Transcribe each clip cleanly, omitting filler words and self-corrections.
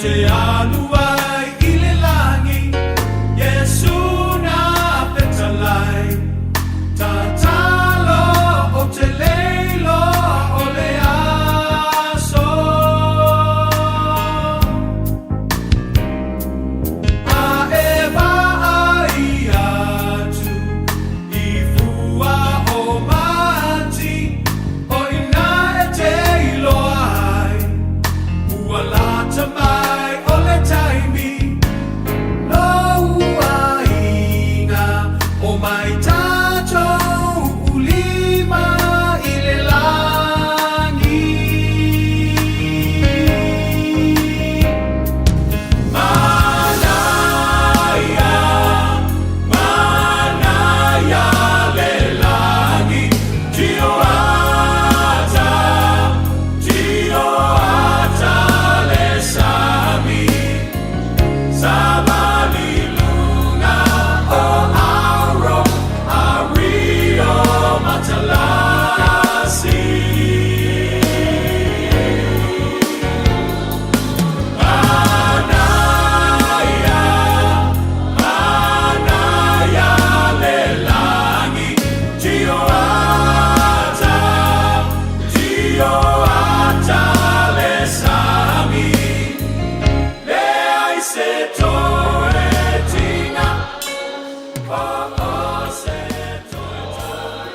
te alu ai i le lagi, Iesu na fetalai, Tatalo ou te le iloa o le aso. A e vaai atu i fua o mati, o i ina e te iloa ai, ua lata mai o le taimi, lou aiga, omai tatou ulima i le lagi. Manaia, manaia le lagi, tio ata, tio ata le sami, savali luga o auro, ari o matalasi. Manaia, manaia le lagi, tio ata, tio ata le sami, leai se toe tiga, po o se toe tai.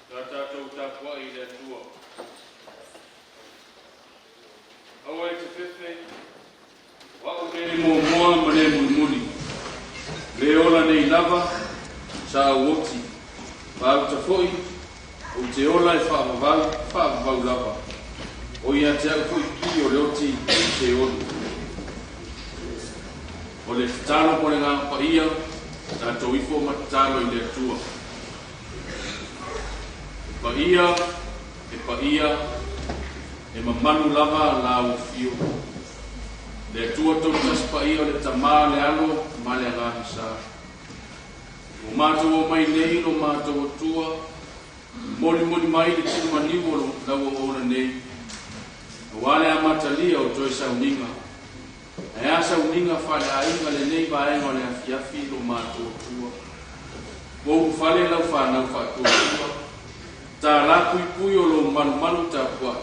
Sa tatou tapuai i le Atua. Aua e te fefe, o au le muamua ma le mulimuli. Le ola nei lava, sa ou oti. Faauta foi, ou te ola e faavavau, faavavau lava. O ia te au foi ki o le oti i te olu. O le tatalo mo le agaga paia, tatou ifo ma tatalo i le Atua. E paia, e paia, e mamalu lava lau afio. Le Atua tolutasi paia o le Tamā, le Alo ma le Agaga Sa. Ua matou omai nei lo matou Atua, molimoli mai le tino maliu o lau auauna nei. Auā le amatalia o toe sauniga. Ae a sauniga faaleaiga lenei vaega o le afiafi lo matou Atua. Ua ulufale lau fanau faatuatua, tālā puipui o lou malumalu tapuai.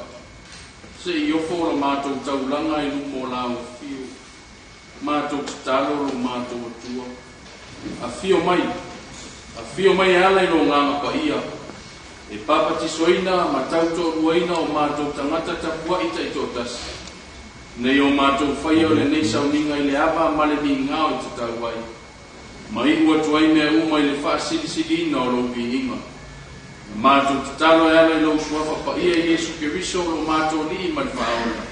Se i ofo o la matou taulaga i luma o lau afio. Matou tatalo lo matou Atua. Afio mai, afio mai e ala i lo agaga paia. E papatisoina ma tautoaluaina o matou tagata tapuai taitoatasi. Nei o matou faia o lenei sauniga i le ava ma le migao i tatau ai. Ma iu atu ai mea uma i le faasilisiliina o lou viiga. Na matou tatalo e ala i lou suafa paia Iesu Keriso lo matou Alii ma le Faaola.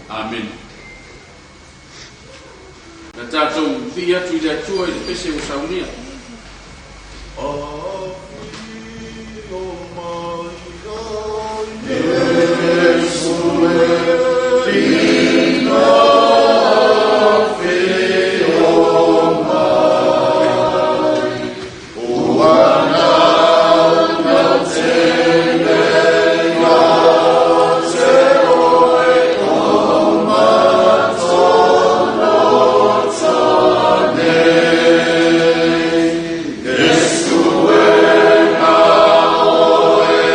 Amene. Na tatou vii atu i le Atua i le pese ua saunia. Afio mai ai Iesu e tina afio mai ua naunau tele ia te oe o matou nei Iesu e na oe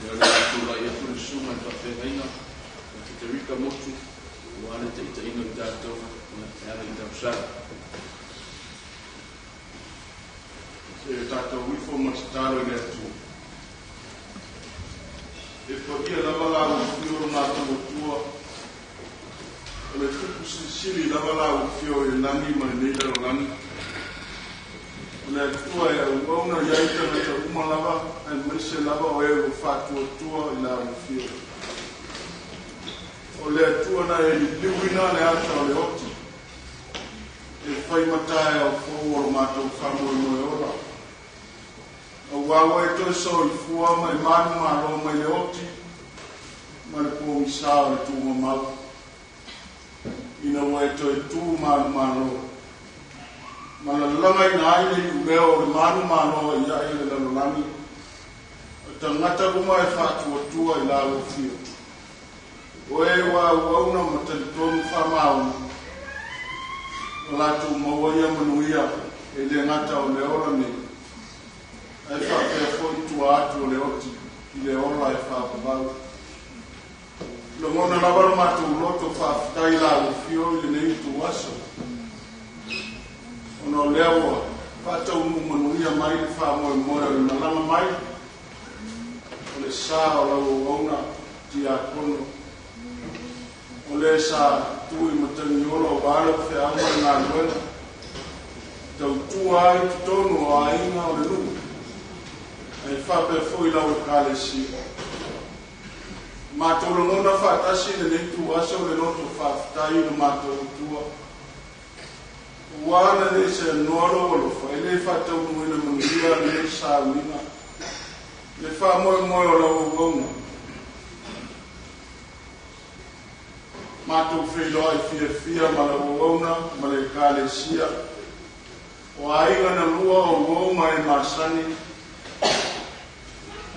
Ia o le a tulai atu le susuga i le faafeagaiga ia Feterika Motu aua le taitaiga o i tatou e ala i tausala. Se i o tatou ifo ma tatalo i le Atua. E paia lava lau afio lo matou Atua, o le Tupu silisili lava lau afio i le lagi ma lenei lalolagi. O le Atua e auauna i ai tagata uma lava, aemaise lava o e ua faatuatua i lau afio. O le Atua na e liliuina le ata o le oti, e fai ma taeao fou o lo matou faamoemoe ola. Auā ua e toe soifua ma e manumalo mai le oti ma le pogisa o le tuugamau, ina ua e toe tu manumalo ma lalagaina ai le iuleo o le manumalo ai ai o le lalolagi, o tagata uma e faatuatua i lau afio. O e ua auauna ma talitonu faamaoni, ua latou maua ia manuia e le gata o le ola nei, ae faapea foi tua atu o le oti i le ola e faavavau. Lagona lava lo matou loto faafetai i lau afio i lenei ituaso, ona o lea ua faataunuu manuia mai le faamoemoe o le malaga mai o le sa o lau auauna tiakono, o le sa tu i matagiola aua lau feau ma le galuega, tautua ai totonu o aiga o le nuu, ae faapea foi lau Ekalesia. Matou lagona faatasi i lenei ituaso le loto faafetai i lo matou Atua, ua ana le seanoa lou alofa e le faataunuuina manuia lenei sauniga, le faamoemoe o lau auauna. Matou feiloai fiafia ma lau auauna ma le Ekalesia, o aiga na lua o uo ma e masani,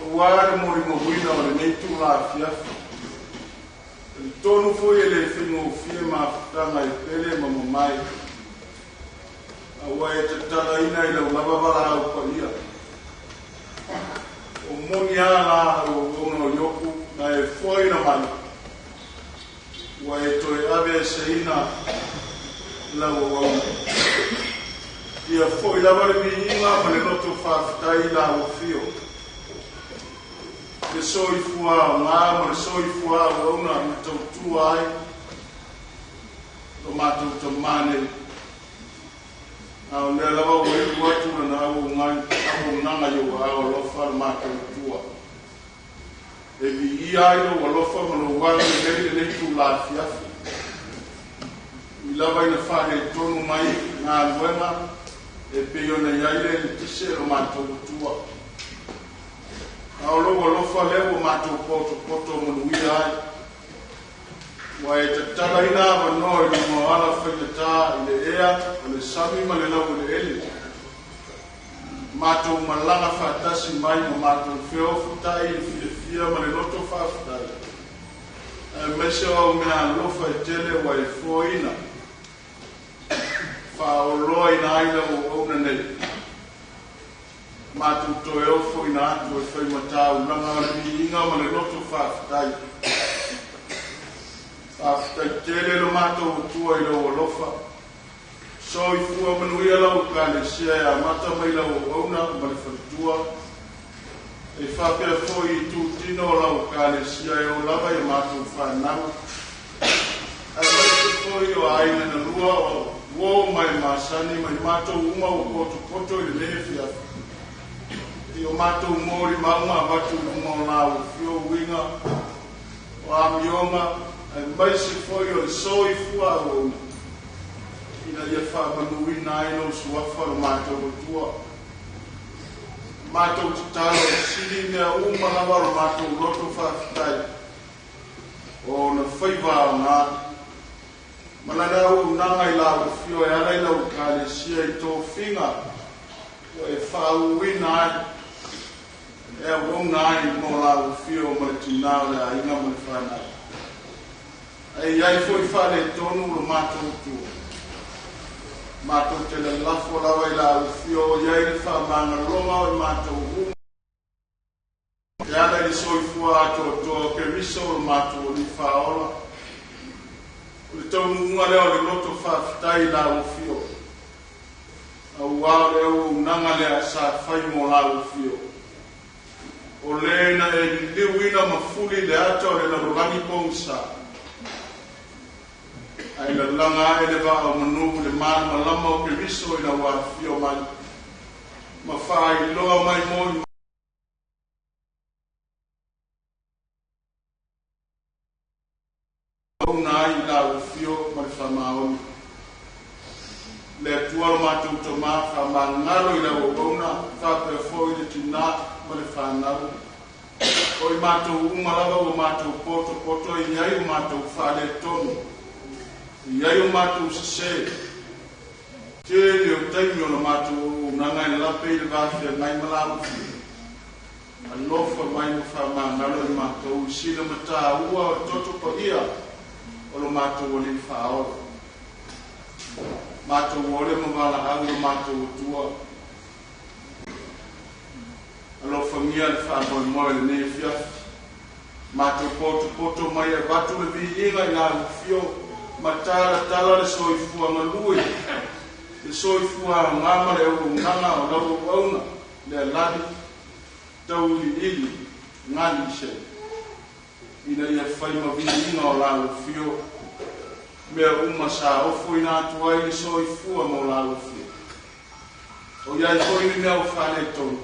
aua le molimauina o lenei itula afiafi. Talitonu foi e le faigofie mafutaga e pele ma mamae, a ua e tatalaina i lau lava valaau paia. O moni a la lau auauna o Iopu na e foaina mai, ua e toe aveeseina lau auauna. Ia foi lava le viiga ma le loto faafetai i lau afio, le soifua aoga ma le soifua auauna na tautua ai lo matou tamā nei. A o lea lava ua iu atu lana auaunaga i ou aao alofa lo matou Atua. E viia ai lou alofa ma lou agalelei lenei itula afiafi. Ui lava ina faaletonu mai galuega e pei ona i ai le eletise o lo matou Atua, a o lou alofa lea ua matou potopoto manuia ai. Ua e tatalaina avanoa i luga o ala faigata i le ea o le sami ma le laueleele, matou malaga faatasi mai ma matou feofutai i le fiafia ma le loto faafetai, aemaise o au meaalofa e tele ua e foaina faaoloaina ai lau auauna nei. Matou toe ofoina atu e faimataulaga o le viiga ma le loto faafetai. Faafetai tele lo matou Atua i lou alofa. Soifua manuia lau Ekalesia e amata mai lau auauna ma le faletua, e faapea foi i itutino o lau Ekalesia e oo lava i a matou fanau, aemaise foi o aiga na lua o uo ma e masani ma i matou uma ua potopoto i lenei afiafi. I o matou molimauga avatu i luma o lau afio uiga o amioga, aemaise foi o le soifua auauna, ina ia faamanuina ai lou suafa lo matou Atua. Matou tatalo e sili mea uma lava lo matou loto faafetai o ona faiva aoga ma lana auaunaga i lau afio e ala i lau Ekalesia i tofiga ua e faauuina ai e auauna ai mo lau afio ma le tinā o le aiga ma le fanau. Ae i ai foi faaletonu lo matou Atua, matou te lalafo lava i lau afio o i ai le faamagaloga o i matou uma. E ala i le soifua atoatoa o Keriso o lo matou Alii Faaola. O le taunuuga lea o le loto faafetai i lau Afio, auā o le auaunaga lea sa fai mo lau Afio, o le na e liliuina ma fuli le ata o le lalolagi pogisa, ae lalaga ae le vaa o manu i le malamalama o Keriso ina ua afio mai ma faailoa mai mo i ai i lau Afio ma le faamaoni. Le Atua lo matou Tamā, faamagalo i lau auauna faapea foi le tinā ma le fanau. O i matou uma lava ua matou poto poto e i ai o matou faaletonu, e i ai o matou sesē, tele o taimi o la matou auaunaga e lape i le va feagai ma lau Afio. Alofa mai ma faamagalo i matou i sila mataua o le toto paia o lo matou Alii Faaola. Matou ole ma valaau lo matou Atua. Alofagia le faamoemoe o lenei afiafi. Matou potopoto mai e avatu le viiga i lau Afio ma talatala le soifua galue, le soifua aoga ma le auaunaga o lau auauna le alali tauiliili gali se ina ia fai ma viiga o lau Afio mea uma sa ofoina atu ai le soifua mo lau Afio. O i ai foi ni mea o faaletonu,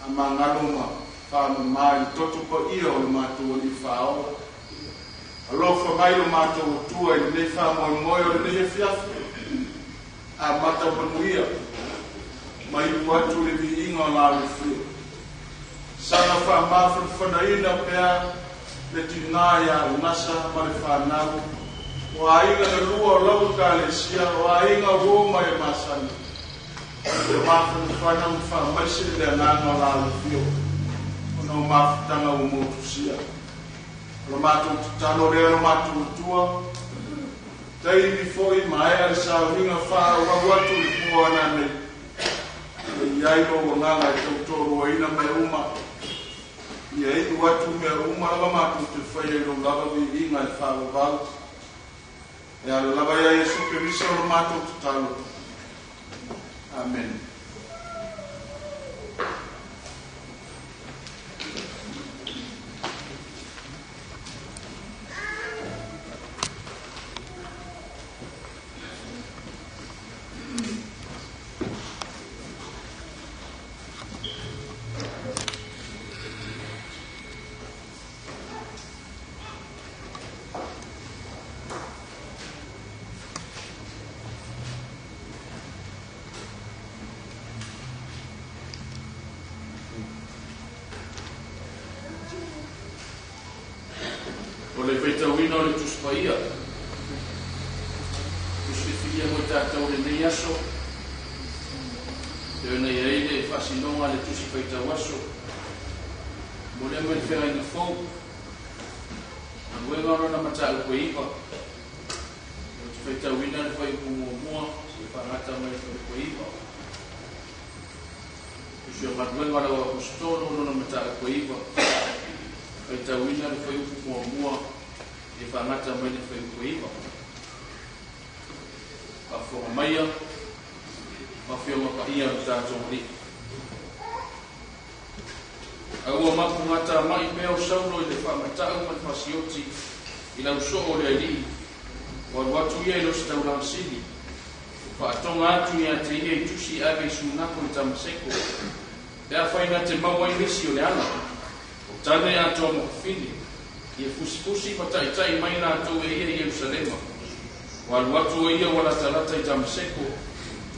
faamagalo ma faamama i le toto paia o le matou Alii Faaola. Alofa mai lo matou Atua i lenei faamoemoe o lenei afiafi, amata manuia ma iu atu le viiga o lau Afio. Saga faamafanafanaina pea le tinā ia Unasa ma le fanau, o aiga na lua o lau Ekalesia, o aiga uo ma e masani. Ia mafanafana ma faamaise le agaga o lau Afio, ona o mafutaga ua motusia. O le matou tatalo lea lo matou Atua, taimi foi maea le sauniga faaauau atu i le po ananei, e i ai lou agaga e tautoaluaina mea uma, ia iu atu mea uma lava matou te faia i lou lava viiga e faavavau. E ala lava ia Iesu Keriso lo matou tatalo. Amene. O le faitauina o le Tusi Paia, tusi filifilia mo i tatou i lenei aso, e ona i ai le faasinoga a le Tusi Faitau Aso. Mo lea mai le Feagaiga Fou, Galuega lona mataupu e 9. Ou te faitauina le fuaiupu muamua seia faagata mai le fuaiupu e 9. Tusi o Galuega a lau Aposetolo lona mataupu e 9. Faitauina le fuaiupu muamua seia faagata mai le fuaiupu e 9. Faafofoga maia ma Afioga Paia o le tatou Alii. Ae ua mafugatamai pea o Saulo i le faamatau ma le faasioti i lau soo o le Alii, ua alu atu ia i le ositaulaga sili, ua faatoga atu ia te ia i tusi e ave i Sunako i Tamaseko, pe afai na te maua ai nisi o le Ala, o tane atoa ma fafine, ia fusifusi ma taitai mai latou e ia i Ierusalema. Ua alu atu o ia ua latalata i Tamaseko,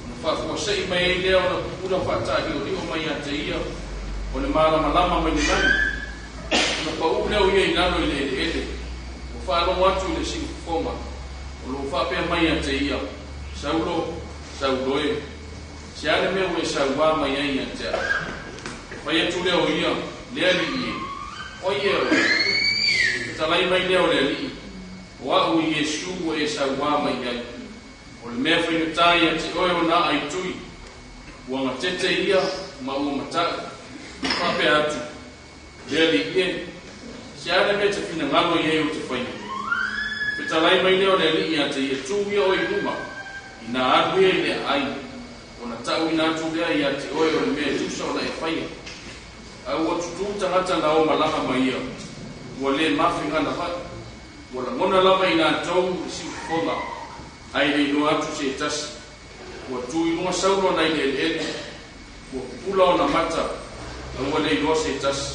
ona faafuasei mai ai lea ona pupula faataaliolio mai ia te ia o le malamalama mai le lagi. Ona pau lea o ia i lalo i le eleele, ua faalogo atu i le siufofoga, o lo o faapea mai ia te ia, Saulo, Saulo e, se a le mea ua e sauā mai ai ia te au? Fai atu lea o ia, Le Alii e, o ai ea oe? Fetalai mai lea o le Alii, O a'u o Iesu ua e sauā mai ai. O le mea faigata ia te oe ona a'a i tui. Ua gatete ia ma ua mata'u. Faapea atu, Le Alii e, se a le mea e te finagalo i ai ou te faia? Fetalai mai lea o le Alii ia te ia, Tū ia oe i luma, inā alu ia i le aai, ona ta'uina atu lea ia te oe o le mea e tusa ona e faia. A ua tutū tagata na o malaga ma ia, ua lē mafegalafa'i, ua lagona lava i latou le siufofoga, ae le iloa atu se tasi. Ua tu i luga Saulo nai le eleele, ua pupula ona mata, a ua le iloa se tasi.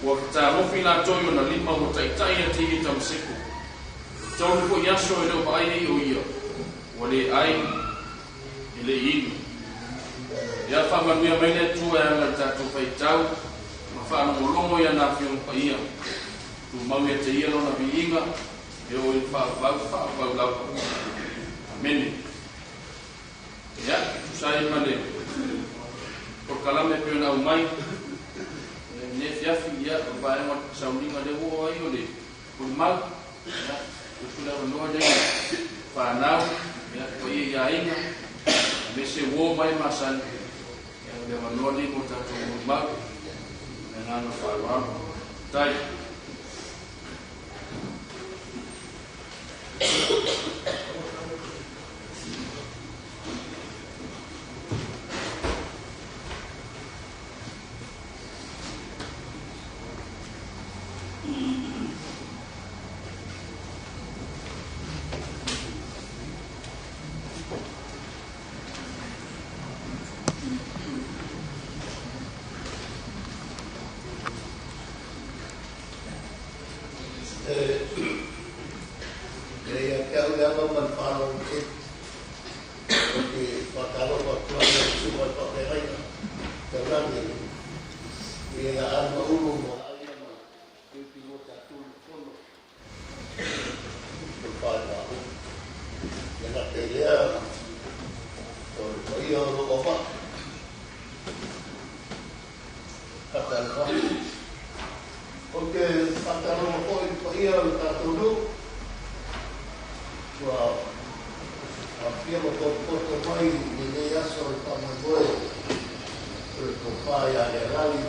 Ua fetagofi latou i ona lima, ua taita'i ia te ia i Tamaseko. E tolu fo'i aso e le o vaai ai o ia, ua le ai, e le i inu. Ia faamanuia mai le Atua e ala i le tatou faitau ma faalogologo i ana Afioga Paia. Tumau ia te ia Lona viiga e oo i le faavavau faavavau lava. Amene. Ia, tusa ai ma le polokalame e pei ona aumai lenei afiafi, ia, o le vaega o le sauniga lea ua oo ai o le molimau. Ia, tuu atu le avanoa lea i fanau, ia, le paia i aiga, aemaise uo ma e masani. Ia, o le avanoa lenei mo tatou molimau. Ma le agaga faaaloalo. Tai. E ia te au le ava ma le faaaloalo tele ou te faatalofa atu ai i lau susuga i le faafeagaiga taulagi e le ia Ale Maulu ma aiga ma Toeaina Sa Tunumafono o le Faleaoga. E gata i lea o le paia o lou auvaa, faatalofa atu. Ou te faatalofa foi i le paia o le tatou nuu ua aafia ma potopoto mai i lenei aso i le faamoemoe o le tofa ia Lealali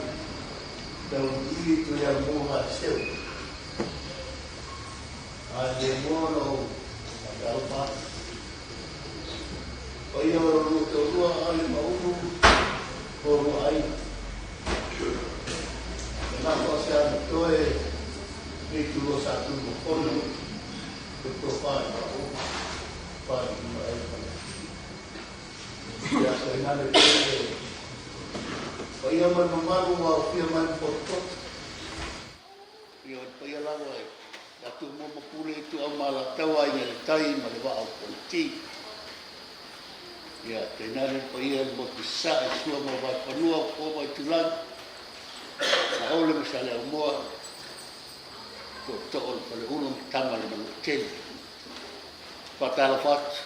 Tauiliili Tuiamu Gaseu. Ae le mua ona ou faatalofa atu. Paia o lo lua toalua Ale ma Ulu ma lua aiga. E lafo ase amatoe le itulua sa Tunumafono le tofa i Mauu Palemia ai fale. Ia tainane foi le paia ma le mamalu ua aofia mai ma potopoto. Ia o le paia lava e ia Tumua ma Pule Ituau ma Alataua, Aiga i le Tai ma le Vaa o Fonoti. Ia tainane le paia i le motu i Sasae, Sua ma Vaefanua, Fofu ma Aitulagi, Saole ma Saleaaumua, Tootoo o le Faleula ma Tama a le Manuatele. Faatalofa atu.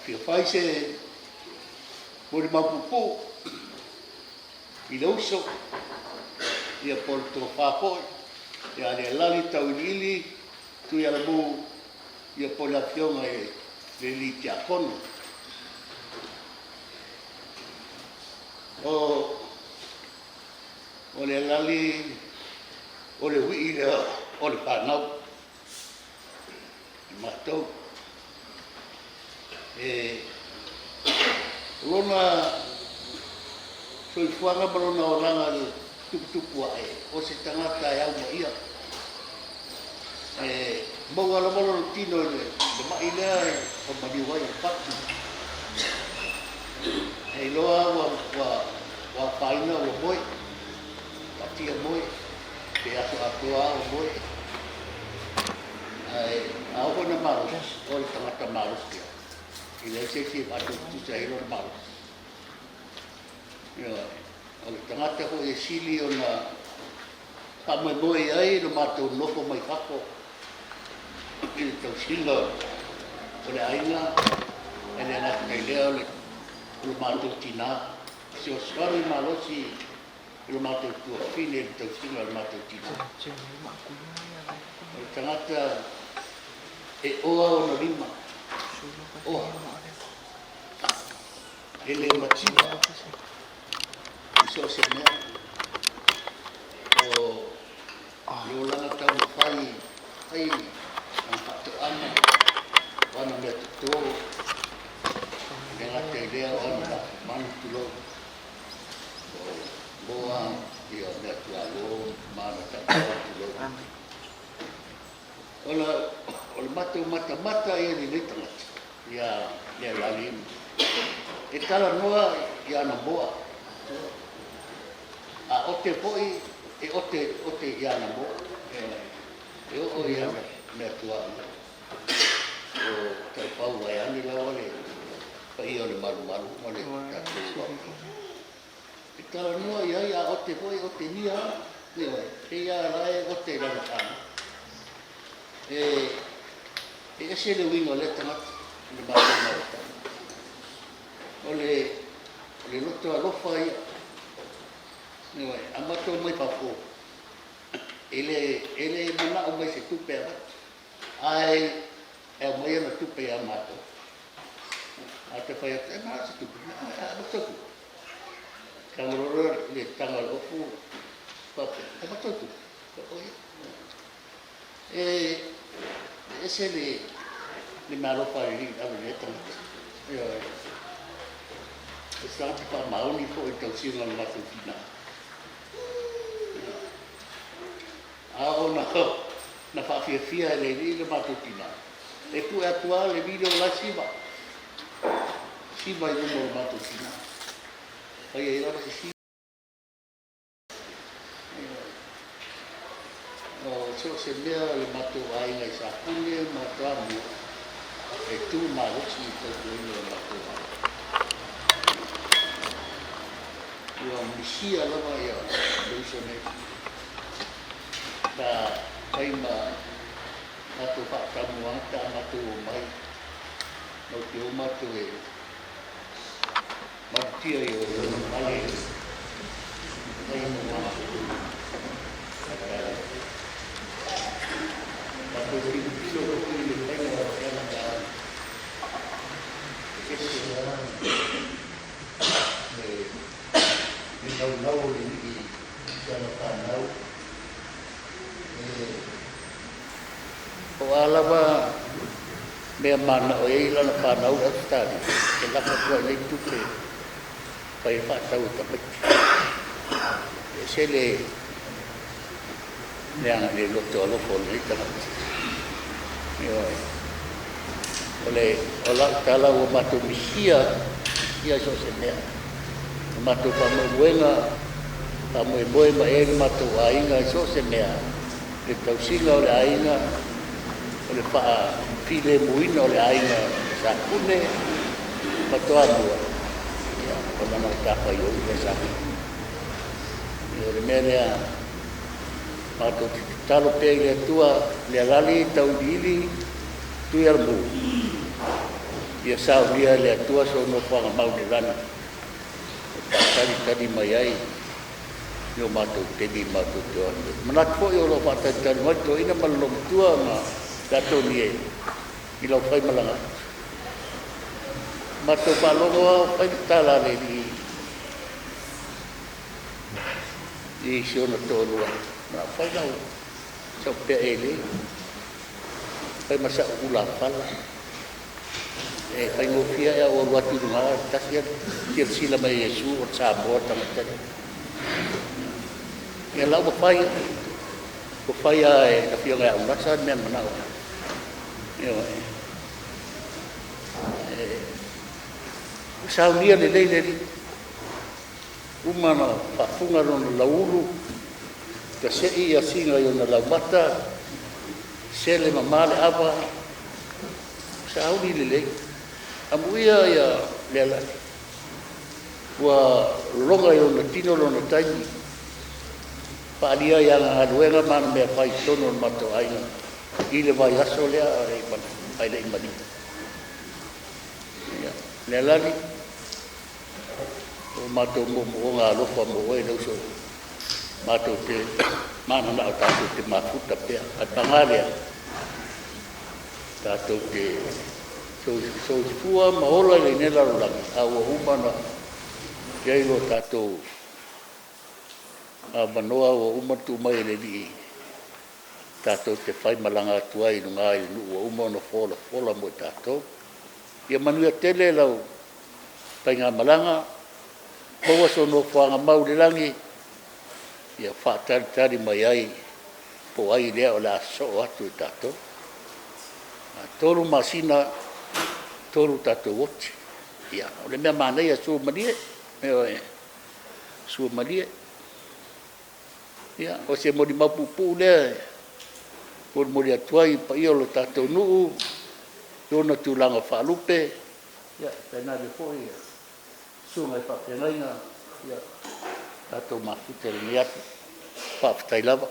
Fia fai se molimau puupuu i le uso, ia po o le tofa foi, ia Lealali Tauiliili Tuialamu, ia po o le afioga i le alii tiakono. O, o Lealali o le uii lea o le fanau i matou. E, o lona soifuaga ma lona olaga i le tuputupu ae, o se tagata e aumaia. E maua lava lona tino i le ma'i lea e maliu ai o le fatu. E iloa ua, ua, ua afaina ua moe, taatia moe, pe aso atoa lava o moe. Ae a oo foi ina malosi, o le tagata malosi lava. E leai se isi e faatutusa ai lona malosi. Ioe. O le tagata foi e sili ona faamoemoe i ai lo matou nofo mai fafo i le tausiga o le aiga, e le gata i lea o le matou tina, fesoasoani malosi i lo matou tuafafine i le tausiga o le matou tina. O le tagata e oa ona lima, oa, e le mativa i so o se mea. Fai ana faatoaga, o ana mea toto, e le gata i lea o ana lafumanu, tulou, o moa, ia mea tualo ma ana taifau, tulou. Ona o le matou matamata i lenei tagata ia Lealali, e talanoa i ana moa, a ote foi e ote ote i ana moa, e oo i ana mea tuaoi o taifau vaeane lava le paia o le malumalu ma le tatou. E talanoa i ai, a ote foi e otegia lava, pei lava la e ote i lana fanau. E ese le uiga o lea tagata i le matou mafutaga. O le loto alofa ia. Ioe, a matou omai fafo, e le manao mai se tupe e avatu, ae aumai ana tupe ia matou. A ta fai atu, e manao se tupe, e avatu sau tupe. Tago loa le taga o le ofu, faapea, e avatu sau tupe. E ese le meaalofa a le Alii na ave i lea tagata. Ioe. O se tagata faamaoni foi i le tausiga o le matou tina. A oo na faafiafia e le Alii le matou tina, e pue atu lava le alii lea o la e siva, siva i luma o le matou tina. Fai ai lava se siva. O so o se mea o le matou aiga i Sapule ma Toamua e tu malosi i le tautuaina o le matou aiga. Ua misia lava ia le uso nei. Sa fai ma matou faatamuaga pe a matou omai, matou te o matou e malutia i ona fale fai ma matou matou tilotilo foi i le faiga o ana mea e ese le laulau o le alii i ana fanau. O a lava mea manao ai lana fanau i Ausetalia, e lafo atu ai nei tupe fai e faatau e tamaiti. E ese le le loto alofa o lenei tagata. Ioe. O le o lau tala, ua matou misia ia so o se mea. O matou faamoemoega, faamoemoe ma i ai le matou aiga i so o se mea, le tausiga o le aiga, o le faafilemuina o le aiga Sapune ma Toamua, ia, o lana matafaioi lea sa fai. O le mea lea, matou te tatalo pea i le Atua, le alali tauiliili tui alamu, ia saunia e le Atua so nofoaga mau i le lagi, e faatalitali mai ai i o matou taimi matou te o atu ai. Manatu foi o lo o faatalitali mai le toeaina ma le olomatua ma le atonie i lau faimalaga atu. Matou faalogo lava o fai le tala a le alii i si ona toalua, na fai lau sau pea elei, fai ma sau ulafala, e faigofie ai au alu atu i luga tasi silasila mai Iesu o le Samoa tagata. Ia lau ua fai, ua fai lava e le afioga ia Unasa le mea na manao ai. Ioe. E saunia lelei le alii, uma na faafuga lona lauulu, tasei ia siga i ona laumata, sele mama le ava, sauni lelei. Amuia ia le alali, ua loga i lona tino lona taimi, faalia i ana galuega ma ana mea fai i totonu o le matou aiga i le vaiaso lea ae le i maliu. Ia, le alali, o matou moomooga alofa mo oe le uso, matou te mananao tatou te mafuta pea, ae paga lea, tatou te soifua ma ola i lenei lalolagi, a ua uma ona i ai lo tatou avanoa, ua uma ona tuu mai e le Alii. tatou te faimalaga atu ai i luga i le nuu ua uma ona folafola mo i tatou. Ia manuia tele lau faigamalaga, maua sou nofoaga mau i le lagi, ia faatalitali mai ai po o ai lea o le a sosoo atu i tatou. E 3 masina, 3 tatou oti. Ia, o le mea manaia, sua malie, ioe, sua malie. Ia, o se molimau puupuu lea e molimoli atu ai i le paia o le tatou nuu i ona tulaga faalupe, tainane foi susuga i faafeagaiga, ia tatou mafuta i lenei aso. Faafetai lava.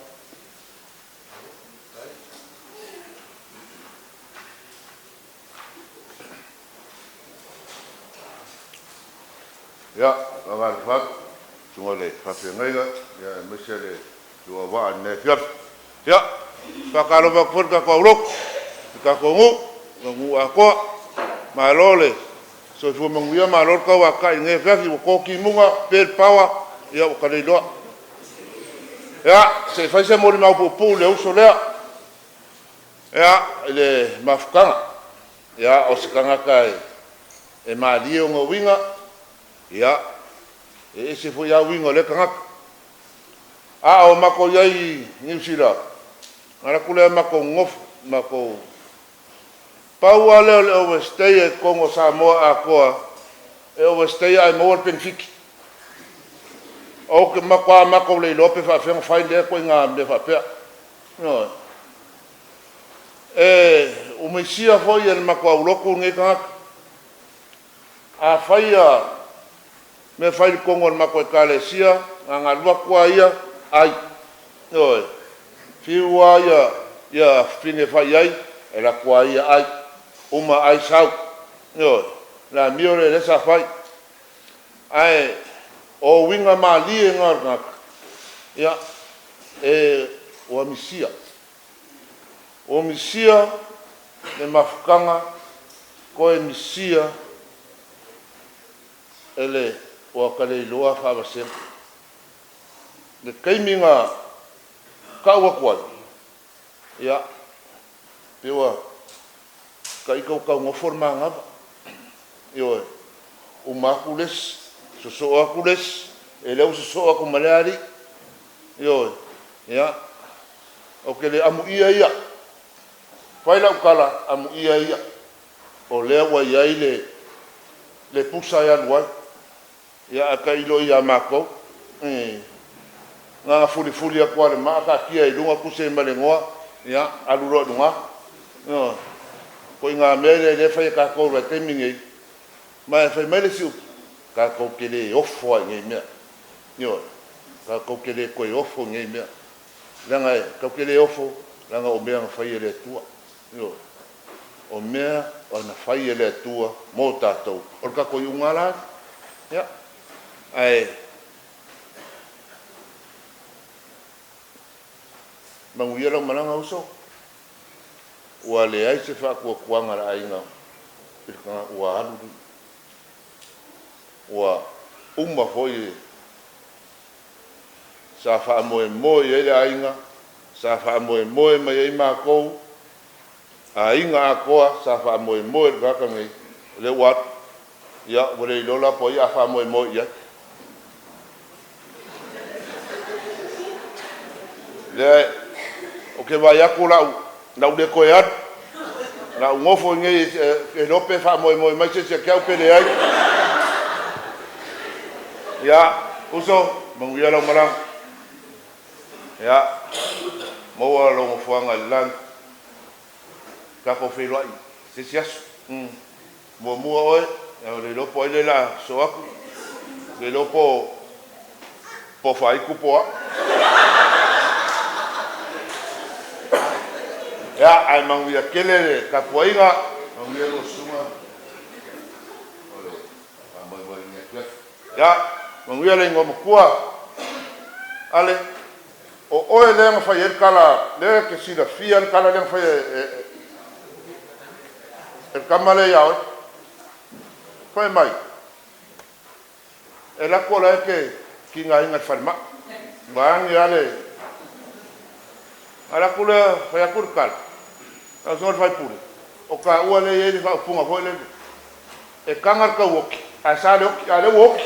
Ia, e faamalo atu i le susuga i le faafeagaiga aemaise le auvaa i lenei afiafi. Ia, e faatalofa atu foi i le tatou aulotu, le tatou nuu, le nuu atoa. Malo le soifua manuia malo le tauatai i lenei afiafi, ua to timuga, pe le power, ia ua ta le iloa. Ia, se i fai se molimau puupuu i le uso lea i le mafutaga. Ia, o se tagata e malie ona uiga, e ese foi lava uiga o lea tagata. A o matou i ai i Niu Sila, ona alu atu lea matou nonofo, matou... Pau lava lea o le overstayer i totonu o Samoa atoa e overstayer ae maua le penefiti. Ou te matua matou le iloa pe faafefea ona fai lea ituaiga mea faapea. Ioe. E ua misia foi e le matou aulotu lenei tagata. Afai a mea fai i totonu o le matou Ekalesia, na ona alu atu lava ia ai. Ioe. Fiu lava ia afafine e fai i ai, e alu atu lava ia ai. Uma ai sau. Ioe. O le amio lea sa fai. Ae o uiga malie na o le tagata, ia, e ua misia. Ua misia le mafutaga, toe misia e le ua ta le iloa faavasega. Le taimi na tau atu ai, ia, pei ua ita ua tau nofo le manava. Ioe. Uma atu le isi, sosoo atu le isi, e le ua sosoo atu ma lea alii. Ioe. Ia, ou te le amuia ia. Fai lau tala, amuia ia, o lea ua i ai le pusa e alu ai. Ia ae tailo i ai ia matou, na ona fulifuli atu lava o le maa taatia i luga tusi ai ma le igoa, ia alu loa i luga. Ioe. O ituaiga mea ia lea e fai e tatou i le vaitaimi lenei, ma fai mai le isi upu, tatou te le ofo lava i nei mea. Ioe. Tatou te le toe ofo i nei mea, leaga tatou te le ofo leaga o mea na fai e le Atua. Ioe. O mea na fai e le Atua mo tatou, o le tatou iuga lava la lea. Ia. Ae manuia lau malaga uso. Ua leai se faatuatuaga a le aiga i le tagata ua alu, ua uma foi sa faamoemoe i ai le aiga, sa faamoemoe mai ai matou, aiga atoa sa faamoemoe i le tagata lenei, o lea ua alu. Ia ua le iloa la po o ai o le a faamoemoe i ai. Lea ou te vaai atu o le a ou le toe alu, o le a ou nofo i inei ou te le iloa pe faamoemoe mai se isi ia te au pe leai. Ia, uso, manuia lau malaga. Ia, maua lou nofoaga i le lagi. Tatou feiloai i se isi aso. Muamua oe, ua le iloa po o ai lea o le a sosoo atu, le iloa po o Faaitu po o au. Ia, ae manuia tele le tapuaiga, manuia lua susuga o le faamoemoe i lenei afiafi. Ia, manuia le Igoamatua Ale, o oe lea na fai ai le tala, lea e te silafia le tala lea na fai e le tama lea ia oe. Fai mai, e alu atu o la e te tigaina i le falemai, vaeane lava le... Ala atu lea fai atu le tala, lau Afioga i le sui usufono, o taua lea e i ai le faaupuga foi lele, e taga le tauoti ae sa le oti, a o lea ua oti.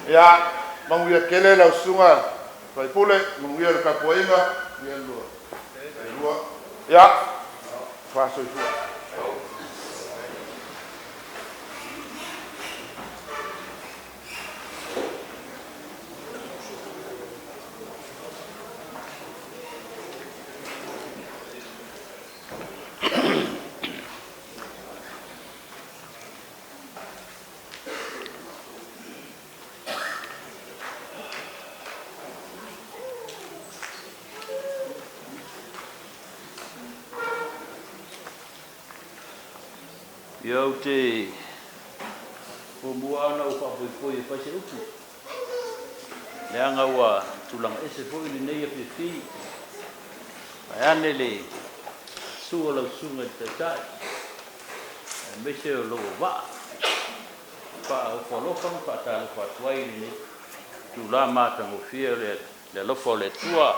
Ia, manuia tele lau Susuga i le sui usufono, manuia le tapuaiga. Ia, fa soifua. Ia ou te muamua lava ona ou faapoipoi e fai se upu, leaga ua tulaga ese foi lenei afiafi, vaeane le susu o lau Susuga i le Taitai aemaise o lou auvaa. E faaofo alofa ma faatalofa atu ai i lenei itula matagofie o le alofa o le Atua.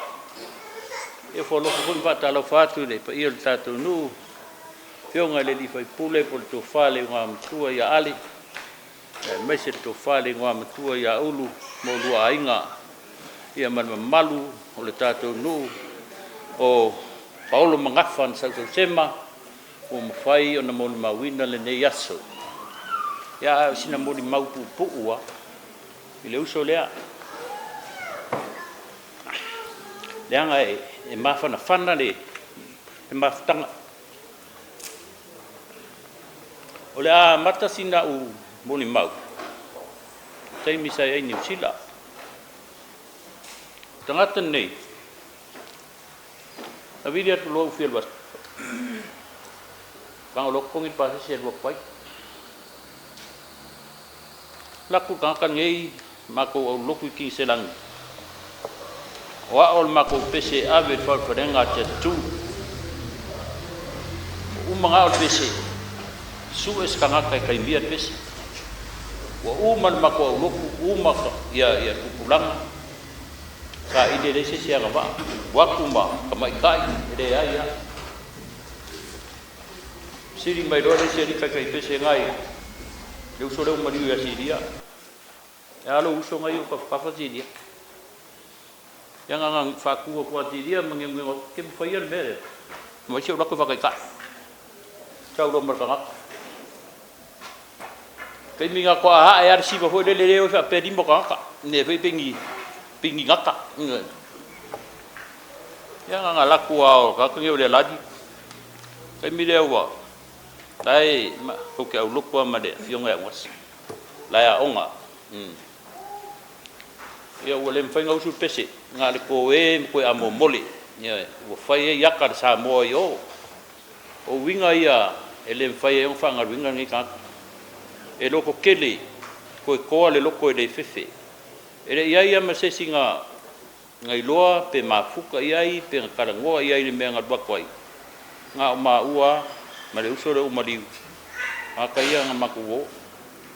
E ofo alofa foi ma faatalofa atu i le paia o le tatou nuu, Afioga i le sui usufono po o le Tofa i le Igoamatua ia Ale, aemaise le Tofa i le Igoamatua ia Ulu ma oulua Aiga, ia ma le mamalu o le tatou nuu o paolo ma gafa na sausausema ua mafai ona molimauina lenei aso. Ia, a o sina molimau puupuu lava i le uso lea, leaga e mafanafana le mafutaga. O le a amata sina au molimau i le taimi sa i ai i Niu Sila. O le tagata lenei, na vili atu loa ou fia alu atu, tago loa totogi le pasese e alu atu ai. Alu atu le tagata lenei, matou aulotu i Kiniselani, o a'o le matou pese e ave i le falefalega a Tattoo. Ua uma ona a'o le pese, sue se tagata e taimia le pese. Ua uma le matou aulotu, uma ia ia tupulaga, saili e leai se isi e agavaa, o atu ma tamaitai, e leai lava. Fesili mai loa le isi alii taitai pese na i le uso lea ua maliu ia Silia, E a lou uso na i ou tafatafa Silia? Ia na ona faatu atu lava e Silia ma neoneo atu, e te mafaia le mea lea, aumai se i ou alu atu e faataitai. Sau loa ma le tagata. O le taimi lena faatoa ae lava le siva foi lele lea e o ai faapea lima o tagata, mea foi ia pei ni gata. Ia na ona alu atu lava o le tagata lenei o Lealagi. O le taimi lea ua, la e tou te aulotu lava ma le afioga ia Gasa, la e aoga. Ia ua le mafai ona usu le pese, na o le toe ma toe amomole, ioe, ua fai ai ata a le Samoa i o. O uiga ia e le mafai ai ona faagaluina lenei tagata. E lototele, toe toa le loto e le fefe. E le i i ai lava ma se isi na iloa pe mafuta i ai pe na talanoa i ai i le mea na alu atu ai, na o maua lava ma le uso lea ua maliu, tagata ia na matou o,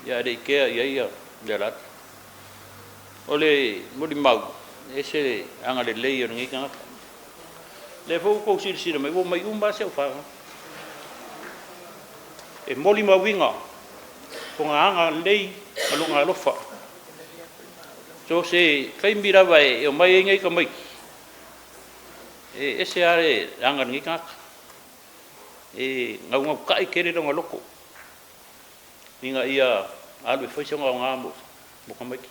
ae le i kea i ai Lealatu. O le molimau, e ese le agalelei o lenei tagata. O lea foi ua outou silasila mai, ua omai uma lava si au fanau. E molimauina lona agalelei ma lona alofa. So o se taimi lava e omai ai nei tamaiti, e ese lava le aga a lenei tagata. E naunautai tele lona loto ina ia alu e fai sona aoga mo tamaiti,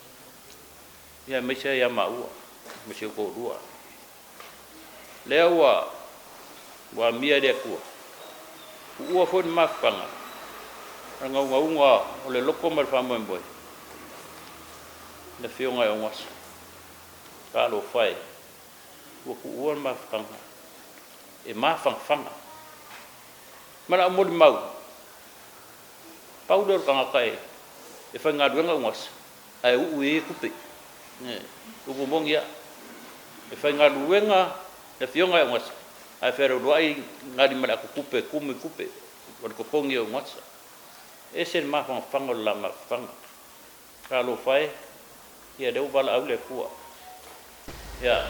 aemaise lava ia maua ma si ou toalua. Lea ua amia e le Atua, tuua foi le mafutaga ma le naunauga o le loto ma le faamoemoe i le Afioga ia Ogasa. Talofa e, ua tuua le mafutaga, e mafanafana. Ma lau molimau, pau lea o le tagata e faigaluega Ogasa, ae uu i ai tupe. Upu moni lava, e faigaluega le Afioga ia Ogasa, ae fealualuai gali ma le atotupe e tumu i tupe o le totogi o Ogasa. E ese le mafanafana o le la mafutaga. Talofa e, ia lea ua valaau le Atua. Ia,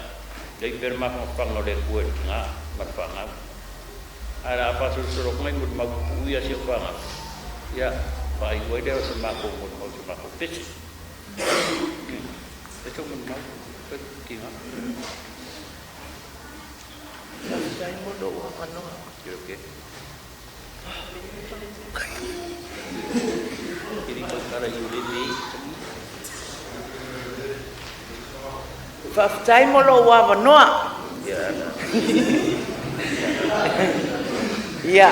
Lei pea le mafanafanaga o le Atua i le tina ma le fanau. Ae o le a faasolosolo atu nei molimau pupuu ia a si au fanau, ia, faaiu ai lea o se matou molimau i se matou pese. Fai sou molimau, tina. Faafetai mo lou avanoa. Okay, okay. E le tautala i le Faafetai mo lou avanoa. Ia,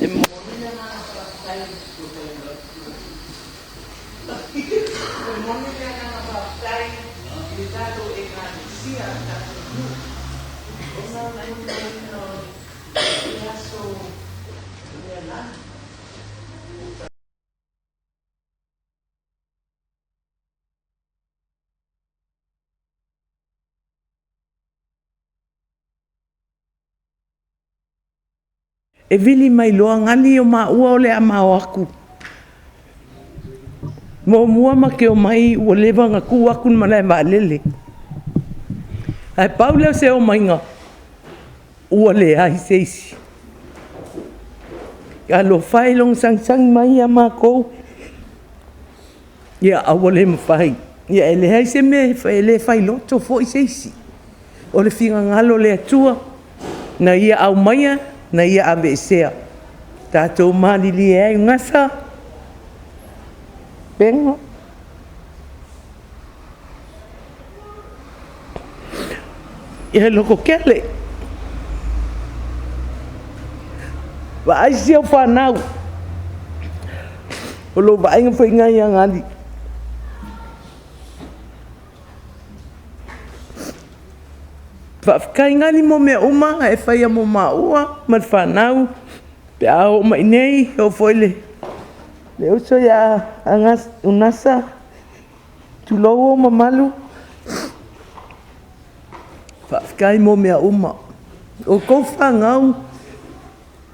e momoli le agaga faafetai. E momoli le agaga faafetai i le tatou Ekalesia, le tatou nuu, ona o le molimauina o le aso Lealagi. E vili mai loa gali o maua o le a mao aku. Muamua ma ke omai ua leva ona tu atu le malae vaalele. Ae pau lea o se omaiga ua leai se isi. Talofa e i lona sagisagi mai ia matou, ia ae ua le mafai. Ia e leai se mea e fai, e le failoto foi se isi. O le finagalo o le Atua na ia aumaia, na ia aveesea. Tatou malilie ai, Gasa, Bena. Ia lototele. Vaai si au fanau. O lou vaaiga foi lena ia Gali. Faafetai Gali mo mea uma e faia mo maua ma le fanau. Pe a oo mai nei, oo foi le uso ia Unasa, tulou ou mamalu. Faafetai mo mea uma. O tou fanau,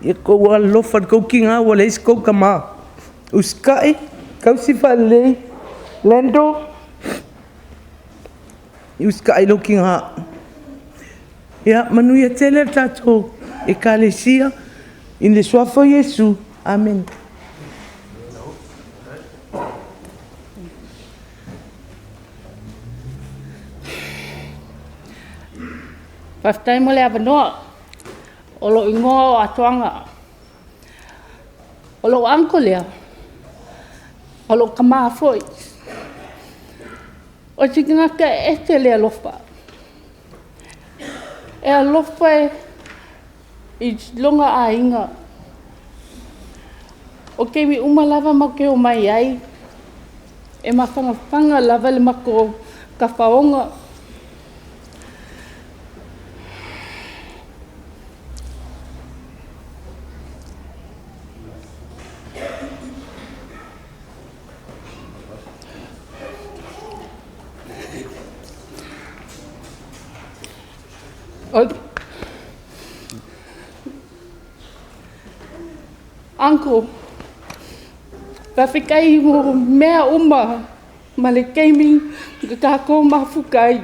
ia outou alolofa i le tou tina ua leai se tou tama. Usitai, tausi faalelei, Lando, usitai i lou tina. Ia manuia tele le tatou Ekalesia, i le suafa o Iesu. Amene. Faafetai mo le avanoa. O lou igoa o Atoaga. O lou uncle lea, o lou tama foi. O se tagata e ese le alofa. E alofa i lona aiga. O taimi uma lava matou te omai ai, e mafanafana lava le matou tafaoga. Uncle, faafetai mo mea uma ma le taimi na tatou mafuta ai.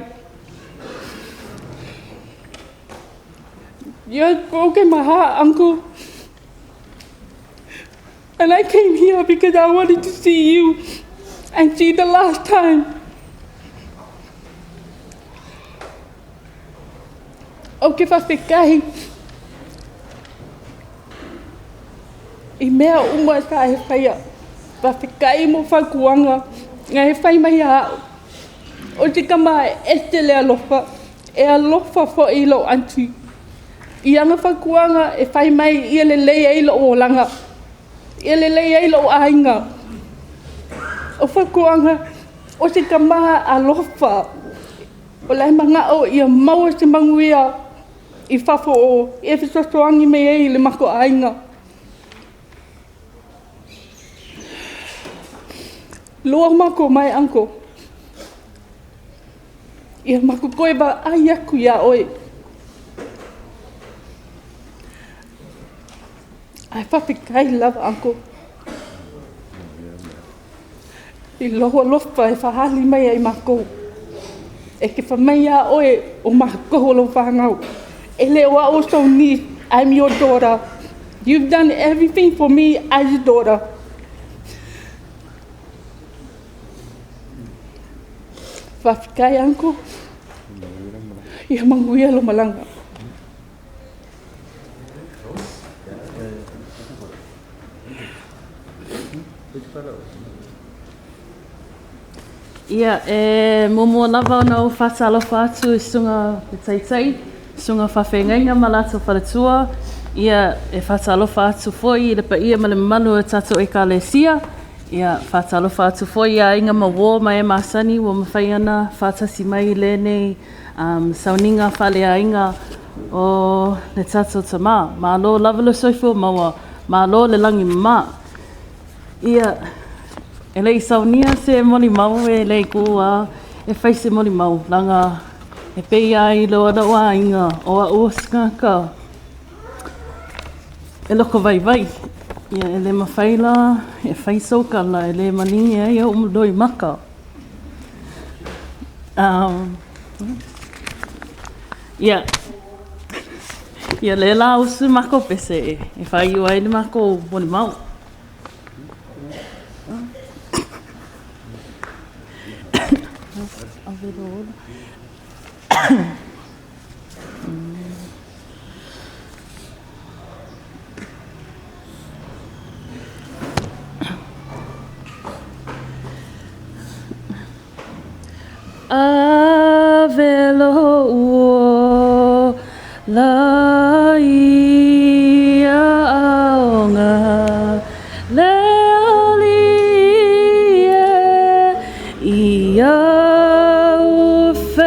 You broken my heart, Uncle. And I came here because I wanted to see you and see the last time. Ou te faafetai i mea uma sa e faia. Faafetai mo fautuaga na e fai mai ia au. O se tama e ese le alofa, e alofa foi i lou aunty. I ana fautuaga e fai mai ia lelei ai lou olaga, ia lelei ai lou aiga. O fautuaga, o se tama alofa. O le manao ia maua se manuia i fafo o e fesoasoani mai ai i le matou aiga. Lua matou mai, uncle. Ia matou toe vaai atu ia oe. Ae faafetai lava, uncle, i lou alofa e faaali mai ia i matou. E te whamai a oe o makou o lou whanau. E le o au o sou niece, I'm your daughter. You've done everything for me as a daughter. Faafetai uncle. Ia manuia lo malaga. Ia, e muamua lava ona ou faatalofa atu i susuga i le Taitai, susuga faafeagaiga ma latou faletua. Ia, e faatalofa atu foi i le paia ma le mamalu o le tatou Ekalesia. Ia, faatalofa atu foi i aiga ma uo ma e masani ua mafai ona faatasi mai i lenei sauniga faaleaiga o le tatou tama. Malo lava le soifua maua, malo le lagi mama. Ia, e le i saunia se molimau e le i ku a e fai se molimau, leaga e pei lava i lou aiga o au o se tagata e lotovaivai. Ia, e le mafai la e fai sou tala e le maligi ai ou loimaka. Ia, ia lea la usu makou pese e faaiu ai le makou molimau. Ave lou ola i aoga le Alii e i au feau.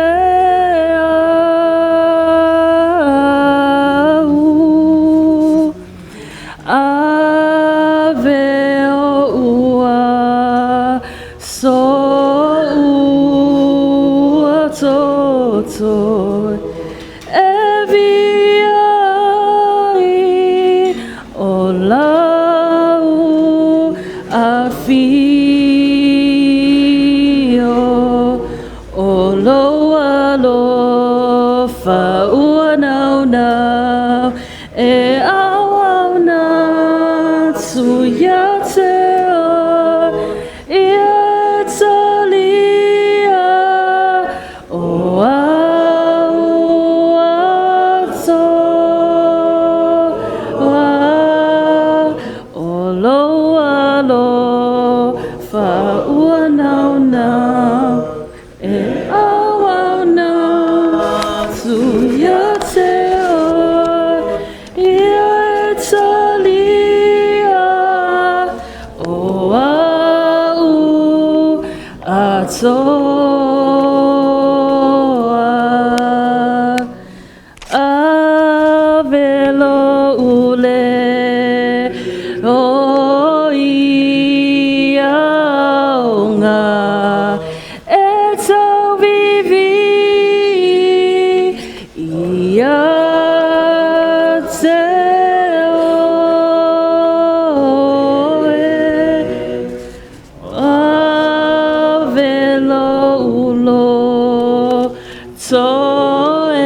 Ave oʻu aso ua totoe e viia ai o lau afio o lou alofa ua naunau e auauna atu ia te oe ia e talia o au atoa o lou alofa ua naunau e auauna atu ia te oe ia e talia o au atoa. Ave lou leo i aoga e tauvivi ia te oe. Ave lou loto e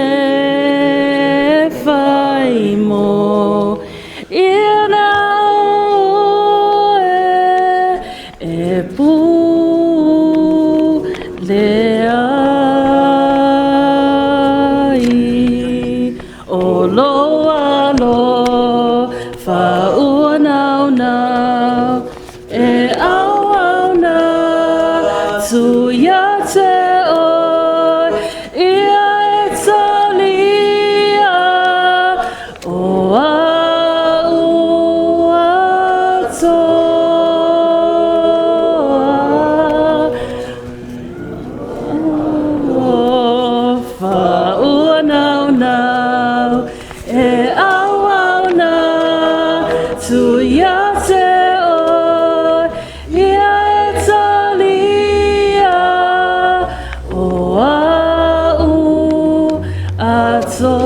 fai mo ia na oe e pule ai o lou alofa ua naunau e auauna atu ia te oe ia e talia o au atoa. Alofa ua naunau e auauna atu ia te oe ia e talia o au atoa.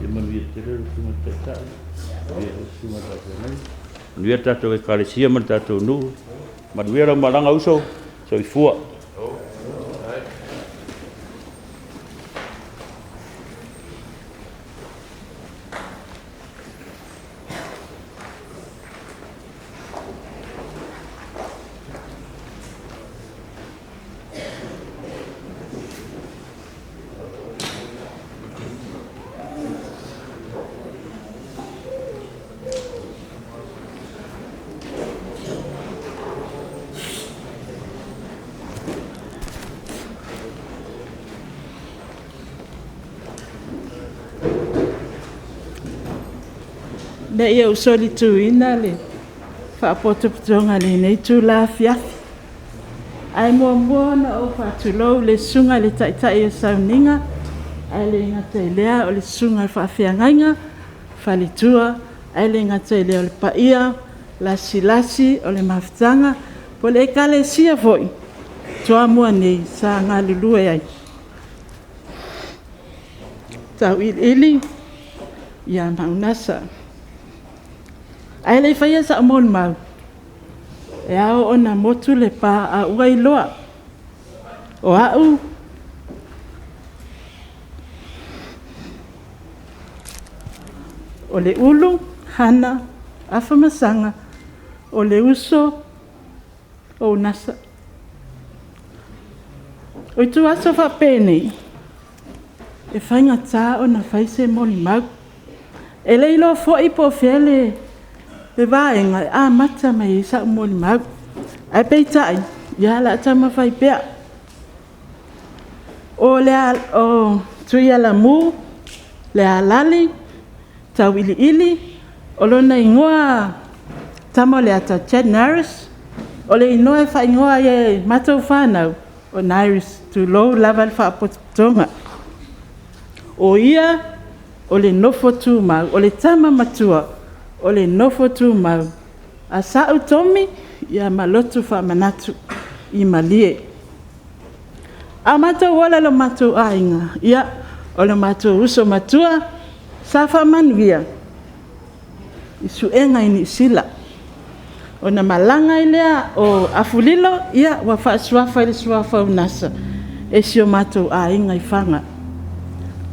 Ia manuia tele le susuga i le Taitai, manuia foi le susuga i le Faafeagaiga, manuia le tatou Ekalesia ma le tatou nuu, manuia lau malaga uso. Soifua. Ina ia ou solituina le faapotopotoga i lenei itula afiafi, ae muamua ona ou faatulou i le Susuga i le Taitai o Sauniga, ae le gata i lea o le susuga i le faafeagaiga, faletua, ae le gata i lea o le paia lasilasi o le mafutaga, po o le Ekalesia foi i Toamua nei sa galulue ai. Tauiliili ia Unasa. Ae le i faia sau molimau, e ao ona motu le pa a ua iloa o au o Leulu Hana Afamasaga, o le uso o Unasa. O ituaso faapenei, e faigata ona fai se molimau. E le iloa foi po o fea le vaega e amata mai ai sau molimau. Ae peitai, ia o le a taumafai pea. O Tuialamu Lealali Tauiliili, o lona igoa tama o le ata, Jack Neris, o le igoa e faaigoa ai e matou fanau, o Naris, tulou lava le faapotopotoga. O ia o le nofo tumau, o le tama matua o le nofo tumau a Sau Tomi ma lotu faamanatu i Malie. A matou ola i lo matou aiga, ia, o le matou uso matua sa faamanuia i suega i Niu Sila. Ona malaga ai lea o Afu Lilo ua faasuafa i le suafa o Unasa e si o matou aiga i Faga.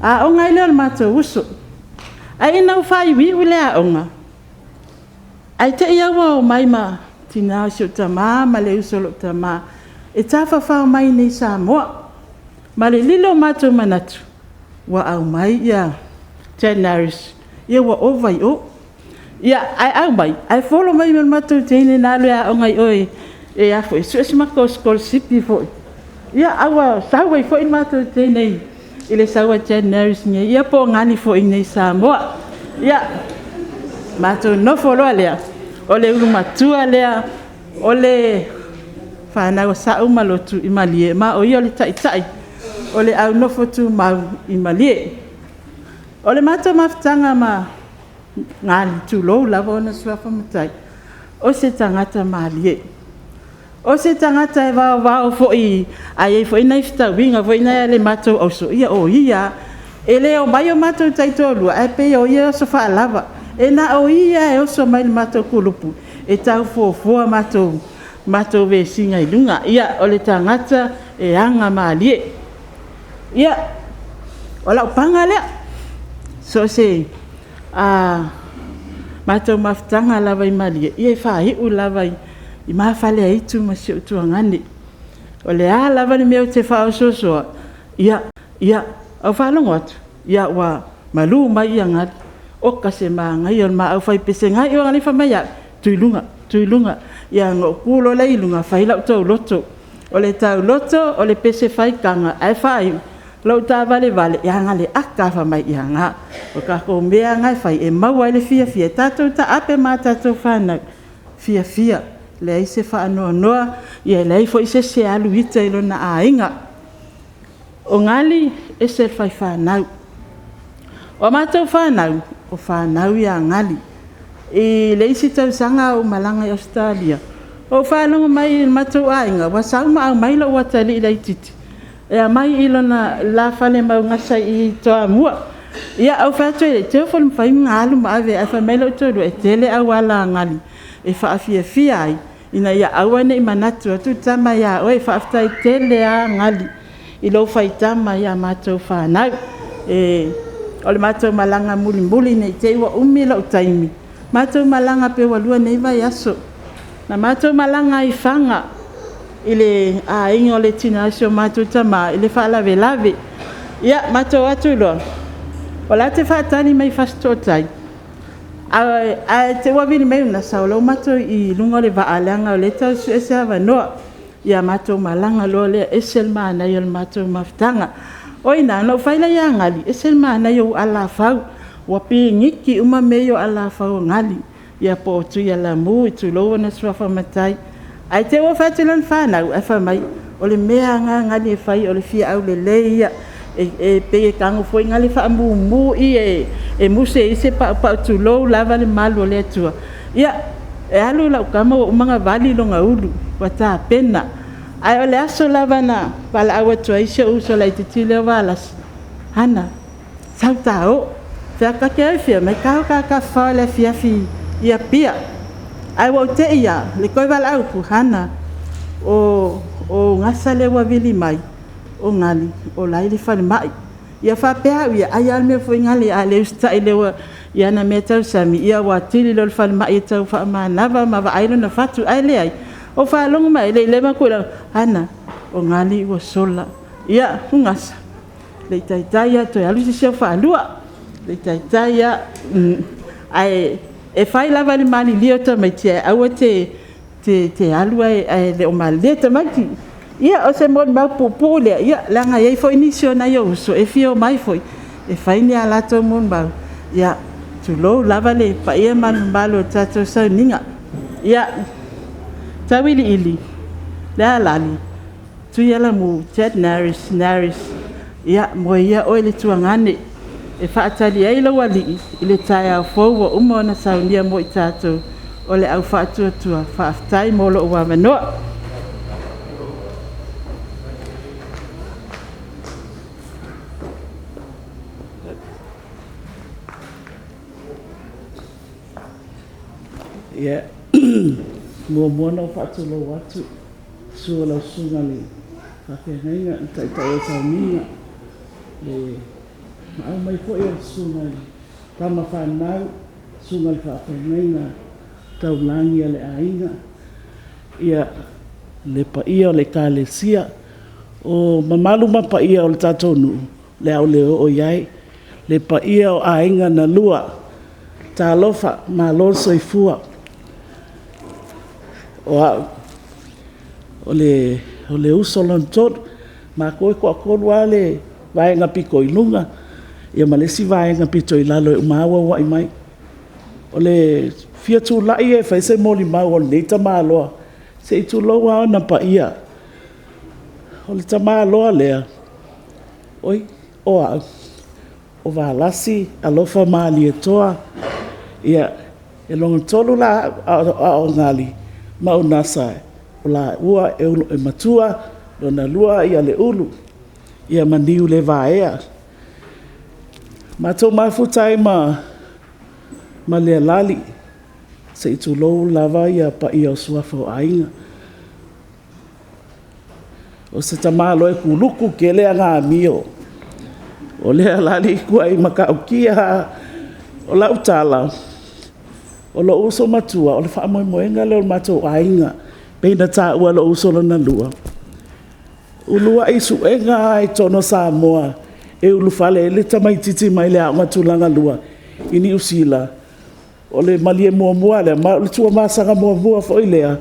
Aoga ai lea o le matou uso. Ae ina ua faaiuiu le aoga, ae te i lava ua omai ma le tina o si ou tama ma le uso a lou tama e tafafao mai iinei i Samoa. Ma le lilo o matou manatu, ua aumai Jack Naris ua ova i o. Ae aumai, ae follow mai ma le matou teine na alu e aoga i o e sue se matou sikolasipi foi, ae ua sau ai foi le matou teine i le sau a Jack Nerris nei, ia po o Gali foi iinei i Samoa. Ia, matou nofo loa lea, o le ulumatua lea o le fanau a Sau ma Lotu i Malie, ma o ia o le taitai o le au nofo tumau i Malie. O le matou mafutaga ma Gali, tulou lava ona suafa matai, o se tagata malie. O se tagata e vaovao foi a i ai foi nai fetauiga foi na a le matou auso, ia o ia lava. E le omai o matou taitoalua, ae pei o ia e oso faalava. E na o ia lava e oso mai i le matou kulupu e tau fuafua matou vesiga i luga. Ia, o le tagata e agamalie. Ia, o lau paga lea, so o se matou mafutaga lava i Malie, ia e faaiu lava i ma Faleaitu ma si ou tuagane. O le a lava le mea ou te faaosoosoa, ia, ou faalogo atu ua malu mai Gali, oka se manaia o le ma aufaipese gai fai mai ia au, Tuiluga, Tuiluga. Ia ona ou tu loa lea i luga fai lau tauloto. O le tauloto o le pese faitaga ae faaiu lou taavalevale, ia na o le ata lava fai mai, ia na. O tatou mea lava na e fai e maua ai le fiafia, e tatou te taape ma a tatou fanau, fiafia, leai se faanoanoa, leai foi se isi e alu ita i lona aiga. O Gali e ese le faifaifanau. O a matou fanau, o fanau ia a Gali. I le isi tausaga a o ou malaga i Ausetalia, na ou faalogo mai i le matou aiga ua sau ma aumai lou atalii laitiiti e aumai i le la fale mau gasa i Toamua. Ia ou fai atu ai, te i ua mafai ona alu ma ave, ae fai mai lou toalua, e tele auala a Gali e faafiafia ai ina ia aua ne i manatu atu tama ia oe. Faafetai tele lava Gali i lou faitama ia matou fanau. O le matou malaga mulimuli ne i te i ua umi lou taimi, matou malaga pe ua 2 nei vaiaso, na matou malaga ai i Faga i le aiga o le tina o si o matou tama i le faalavelave. Ia, matou o atu loa, o la e te faatali mai i Fasitoouta, ae te i ua vili mai le nurse o la e ua matou i luga o le vaa leaga o lea e tau sue se avanoa. Ia matou malaga loa lea, e ese le manaia o le matou mafutaga. O i ina, na ou fai lea ia Gali, e ese le manaia o ou alafau, ua piniki uma mea ia o alafau o Gali, ia po o Tuialamu, tulou ona suafa matai. Ae te i ua fai atu lana fanau ae fai mai, o le mea lava lena a Gali e fai o le fia aulelei ia. E pei e tago foi lea faamumu i e muse ai se paupau, tulou lava le malu o le Atua. Ia, e alu lau tama ua uma ona vali lona ulu, ua tapena. Ae o le aso lava na valaau atu ai si ou uso laitiiti lea o Valasi, Hana, sau ta o. Ou fai atu, ta te o i fea? Fai mai, ta o ta tafafao i le afiafi i Apia. Ae ua ou te i lava i le toe valaau atu, Hana, o ou gasa lea ua vili mai, o Gali o la e i le falemai. Ia faapea au ia, ai lava o le mea foi lele a le usitai loa i ana meatausami, ia ua atili loa i le falemai e tau faamanava ma vaai lona fatu. Ae leai, na ou faalogo mai lea, Hana, o Gali ua sola. Ia, gasa, le i taitai lava toe alu se isi au faalua, le i taitai lava. Ae fai lava i le malilie o tamaiti, ae aua te alu ae le o malilie tamaiti. Ia, o se molimau puupuu lea, leaga e i ai foi nisi o nai ou uso e fia omai foi e fai ni a latou molimau, ia, tulou lava le paia ma le mamalu o le tatou sauniga. Ia, Tauiliili, Lealali, Tuialamu Ted Naris, ia moe ia oe le tuagane e faatali ai lou alii i le taeao fou ua uma ona saunia mo i tatou o le au faatuatua. Faafetai mo lou avanoa. Ia, muamua ona ou faatulou atu, susu o lau susuga i le faafeagaiga, le taitai o le sauniga, le maau mai foi o le susuga i tama fanau, susuga i le faafeagaiga taulagi a le aiga, ia, le paia o le Ekalesia. O mamalu ma paia o le tatou nuu, o le a ou le oo i ai, le paia o aiga na lua, talofa, malo le soifua. O au, o le uso lona tolu. O matou e toatolu lava le vaega pito i luga ma le isi vaega pito i lalo e uma lava auauai mai. O le fia tulai e fai se molimau a lenei tamaloa, se i tulou lava ona paia. O le tamaloa lea, oi, o au, o Valasi Alofa Malietoa, ia, e lona tolu la au, a o Gali ma Unasa, o laua e matua, lona lua Leulu ma Niulevaea. Matou mafuta ai ma Lealali, se i tulou lava paia o suafa o aiga. O se tamaloa e kuluku tele ana amio. O Lealali e tuai matautia lava. O lau tala, o lou uso matua, o le faamoemoega lea o le matou aiga, pei ona taua e lou uso lona lua, uluai suega lava i totonu o Samoa e ulufale ai le tamaitiiti mai le aoga tulagalua i Niu Sila, o le malie muamua lava lea, ma o le tuamasaga muamua foi lea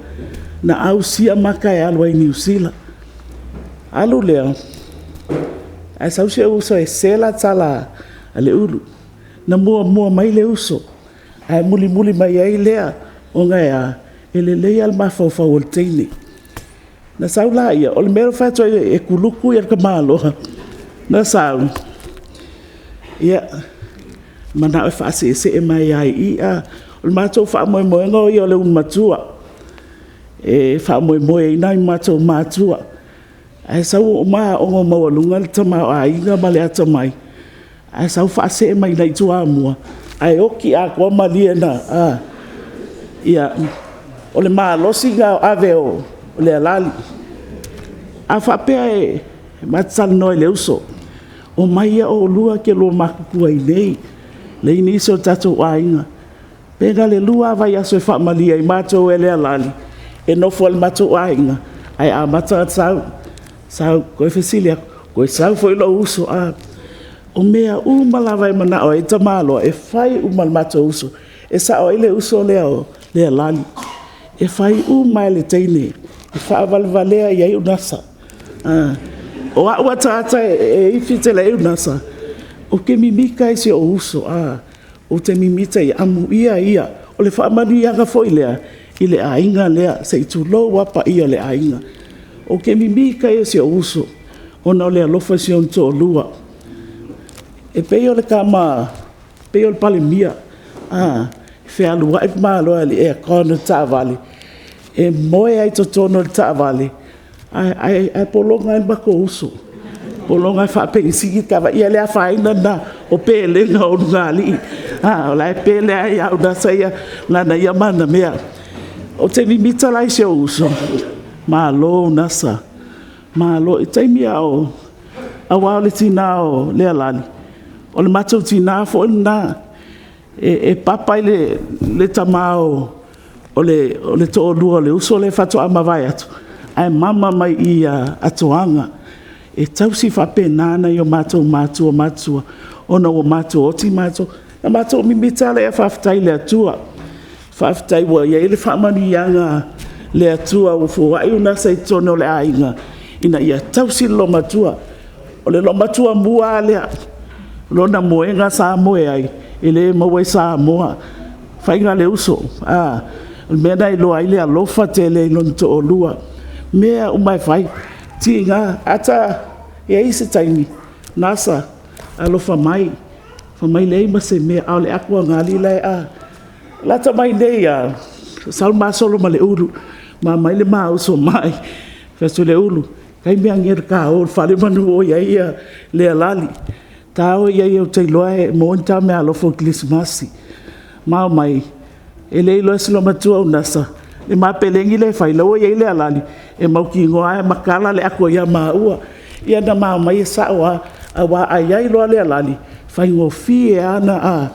na ausia maka e alu ai i Niu Sila. Alu lea, ae sau si ou uso e sese le tala a Leulu. Na muamua mai le uso, ae mulimuli mai ai lea, ona e a? E lelei lava le mafaufau o le teine. Na sau laia, o le mea lea ou te fai atu ai e kuluku le tamaloa. Na sau, ia, manao e faasiisii mai lava i i. O le matou faamoemoega o ia o le ulu matua, e faamoemoe i ai nai o matou matua. Ae sau uma aoga maualuga le tamaoaiga ma le atamai, ae sau faasee mai i Toamua, ae oti atoa malie na. Ia, O le malosi lena o ave o Lealali. A faapea e ma te talanoa i le uso, omai ia oulua e te lua matutua i inei, leai nisi o tatou aiga. Pe na o le 2 lava vaiaso e faamalie ai matou e Lealali, e nofo ai i le matou aiga, ae amata ona sau, sau. Toe fesili atu, toe sau foi lou uso. O mea uma lava e manao ai le tamaloa, e fai uma e le matou uso. E sao ai le uso lea o Lealali, e fai uma lava e le teine, e faavalevalea i ai Unasa. O au ataata e ifi tele ai Unasa, ou te mimita ai i si ou uso, ou te mimita i ai, amuia ia, o le faamanuiaga foi lea i le aiga lea, se i tulou lava paia o le aiga. Ou te mimita ia i si ou uso ona o le alofa i si ona toalua. E pei o le tama, e pei o le Palemia, e fealuai tamaloa i le aircon o le taavale, e moe ai i totonu o le taavale ae pologa ai le matou uso, pologa e faapenisini le taavale. Ia le afaina lena o pelega o ulugalii, o la e pele lava ia Unasa ia i lana ia ma ana mea. Ou te mimita la i si ou uso, malo Unasa, malo. I le taimi a o… aua o le tina o Lealali, o le matou tina foi lena. E papa i le tama o le toalua o le uso lea faatoa mavae atu, ae mama mai ia Atoaga. E tausi faapena nai o matou matua matutua ona ua matua oti matou. Ona matou mimita lava lea faafetai i le Atua, faafetai ua i ai le faamanuiaga a le Atua ua foai Unasa i totonu o le aiga ina ia tausi le loomatua. O le loomatua mua lava lea, o lona moega sa moe ai, e le maua i Samoa, faiga le uso. O le mea lena e iloa ai le alofa tele i lona toalua. O mea uma e fai, e tiga, ata e i ai se taimi, Gasa, alofa mai, fai mai e leai ma se mea, a o le ato agali la e… Lata mai nei lava, sau ma solo ma Leulu, ma aumai le ma uso mai. Fai atu, Leulu, taimi lava lenei o le ta o i le fale semeamanu o i ai Lealali. Ta o i ai ou te iloa e maua ni ta meaalofa o le kerisimasi. Ma omai, e le iloa e si olomatua o Unasa le ma pelegi lea e fai, o la e ua i ai Lealali, e mautinoa lava e matala le ato ia maua. Ia na ma omai e sao lava, aua a i ai loa Lealali, e faigofie lava ona…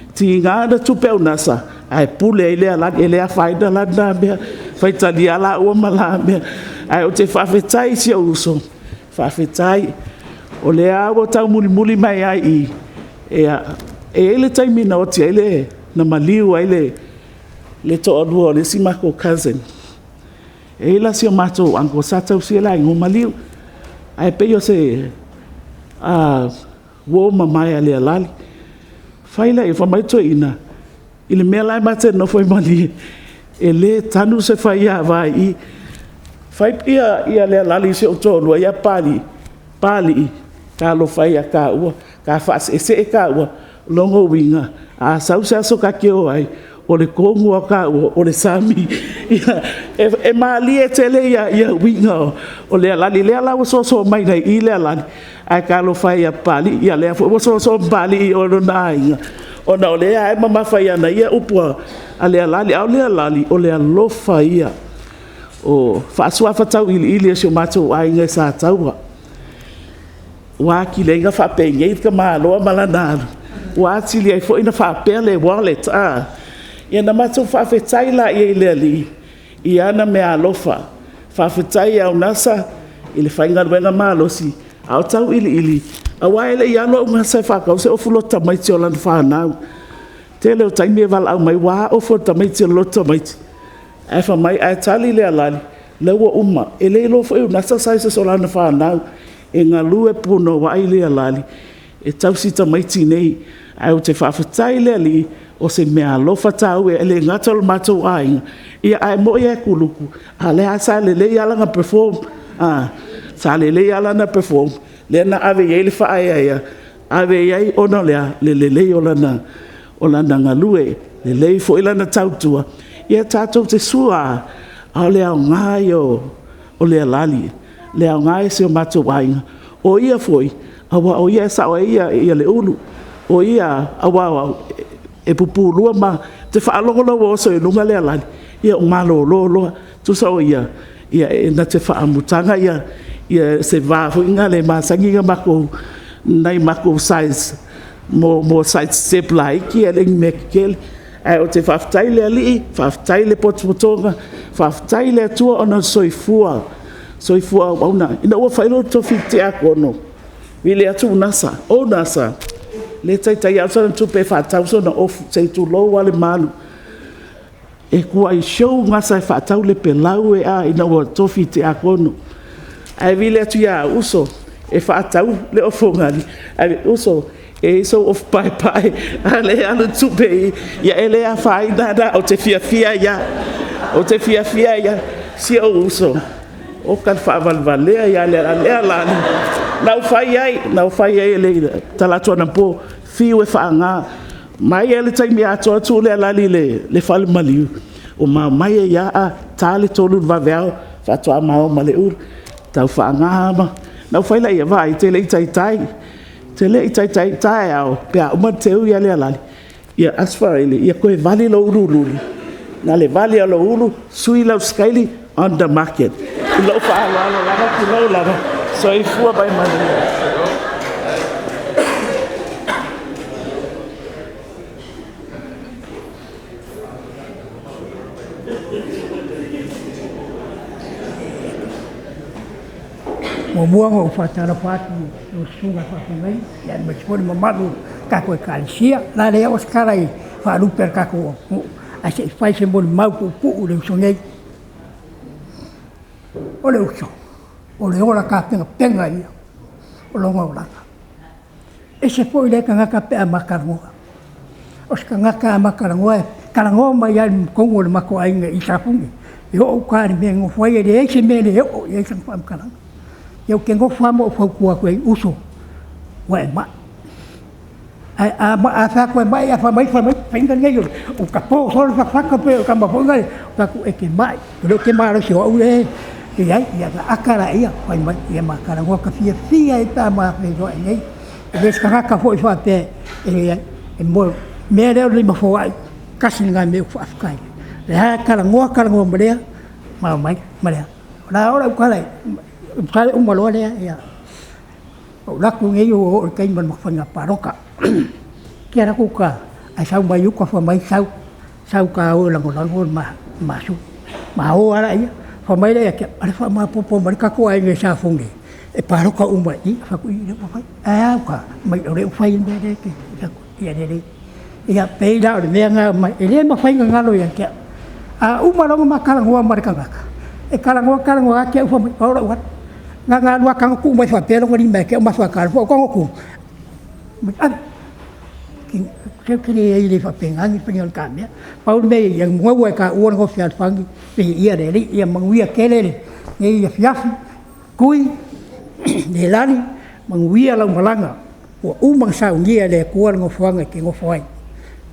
e tiga ona tupe a Unasa ae pule ai Lealali. E le afaina la lena mea, faitalia lava laua ma la mea. Ae ou te faafetai i si ou uso, faafetai. O lea lava ua taumulimuli mai lava i i, e i ai le taimi na maliu ai le toalua o le isi matou cousin. E i ai la si o matou uncle sa tausia le aiga, ua maliu. Ae pei o se uo mamae a Lealali. Fai mai le toeaina, i le mea la e ma te nonofo ai i Malie, e le tanu se faiava i i. Fai Lealali i si ou toalua ia Papalii, Papalii, talofa e ia taua, ta faaseesee taua, o lona uiga, a sau se aso ta te o ai, o le tonu lava o taua, o le sami. E malie tele uiga o Lealali, o lea la ua soso mai nei i i Lealali, ae talofa e ia Papalii, ia o lea foi ua soso ma Papalii i lona aiga, ona o lea lava e mamafa i ana ia upu a Lealali. A o Lealali, o le alofa ia. O faasuafa tauiliili e si o matou aiga i Sataua, ua atili ai ona faapenei le tamaloa ma lana alu, ua atili ai foi ona faapea le wallet. Ia ona matou faafetai lea i le Alii i ana meaalofa. Faafetai ia Unasa i le faigaluega malosi, a o tauiliili, aua e le i alu lava Unasa e faatau se ofu loto tamaiti o lana fanau. Tele o taimi e valaau mai, ua a ofu a le tamaiti o le lotu tamaiti? Ae fai mai, ae tali Lealali, o la ua uma. E le iloa foi e Unasa sizes o lana fanau. E galue punouai Lealali e tausi tamaiti nei. Ae ou te faafetai i le Alii, o se meaalofa taua, e le gata o le matou aiga, ae moni lava e kuluku, a o lea sa lelei lava lana perform. Sa lelei lava lana perform, lea na ave i ai le faaeaea, ave i ai ona o le a? Le lelei o lana galue, lelei foi lana tautua. Ia tatou te sua lava, a o le aoga ia o Lealali, le aoga ia o si o matou aiga. O ia foi, aua o ia e sao ai Leulu, o ia, aua o au, e pupulua ma… Ou te faalogo loa ua oso i luga Lealali, Ia, ua malolo loa. Tusa o ia, ia e na te faamutaga se va foi lena le masani ona matou, nai matou size mo side step laiti ae le o ni mea tetele. Ae ou te faafetai i le Alii, faafetai i le potopotoga, faafetai i le Atua ona o le soifua, soifua auauna. Ina ua fai lou tofi tiakono, vili atu Unasa, o Unasa, le taitai lava sana tupe e faatau sona ofu se i tulou lava le malu. E tuai show Gasa e faatau le pelau e a ina ua tofi tiakono. Ae vili atu ia Uso e faatau le ofu agiagi, Uso, e i ai sou ofu paepae, a o lea e alu le tupe i i. Ia e le afaina lava, ou te fiafia ai lava. Ou te fiafia ai lava. Si ou uso, oka le faavalevalea ia Leala, na ou fai ai, na ou fai ai talaatu anapo, fiu e faana. Mai lava i le taimi atoa tuu le alalii i le fale maliu, ua mamae ai lava, a ta le 3 i le vaveao faatoa mao ma le ulu, tau faana ma… Ona ou fai lea i ai, vaai, e te le i taitai, e te le i taitai, taeao pe a uma ona teu Lealali, ia ask Faraile ia toe vali lou uluuluulu, na o le vali lava o lou ulu, sui lau skaili, on the market. I lou faaaloalo lava, tulou lava. Soifua ma ia manuia. Muamua ona ou faatalofa atu i lau susuga i le faafeagaiga, aemaise foi le mamalu o le tatou Ekalesia. O le a le oo se tala e faalupe a le tatou atunuu, ae se i fai se molimau puupuu i le uso nei. O le uso, o le ola tapenapena ia o lona olaga. E ese foi lea tagata pe a ma talanoa. O se tagata a ma talanoa, e talanoa mai lava i totonu o le matou aiga i Safune, e oo i uta i le mea e nofo ai, e leai se mea e le oo i ai sana faamatalaga. Ia ou te nofo lava ma ou fautua atu i ai, uso, ua e mai. Ae a fai atu e mai, ae fai mai, le faiga lenei ua tapo solo le fatafata pei o le tama foi lea, ou fai atu, e te mai, e le o te malosi o au lea e i ai. Ia ona ata lea, fai mai, ia ma talanoa, ta fiafia ai pe a ma feiloai nei. E le o se tagata foi faapea e… o le mea lea o le lima foai, tasi lena mea ou te faafetai ai. O lea lava e talanoa talanoa ma lea, ma omai ma lea. O le a oo lau tala, masalo e uma loa lea, ona ou alu atu lea ua oo i le taimi o le faiga palota. Ou te alu atu i uta, ae sau mai uta fai mai sau, sau ta o e lagolago le ma sui. Ma o lava lea. Fai mai lea ia te au, alu e faamaopoopo mai le tatou aiga i Safune e palota uma i i. Ou fai atu, i lea ua fai. Ae a uta? Fai mai o lea ua fai le mea lea e te… Ou fai atu, ia lelei. Ia pei la o le mea lena, e le mafai ona galo ia te au. A uma loa ona ma talanoa ma le tagata, e talanoa talanoa lava te i ua fai mai, o lou alu. Na ona alu lava tago tuu mai faapea lona lima ia te au ma faatalofa. Ou tago atu, fai mai, ave. Se ou te leai e le faapena le faiga o le ta mea. Pau le mea ia maua e taua le gafa o fealofani, viia le Alii. Ia manuia tele lenei afiafi. Tui, Leilani, manuia lau malaga, ua uma ona saunia e le Atua le nofoaga e te nofo ai.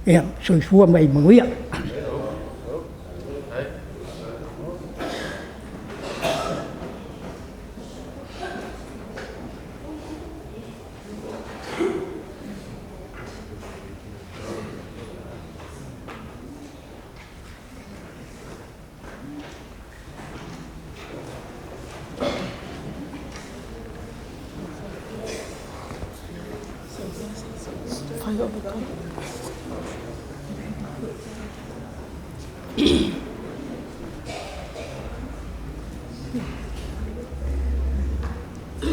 Ia soifua ma ia manuia.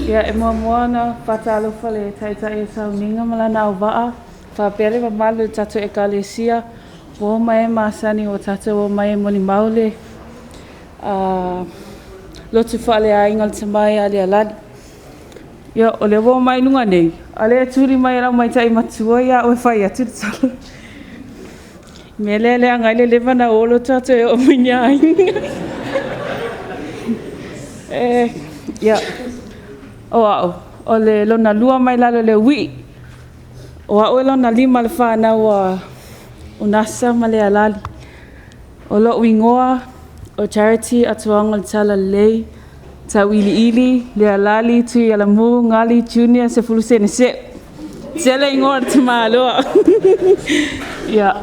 Ia, e muamua ona faatalofa le Taitai o Sauniga ma lana auvaa, faapea le mamalu o le tatou Ekalesia, ua oma e masani ua tatou omai e molimau le lotu faaleaiga o le tama ia Lealali. Ia, o lea ua omai i luga nei, a o lea e tuli mai e lau maitai matua ia au e fai atu le tala. O le mea lea e leaga ai le leva ona olo tatou e oo mai i aiga. Ia, o au, o le lona lua mai lalo i le uii. O au e lona lima o le fanau a Unasa ma Lealali. O lou igoa o Charity Atuaga o le Talalelei, Tauiliili, Lealali, Tuialamu, Gali, Junior, Sefulu Seneseu. Tele igoa o le tamaloa. Ia.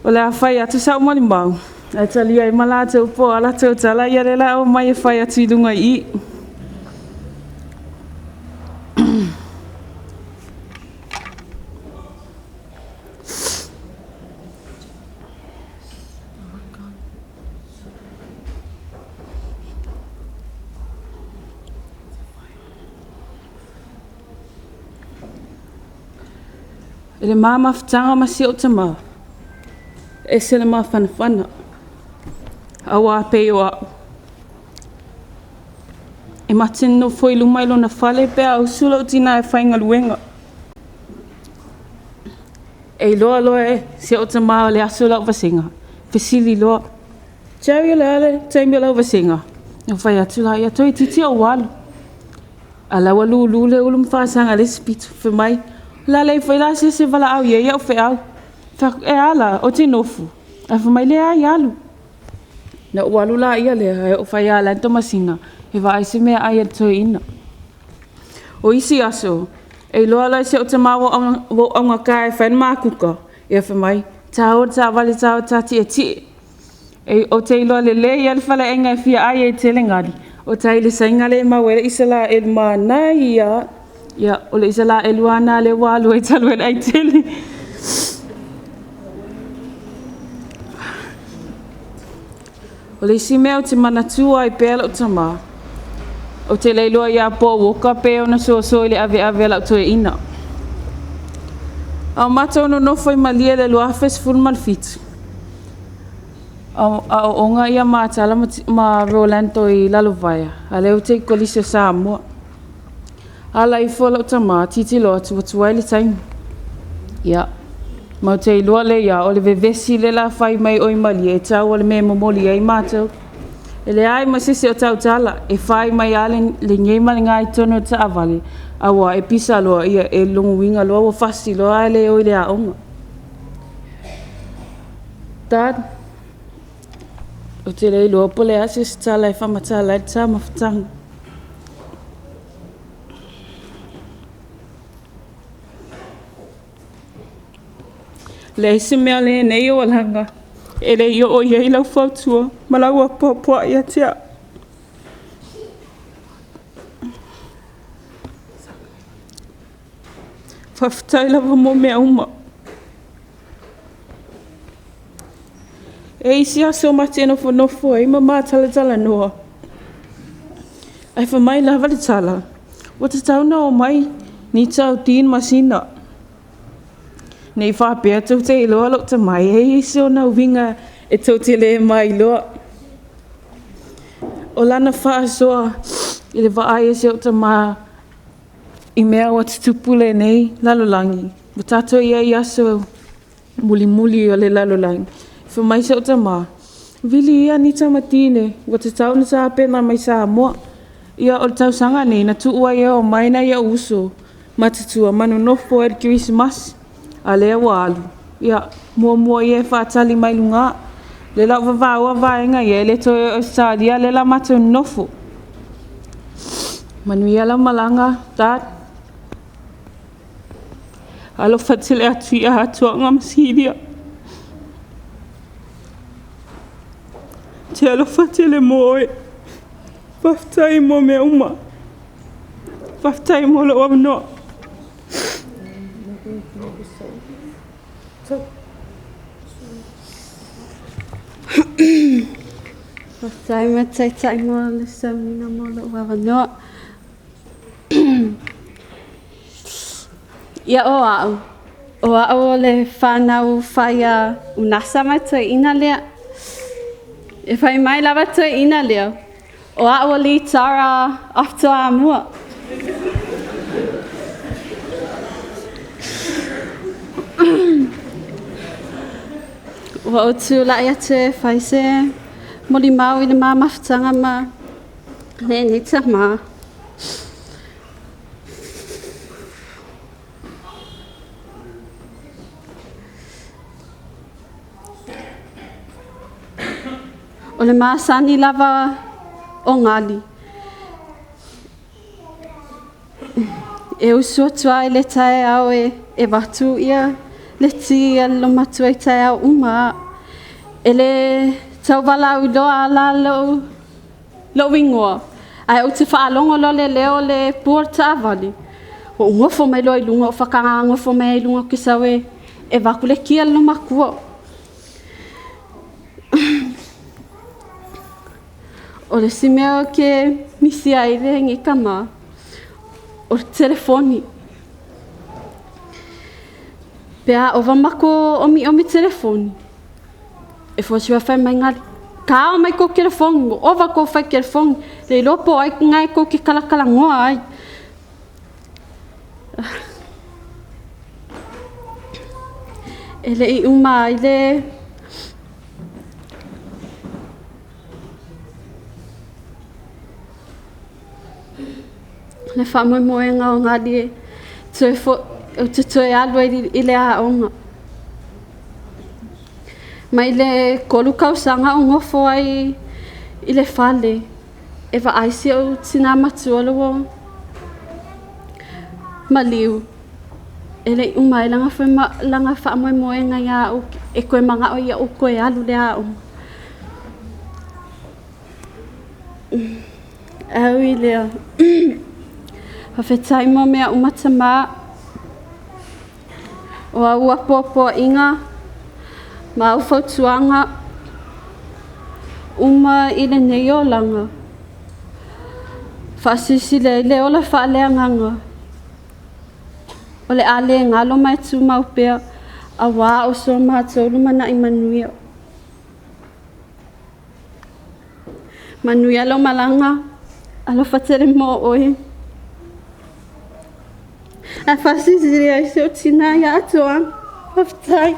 O le a fai atu sa'u molimau, ae talia ai ma latou po o a latou tala ia lea o le a omai e fai atu i luga i i. I le ma mafutaga ma si ou tamā, e ese le mafanafana, auā pei o a'u. E ma te nonofo i luma i lona fale pe a usu lo'u tinā e faigaluega. E iloa loa e si o'u tamā o le aso o la'u vasega, fesili loa, Jerry o le a le taimi o lau vasega? Na ou fai atu laia, toeitiiti ou alu. A la ua lūlū le ulu ma faasaga i le isi pito, fai mai, O le a leai foi la se isi e valaau i ai au feau. Fai atu, E a la, ou te nofo? Ae fai mai, Leai, alu. Na ou alu laia lea, ae oo fai ia Alan Tomasina e vaai se meaai a le toeaina. O isi aso, e iloa loa e si ou tamā ua ou augata e fai le makuka, ia fai mai, Tāua le taavale tāua ta tietie. E, ou te iloa lelei lava le faleaiga e fia ai ai tele gali, o tai i le saiga lea e maua ai le Isaraelu manaia. Ia, o le Isaraelu lava lena lea ua alu ai talu ai le ai tele. O le isi mea ou te manatua ai pea lou tamā, ou te le iloa ia Paul Walker pe ona soso i le aveave a lau toeaina. A o matou nonofo i Malie i le 2017, a o oga ia Matala ma Rolando i Lalovaea, a lea ou te i Kolisi o Samoa. Ala ifo lou tamā, tilotilo atu ua tuai le taimi. Ia, ma ou te iloa lea ia, o le vevesi lea la fai mai oi Malie e tau o le mea e momoli ai matou. E leai ma se isi o tautala, e fai mai lava le lenei ma le ga i totonu o le taavale, aua e pisa loa, ia, e logoina loa ua fasi loa ae le o i le aoga. Dad, ou te le iloa po o le a se isi tala e faamatala ai le ta mafutaga. Leai se mea lenei o alaga e le i oo i ai lau fautua ma lau apoapoai ia te au. Faafetai lava mo mea uma. E isi aso ma te nofonofo ai ma matalatalanoa. Ae fai mai lava le tala, ua tatau ona omai ni tau Dean Masina. Ne i faapea tou te iloa lou tamai e i ai se ona uiga e tou te le mailoa. O lana faasoa i le vaai a si ou tamā i mea ua tutupu lenei lalolagi, ua tatou i ai i aso mulimuli o le lalolagi. Fai mai si ou tamā, Vili ia ni tamatine, ua tatau ona tapena mai Samoa. Ia, o le tausaga nei na tuu ai e oo mai nai ou uso matutua ma nonofo ai le Kerisimasi, a lea ua alu. Ia, muamua ia e faatali mai luga. Le la ua vavaoa vaega ia e le toe o i Ausetalia lea la matou nonofo. Manuia lau malaga, Dad. Alofa tele atu ia Atuaga ma Silia. Te alofa tele mo oe. Faafetai mo mea uma. Faafetai mo lou avanoa. Faafetai ma taitai mo le sauniga mo lou avanoa. Ia o a'u, o a'u o le fanau fai a Unasa ma toeaina lea. E fai mai lava toeaina lea, o a'u o litara after Amua. Ua ou tulai atu e fai se molimau i le ma mafutaga ma lenei tamā. O le masani lava o Gali e usu atu ai le taeao e, e vatu ia le ti a le matua i taeao uma. E le tauvalau iloa ala lou igoa, ae ou te faalogo loa le leo le pua o le taavale, ua ou gofo mai loa i luga, ou faatagagofo mai ai i luga ou te sau e avatu le ki a le loomatua. O le isi mea ou te misia ai lenei tama, o le telefoni. Pe a ova matou omiomi telefoni, e fuasiua fai mai gali, kao mai kou telefoni, ua ova kou fai telefoni, le iloa po o ai lena e tou te talatalanoa ai. E le i uma ai le le faamoemoega o gali e toe fo, ou te toe alu ai i le aoga. Mai le 3 tausaga o nofo ai i le fale, e vaai si ou tina matua le ua maliu. E le i uma ai lana lana faamoemoega ia au e toe manao ia ou toe alu le aoga. Au i lea. Faafetai mo mea uma tamā. O au apoapoaiga ma au fautuaga uma i lenei olaga. Faasilasila ai le ola faaleagaga. O le a le galo ma e tumau pea, auā o so matou lumanai manuia. Manuia lou malaga, alofa tele mo oe. Ae faasilasila ai si ou tina ia Atoaga. Faafetai.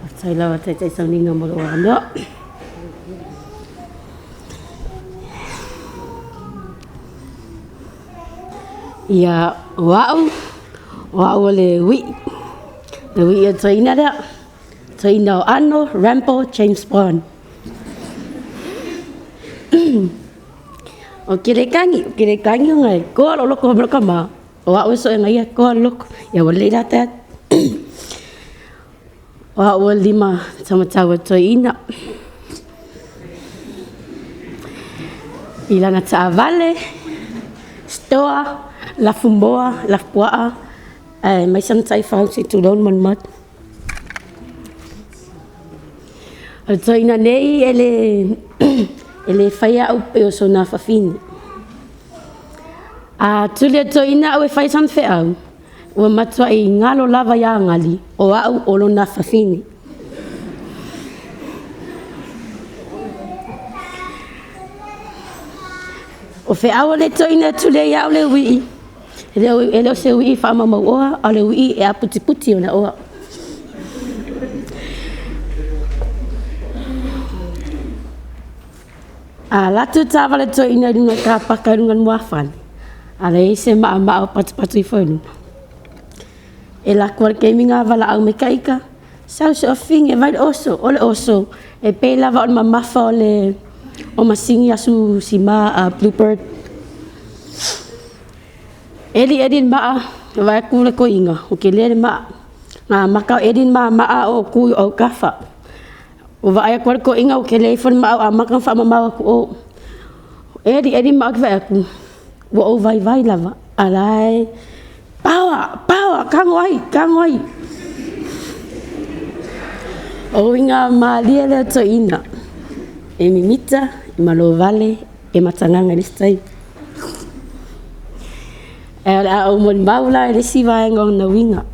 Faafetai lava taitai sauniga mo lou avanoa. Ia, o au, o au o le ui'i. Le ui'i o toeaina lea. Toeaina o Ano, Rambo, James Bond. O ke le kangi, o ke le kangi o ngai koa lo loko o ka ma. O au e so e ngai e koa loko. Ia ua lei rata. O au o lima tamatau o toeaina. I lana taavale, stoa, lafumoa, lafupuaa, ae mai sana taifau se tulou le manumatu. O le toeaina nei e le faia au pe o sona fafine. A tuli e toeaina au e fai sana feau, ua matuai ngalo lava ia gali o au o lona fafine. O feau o le toeaina tuli ai au le ui'i, e le o se ui'i whaamamau oa, o le ui'i e aputiputi o na oa. A latu tāwale toeaina i lunga ka paka i lunga muafale, a le ese maa maa o patupatu i whaununa. E la kua le keimi ngā wala au me kaika, sau se o finge vai le oso, o le oso, e pe lava o le mamafa o le o masingi asu si ma a Bluebird. Eli eli maa, vai ku le koinga, o ke le maa. Ngā maka eli maa maa o kui o kafa. O vai aku le koinga o ke le fon maa a maka wha mamau aku o. Eli eli maa ki vai aku. Ua o vai vai lava. Alai. Pawa, pawa, kango ai, kango ai. O inga maalia lea toeaina. E mimita, e malovale, e matagaga i le isi taimi. E o le a ou molimau la e le isi vaega o na uiga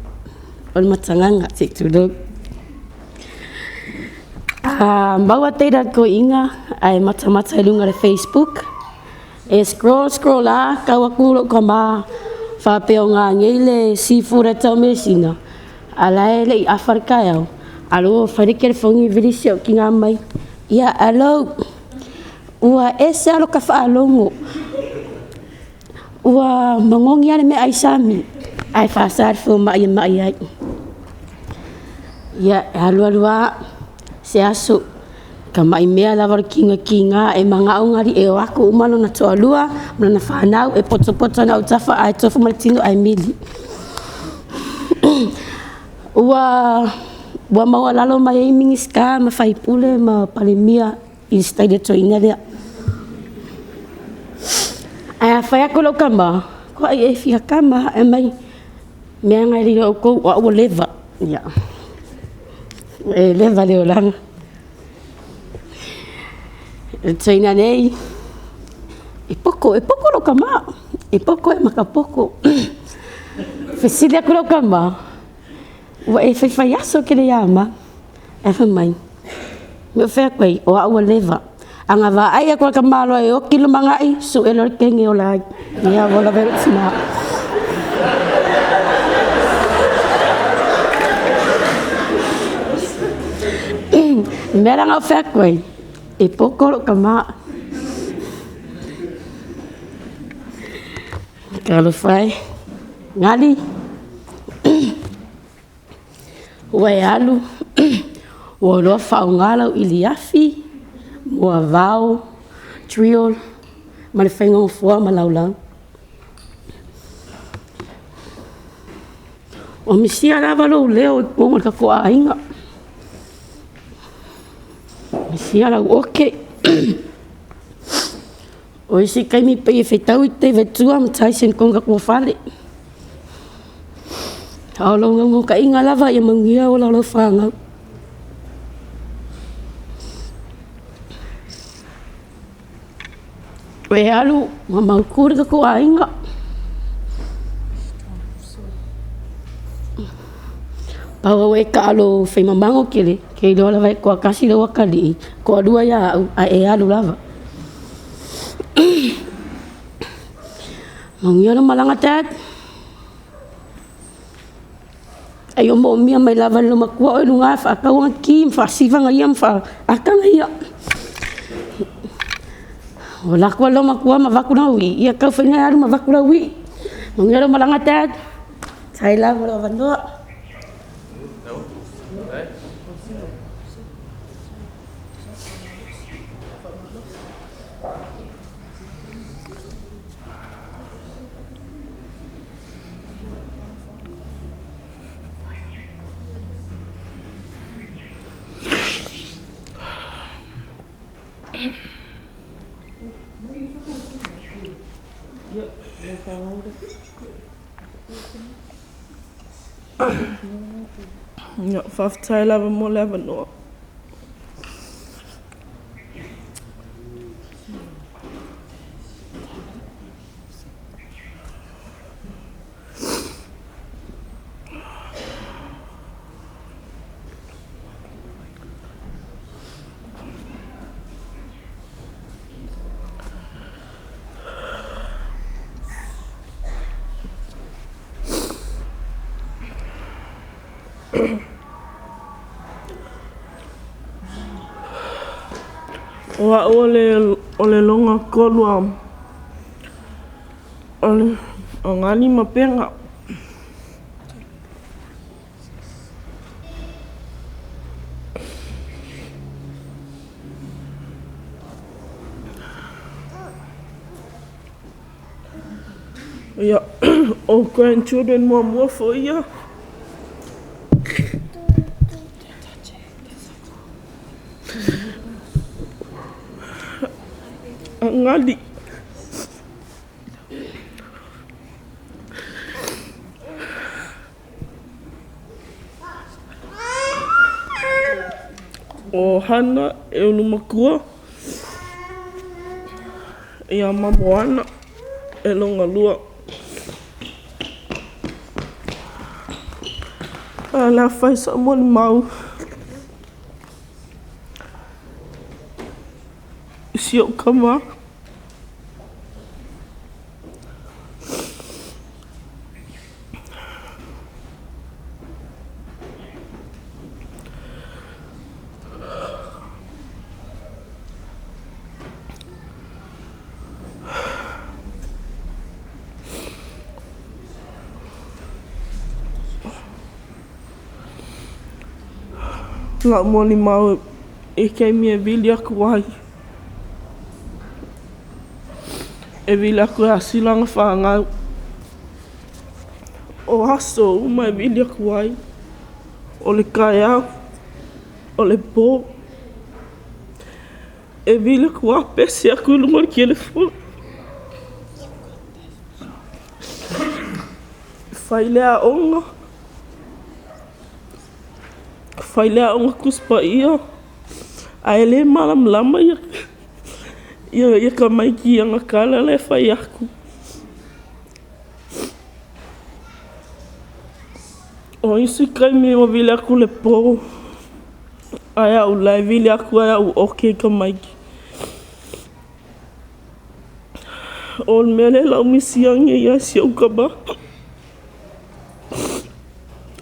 o le matagaga se i tulou. A maua teira le koiga ae matamata i luga o le Facebook. E scroll, scroll a, kau aku lou kamā, whapea o ngā ngei le seafood e tau mesina. A la e le i afa le kaeao. Alo, whaere ke le whangi vilisi o ki ngā mai. Ia, alo, ua ese alo ka whaalongo. Ua mangongi ale me aisami. Ai whaasari fo mai e mai ai. Ia, e alu alu a, se aso. Ka maʻi mea lava o le kigakiga e magao gali e o aku uma lona toalua ma lona fanau e potopoto ana autafa ae tofu ma le tino ae mili. Ua ua maualalo mai ai Minisita ma faipule ma Palemia i le setaile toeaina lea. Ae a fai atu lau tama, koai e fia kama e mai mea ngai le outou o au ua leva. Ia. E leva le olaga. Le toeaina nei, e poko lou tama. E poko e makapoko. Fesili atu lau tama, ua e faifai aso ke le ia ma. E fai mai, me o fea koe, o au ua leva. Anga vaai aku ka malo e oki lo mangai, su e lo kenge o lai. Ia wala velo tina. Mea nga o fea koe, e poko lo tama. Talofa e. Gali. Ua e alu, ua iloa faaaoga lau iliafi, moavao, drill, ma le faiga ma laulau. O misia lava lou leo i totonu o le tatou aiga. Misia lau oke. O isi taimi pe i fetau i te vetua ma Tyson konga kua fale. A o lau gaugautaiga lava ia manuia ola o lau fanau. O e alu, ua mautu le tatou aiga. Pau au e taalo faimamago tele, ke iloa lava e toatasi lau atalii, toalua ia au, ae e alu lava. Manuia lau malaga Dad. Ai o moomia mai lava le matua o luga whaakau ki whaasiva ia ma whaakanga ia. O la kua lo matua ma vaku na ui, ia kau whainga aru ma vaku na ui. Manuia lau malaga Dad. Tai lava lo avanoa. Ia, faafetai lava mo le avanoa. O au o le longa tolu a o le o Gali ma Pega. Ia, o grandchildren muamua foi ia. Gali. O Hana e ulu makua. Ia ma Moana e longa lua. A la fai sa mo mau. Si o kama. La mo ni mau I taimi e vili aku ai. E vili aku e asi lana fanau. O aso uma e vili aku ai. O le taeao, o le po. E vili aku a pese aku i luga o le telefoni. Fai le aoga. Fai le aoga Tusi Paia. Ae le malamalama ia ia ia tamaiti i ana tala la e fai atu. O isi taimi ua vili atu le po, ae au la e vili atu ae au oke i tamaiti. O le mea lea o lau misia nei ia si ou tama.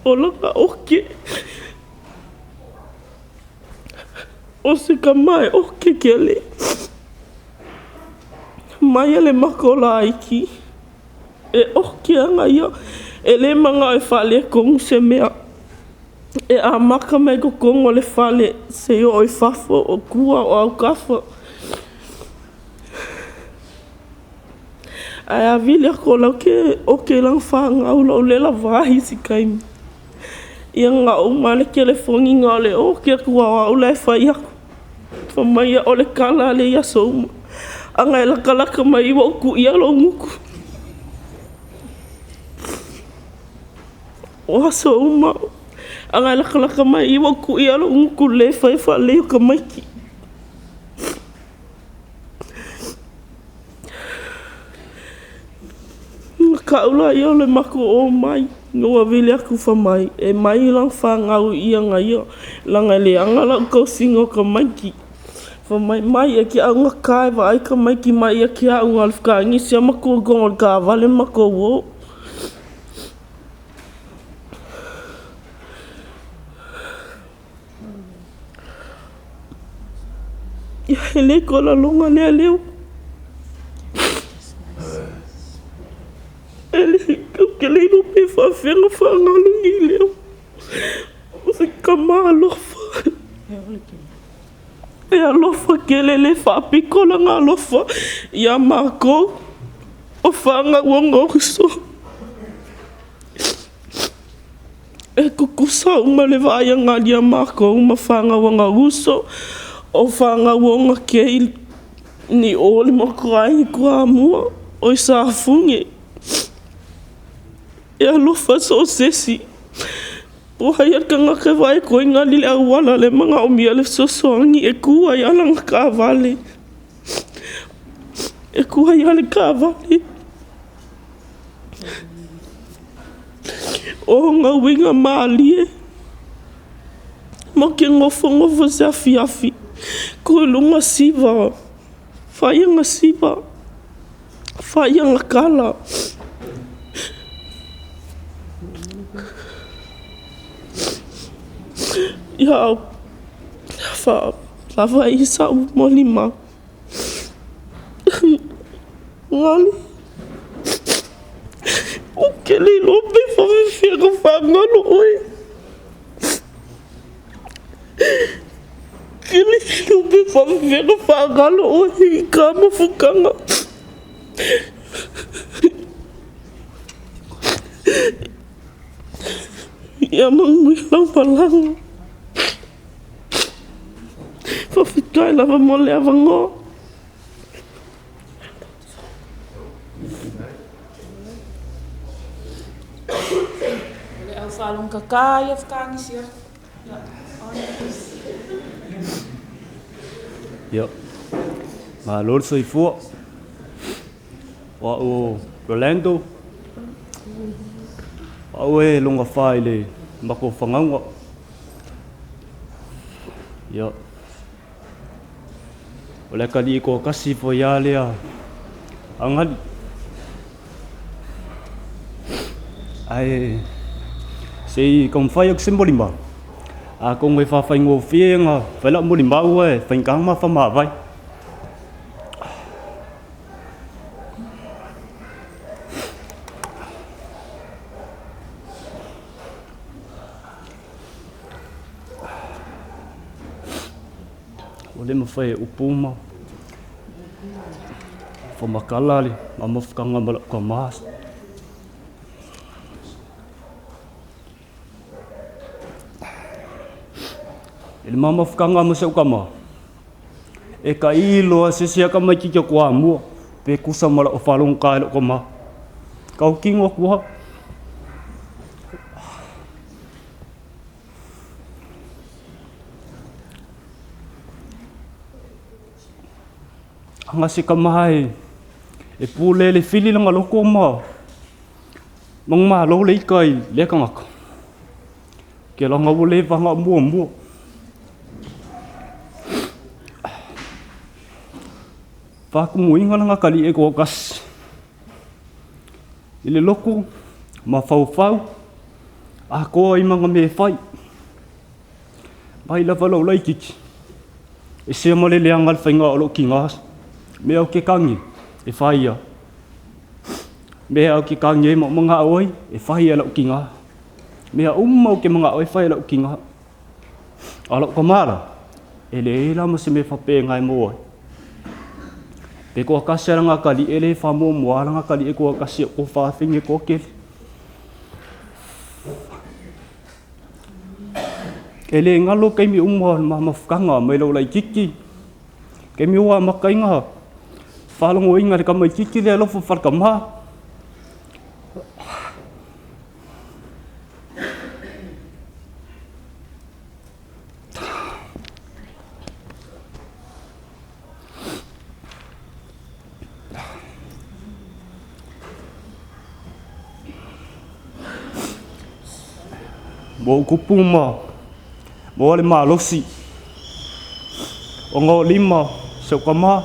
O lana oke. O se tama e oke tele. Mai le mako laiti. E oke ana ia. E le mana'o e faaletonu se mea. E amata mai totonu o le fale seia oo i fafo o tua o autafa. Ae a vili atu o la ke oke i lana fanau o lou le lava ai isi taimi. Ia na uma le telefoni na o le oke atu a o au la e fai atu. Fai mai ia o le tala lea i aso uma. Ana e latalata mai ua ou tuia lou gutu. O aso uma ana e latalata mai ua ou tuia lou gutu le faia faalelei o tamaiti. Na tau laia o le matou o mai, ina ua vili atu fai mai, e mai lana fanau i aga ia, leaga e leaga lau tausiga o tamaiti. Fai mai, mai e te augata e vaai tamaiti mai ia te au na o le fetagisi lava matou i totonu o le taavale ma matou o. Ia, e le toe lagona lea leo. E le, ou te le iloa pe faapefea ona faagalo nei leo. O se tama alofa. E alofa tele, e le faapito lona alofa ia matou o fanau ona uso. E tutusa uma le vaai agali ia matou ma fanau ona uso, o fanau ona kei ni o le motuai i Toamua, o i Safune. E alofa so o se isi. Po o ai lava le tagata e vaai atu ai gali le auala le manaomia le fesoasoani e tu ai lava lana taavale. E tu ai lava le taavale. O ona uiga malie, matou te nofonofo i se afiafi, tu i luga siva, fai ana siva, fai ana tala. Ia faalava ai sau molimau. Gali. Ou te le iloa pe faapefea ona faagalo oe. Ke le iloa pe faapefea ona faagalo oe i ta mafutaga. Ia manuia lau malaga. Faafetai lava mo le avanoa. O le au faalogogata ia fetagisi atu. Ia, malo le soifua. O au o Rolando. O au e logofa i le matou fagauga. Ia, o le atalii toatasi foi lava lea agali. Ae se i taumafai atu se molimau, atonu e faafaigofie ona fai lau molimau ae faigata ona faamavae. Ua le mafai e upu ma faamatala le mafutaga ma la'u tama. I le ma mafutaga ma si a'u tama, e tailo lava se isi tamaitiiti o Toamua pe tusa ma la'u faalogogata i la'u tama. Tautino atu lava. Aga se tama e pule le fili lona loto ma manumalo le ita i lea tagata. Ke laga ua leva ona muamua. Faatumuina lana atalii e toatasi i le lotu mafaufau atoa ai ma ana mea e fai. Mai lava lou laitiiti, e sea ma le leaga le faiga o lou tiga, mea ou te tagi e fai ia. Mea ou te tagi ai ma ou manao ai, e fai e lou tiga. Mea uma ou te manao ai e fai e lou tiga. A o lou tama la, e leai la ma se mea faapena e maua ai. Pe toatasi lava lana atalii e le faamuamua lana atalii e toatasi e o fafine e toatele. E le galo taimi uma o le ma mafutaga mai lou laitiiti, taimi ua amata ai ona faalogoina i le tamaitiiti lea e alofa faletama. Ua ou tupu ma maua le malosi ona o lima si ou tama.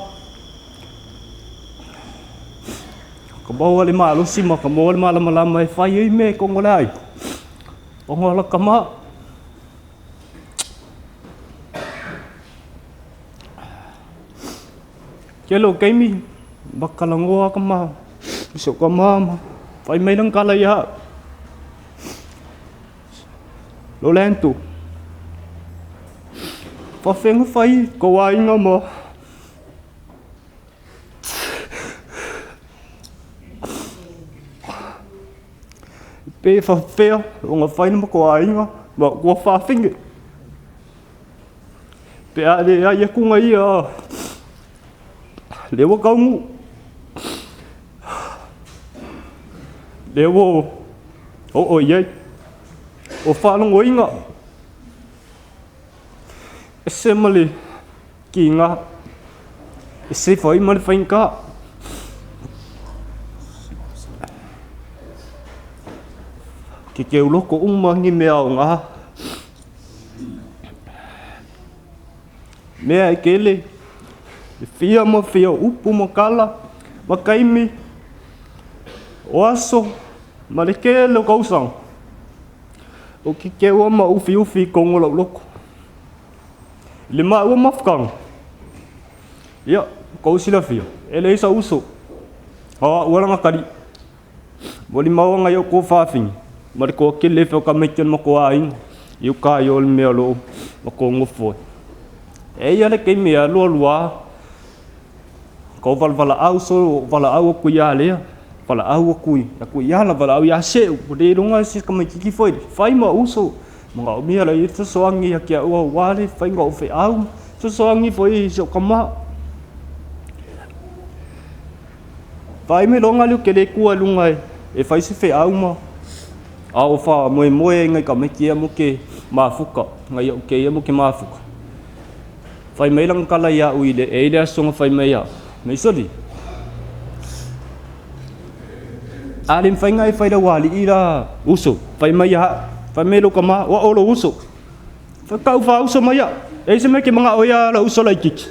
Ka maua le malosi ma ka maua le malamalama e fai ai mea i totonu o le aiga ona o laka tama. Tele o taimi, matalanoa tama i si ou tama ma fai mai lana tala ia au. Lolento, faafefea ona fai tou aiga ma pe faafefea ona fai le matou aiga ma ua faafine pe a leai atu na ia lea ua taunuu lea ua oo i ai o faalogoina ese ma le kiga e sefa ai ma le faigata. Ke keuloko uma ni mea aoga. Mea e kele, e fia ma fia upu ma tala ma taimi o aso ma le tele o tausaga. O ke keua ma ufiufi i totonu o lou loto. I le maua mafutaga, ia, kou silafia, e leai sau uso, a o a'u lava lana atalii. Molimau aga i o'u tuafafine ma le toatele e feokameti o le matou aiga i uta i o le mea o lo o matou nofo ai. Eia le taimi e alualu lava, tau valavala'au so valaau atu ia Lea, valaau atu i atu i ala, valaau ia Se'u, ua le iloga se tamaitiiti foi lea, fai ma uso, manaomia la ia fesoasoani ia te a'u aua le faiga o feau, fesoasoani foi i si o'u tama. Vaai mai loa lea ou te le tua i luga e fai se feau ma a o faamoemoe ai nai tamaiti ia mo ke mafuta, nai o'u kēia mo ke mafuta. Fai mai lana tala ia a'u i le e i le aso na fai mai ia au, Soli, a le mafai ona e fai lau alii la uso, fai mai ia a'u, fai mai lou tama, o a'u o lou uso. Tau faauso mai a'u, e i ai se mea e te mana'o ai a lou uso laitiiti.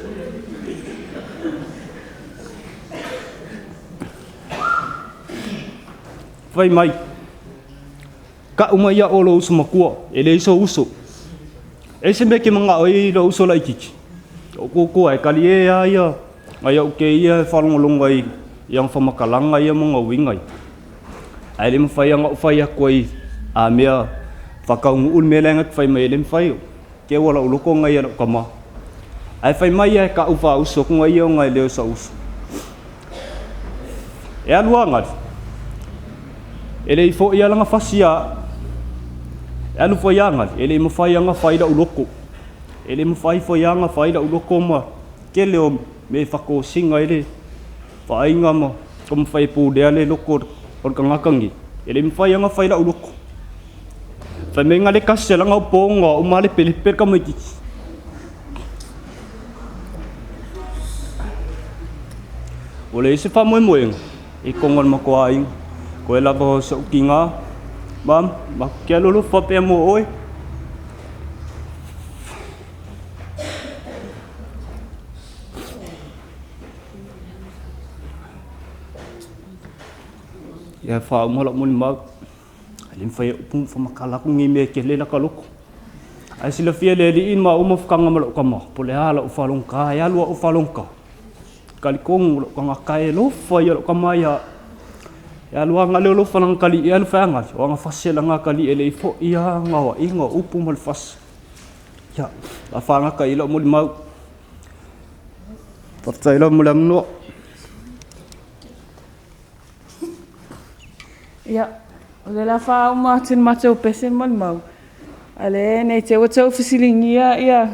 Fai mai, Ka'u mai a'u o lou uso matua, e leai sou uso. E i ai se mea e te mana'o ai lou uso laitiiti. O kōkō e kali ē a ia ngai a'u kēia e faalogologo ai i ana faamatalaga ia ma ona uiga ia. Ae le mafai ona ou fai atu ai a mea faataunuu le mea lea na te fai mai ai, e le mafai. Keu a lou loto ngai a lou tama. Ae fai mai ia e ka'u faauso kuga ia ona e le o sa'u uso. E alu a gali. E le i fo'i a lana fasi ia a'u. E alu foi a gali, e le i mafai a na fai la'u loko. E le mafai foi a na fai la'u loko ma tele o mea e fakosiga ai le vaaiga ma taumafai e pulea le loko o le tagata nei. E le i mafai a na fai la'u loko. Fai mai na le tasi lana upu ona o a'u malepelepe le tamaitiiti. Ua leai se faamoemoega i totonu o le matou aiga. Koe lava o si ou tiga, Mama, matou te alolofa pea mo oe. Ia faauma lau molimau. E le mafai e upu ona faamatala atu ni mea e tele la ta loto. Ae silafia e le Alii ma au mafutaga ma lou tama, po o le a lau faalogogata, e alu au faalogogata. Talitonu lou tagata e alofa ia lou tama ia au. E alu lava le alofa lana talii e alu fai o ana fasi lana talii e le i foi lava gaoaiga o upu ma le fasi. Ia, a faagata i lau molimau. Faafetai lava mo le avanoa. Ia, o le la faauma atu le matou pese ma le mau. A le nei te ua tau fesiligia ia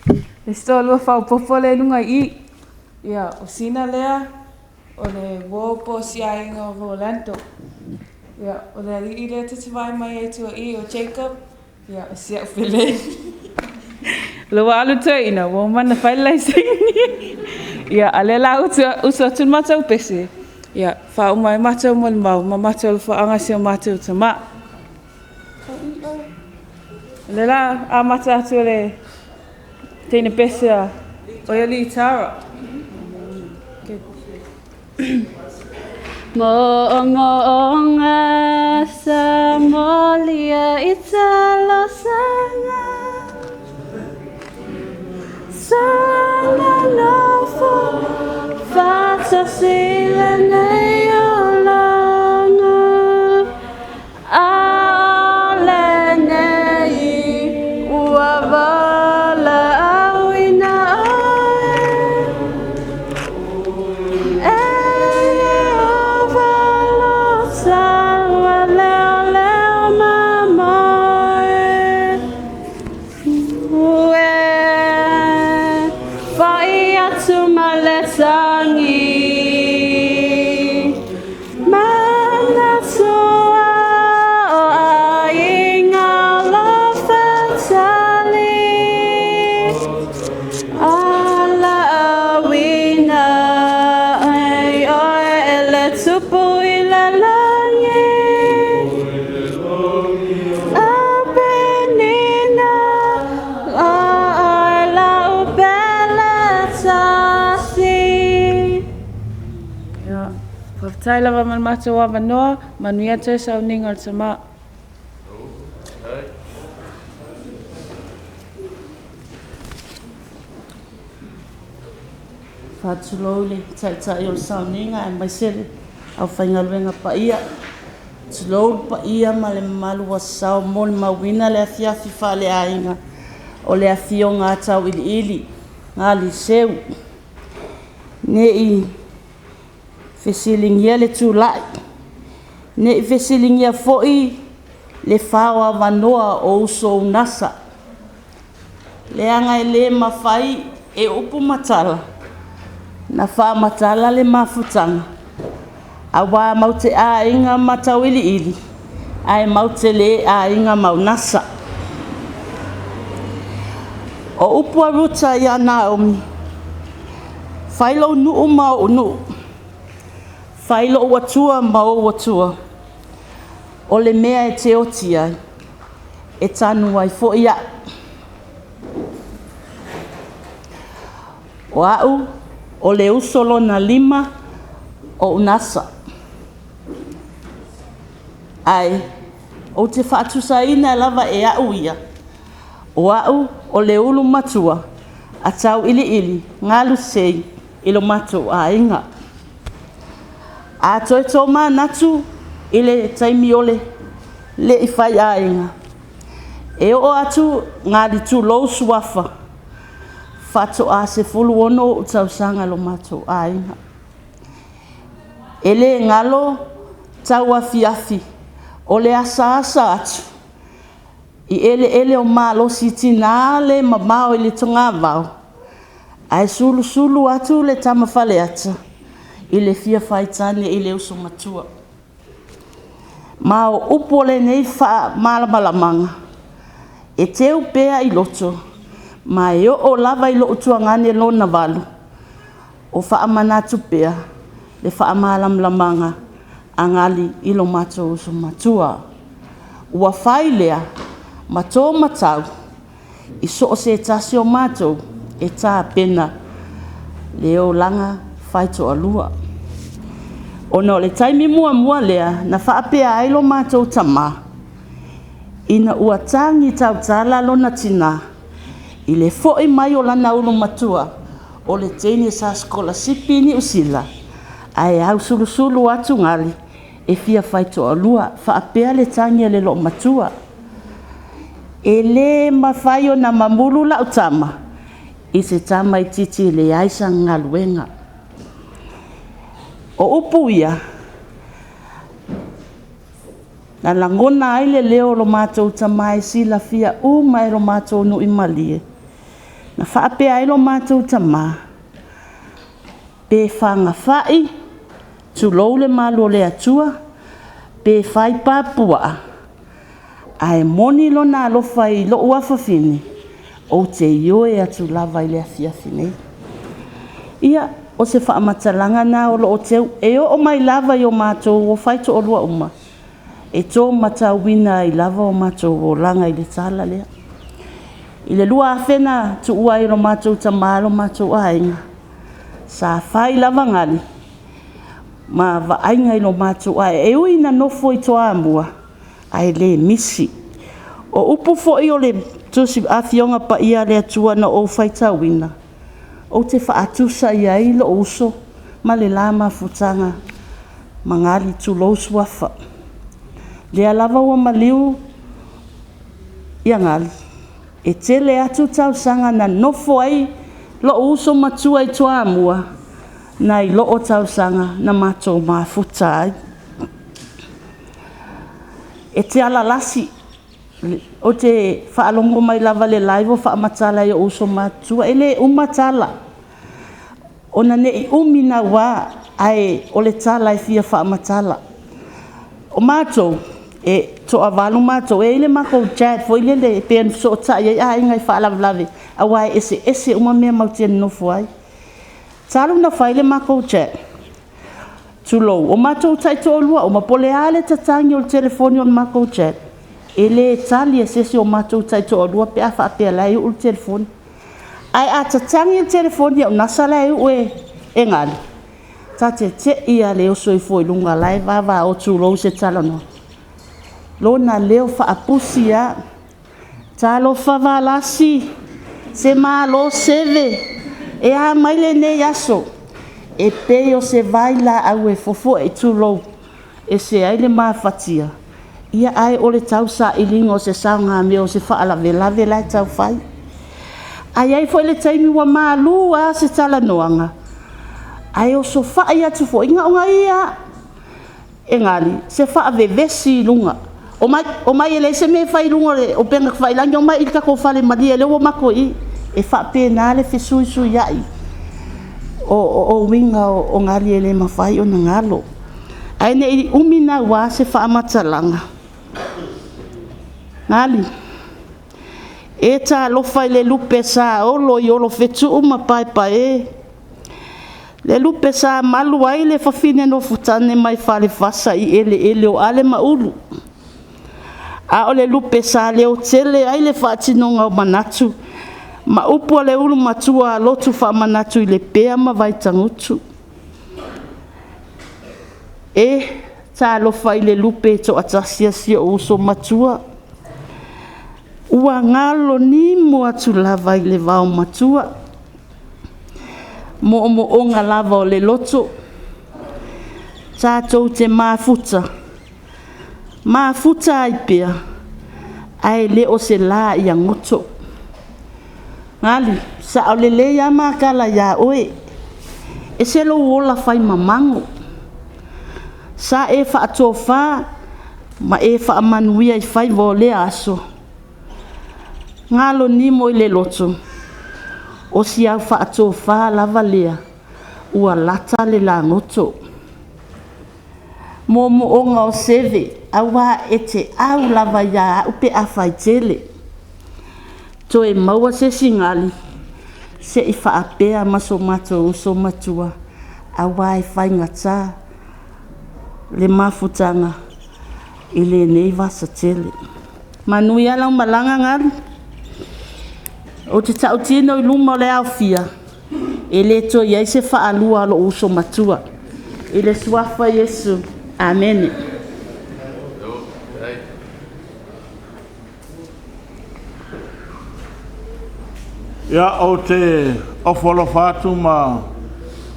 le isi toalua faaopoopo lea i luga i i. Ia, o Sina lea, o le uo po o si aiga o Rolando. Ia, o le alii lea ta te vaai mai ai tua i o Jacob, ia, o si au felei. O lea ua alu toeaina, ua uma ona fai le laisene. Ia, a lea la usu atu le matou pese, ia, faauma ai matou molimau ma matou alofaaga i si o matou tamā. O lea la amata atu e le teine pese a o ia Lee Tara. Okay. Mo'omo'oga sa molia i talosaga Sana nofo faatasi lenei olaga A o lenei ua valaauina oe E Ieova lo taua leoleo mamoe E fo'i atu ma le tagi Manatua o aiga alofa tali Valaauina ai oe e le Tupu i le lagi A penina o oe lau pele tasi. Ia, faafetai lava mo le matou avanoa, manuia toe sauniga o le Tamā. Faatulou i le Taitai o le sauniga aemaise le aufaigaluega paia. Tulou le paia ma le mamalu ua sao molimauina le afiafi faaleaiga o le afioga a Tauiliili Galisia. Ne i fesiligia le tulai, ne i fesiligia foi le fao avanoa o uso unasa, leaga e le mafai e upu ma tala na faamatala le mafutaga, auā maute aiga ma Tauiliili ae maute le aiga ma Unasa. O upu a Ruta ia Naomi, fai lou nuu ma ou nuu, fai lou atua ma ou atua, o le mea e te oti ai, e tanu ai foi au. O au, o le uso lona lima o Unasa. Ae, ou te faatusaina lava e au ia, o au o le ulu matua a Tauiliili Galusei i lo matou aiga. A toe tō manatu i le taimi o le le'i fai aiga, e oo atu ngā litulou suafa. Faatoa 16 o'u tausaga i lo matou aiga. E le galo tauafiafi o le asaasa atu i eleele o malosi tina le mamao i le togavao, ae sulusulu atu le tama faleata i le fia faitane i le uso matua. Ma o upu o lenei faamalamalamaga e teu pea i loto, ma e oo lava i lou tuagane lona valu, o faamanatu pea le faamalamalamaga a Gali i lo matou uso matua. Ua fai lea ma tō matau i so o se tasi o matou e tapena le olaga faitoalua. Ona o le taimi muamua lea na faapea ai lo matou tamā, ina ua tagi tautala lona tinā i le fo'i mai o lana ulu matua o le teine sa sikolasipi i Niu Sila, ae ausulusulu atu Gali e fia faitoalua, faapea le tagi a le loomatua. E lē mafai ona mamulu la'u tama i se tamaitiiti e leai sana galuega. O upu ia na lagona ai le leo o lo matou tamā e silafia uma e lo matou nuu i Malie. Na faapea ai lo matou tamā, pe fagafa'i, tulou le malu o le Atua, pe fai papuaa, ae moni lona alofa i lou afafine, ou te ioe atu lava i le afiafi nei. Ia, o se faamatalaga na o loo teu e oo mai lava i o matou o faitoalua uma, e tō matauina ai lava o matou olaga i le tala lea. I le 2000 na tuua ai e lo matou tamā lo matou aiga, sa fai lava Gali ma vaaiga i lo matou aiga. E ui ina nofo i Toamua, ae le misi. O upu foi o le Tusi Afioga Paia a le Atua na ou faitauina, ou te faatusa i ai lou uso ma le la mafutaga ma Gali, tulou suafa. Lea lava ua maliu ia Gali, e tele atu tausaga na nofo ai lou uso matua i Toamua nai loo tausaga na matou mafuta ai. E te alalasi, ou te faalogo mai lava i le live o faamatala e ou uso matutua, e le uma tala, ona ne i umi naua, ae o le tala e fia faamatala. O matou, e toavalu matou, e i ai le matou chat foi lele e pei ona fesootai ai aiga i faalavelave, aua e eseese uma mea matou te nonofo ai. Talu ona fai le matou chat, tulou, o matou taitoalua uma, po o le a le tatagi o le telefoni o le matou chat, e le tali e se isi o matou taitoalua pe a faapea o la e uu le telefoni. Ae a tatagi le telefoni a Unasa la e uu e Gali, ta te tei lava i le oso ifo i luga o la e vavao, tulou, i se talanoa. Lona leo faapusi lava, “Talofa Valasi, se malo seve, e a mai lenei aso?” E pei o se vailaau e fofo'e, tulou, ese ai le mafatia, ia ae o le tausailiga o se saogamea o se faalavelave la e tau fai. Ae i ai foi le taimi ua malu lava se talanoaga, ae osofai atu foi, na ona ia lava, e Gali, se faavevesi i luga. Omai, omai e leai se mea e fai i luga o le upega tafailagi, omai i le tatou fale malie lea ua matou i i. E faapena le fesuisuiai o uiga o Gali e le mafai ona galo. Ae ne i umi naua se faamatalaga, Gali, e talofa i le lupe sa olo i Olofetuu ma Paepae, le lupe sa malu ai le fafine nofotane mai Falefasa i eleele o Ale ma Ulu, a o le lupe sa leotele ai le faatinoga o manatu ma upu a le ulu matua a lotu faamanatu i Lepea ma Vaitagutu. E talofa i le lupe e toatasi a si ou uso matua, ua galo nimo atu lava i le vaomatua, moomooga lava o le loto, tatou te mafuta, mafuta ai pea, ae le o se la ia goto. Gali, sao lelei a makala iā oe. E se lou ola fai mamago. Sa e faatofā ma e faamanuia i faiva o lea aso. Galo nimo i le loto, o si au faatofā lava lea, ua lata le lagoto. Moomooga o seve, auā e te au lava iā au pe a faitele. Toe maua se isi gali, se'i faapea ma so matou uso matua, auā e faigatā le mafutaga i lenei vasa tele. Manuia lau malaga Gali. Ou te tautino i luma o le aofia, e le toe i ai se faalua a lou uso matua. I le suafa Iesu. Amene. Ia, ou te ofo alofa atu ma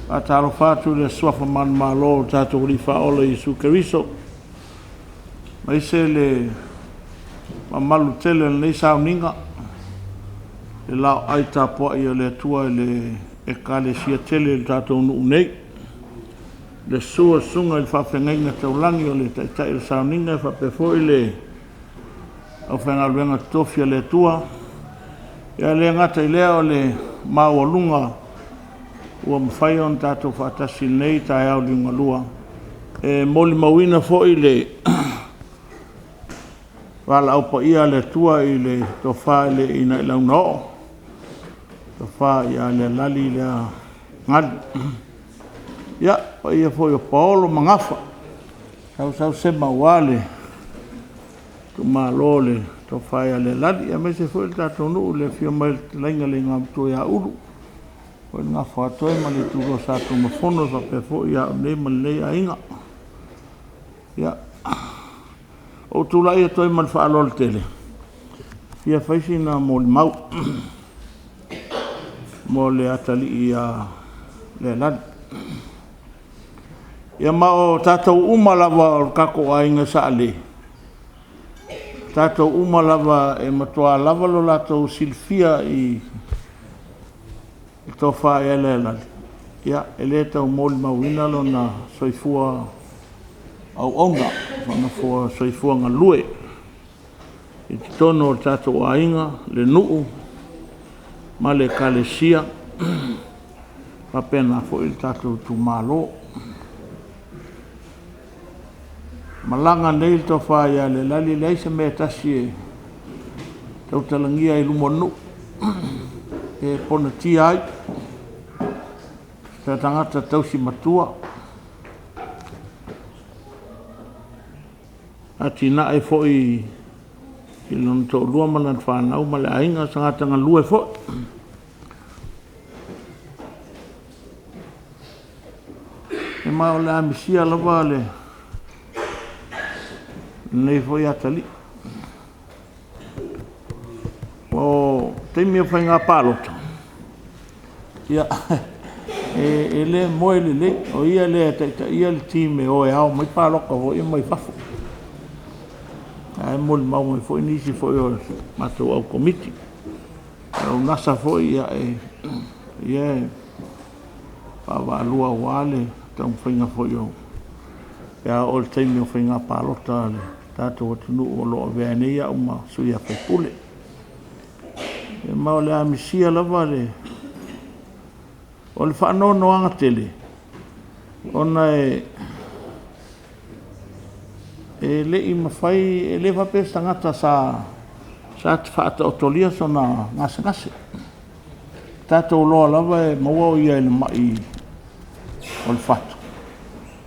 faatalofa atu i le suafa manumalo o le tatou Alii Faaola Iesu Keriso, aemaise le mamalu tele o lenei sauniga, le laoai tapuai a le Atua i le Ekalesia tele i le tatou nuu nei. Le susu o le susuga i le faafeagaiga taulagi o le taitai o le sauniga e faapea foi le aufaigaluega totofi a le Atua. Ia le gata i lea o le maualuga ua mafai ona tatou faatasi i lenei taeao liugalua e molimauina foi le valaau paia a le Atua i le tofa i le Inailaunao, tofa ia Lealali lea Galu. Ia, paia foi o paolo ma gafa, sausau sema aua le itumalo o le tofa ia Lealali, aemaise foi le tatou nuu i le afio mai o le fetalaiga i le Igoamatua ia Ulu, le Gafa o Aatoe ma le itulua o Sa Tunumafono e faapea foi ia au nei ma lenei aiga. Ia, ua ou tulai atu ai ma le faaaloalo tele, e fia fai sina molimau mo le atalii ia Lealali. Ia ma o tatou uma lava o le tatou aiga sa Ale, tatou uma lava e matua lava lo latou silafia i le tofa ia Lealali, ia e le tau molimauina lona soifua auauna, lona soifua galue i totonu o le tatou aiga, le nuu ma le Ekalesia, faapena foi le tatou itumalo. Malaga nei le tofa ia Lealali, e leai se mea e tasi e tautalagia ai i luma o le nuu, pe ponatia ai, se tagata tausi matua, atinae foi i lona toalua ma lana fanau ma le aiga, o se tagata galue foi. Ma o le a misia lava lenei foi atalii. O taimi o faiga palota, ia, e le moe lelei, o ia lea e taitaia le team e o e ao mai palota foi ia mai fafo. Ae molimau mai foi nisi foi o le matou au komiti. O NASA foi, ia, e ia e vaavaalua aua le taumafaiga foi o pe a oo i le taimi o faiga palota a le tatou atunuu o lo o avea ai nei au ma sui usufono. Ma o le a misia lava le o le faanoanoaga tele ona e le i mafai, e le faapea se tagata sa faataotolia sona gasegase. Tatou iloa lava e maua o ia i le mai o le fatu,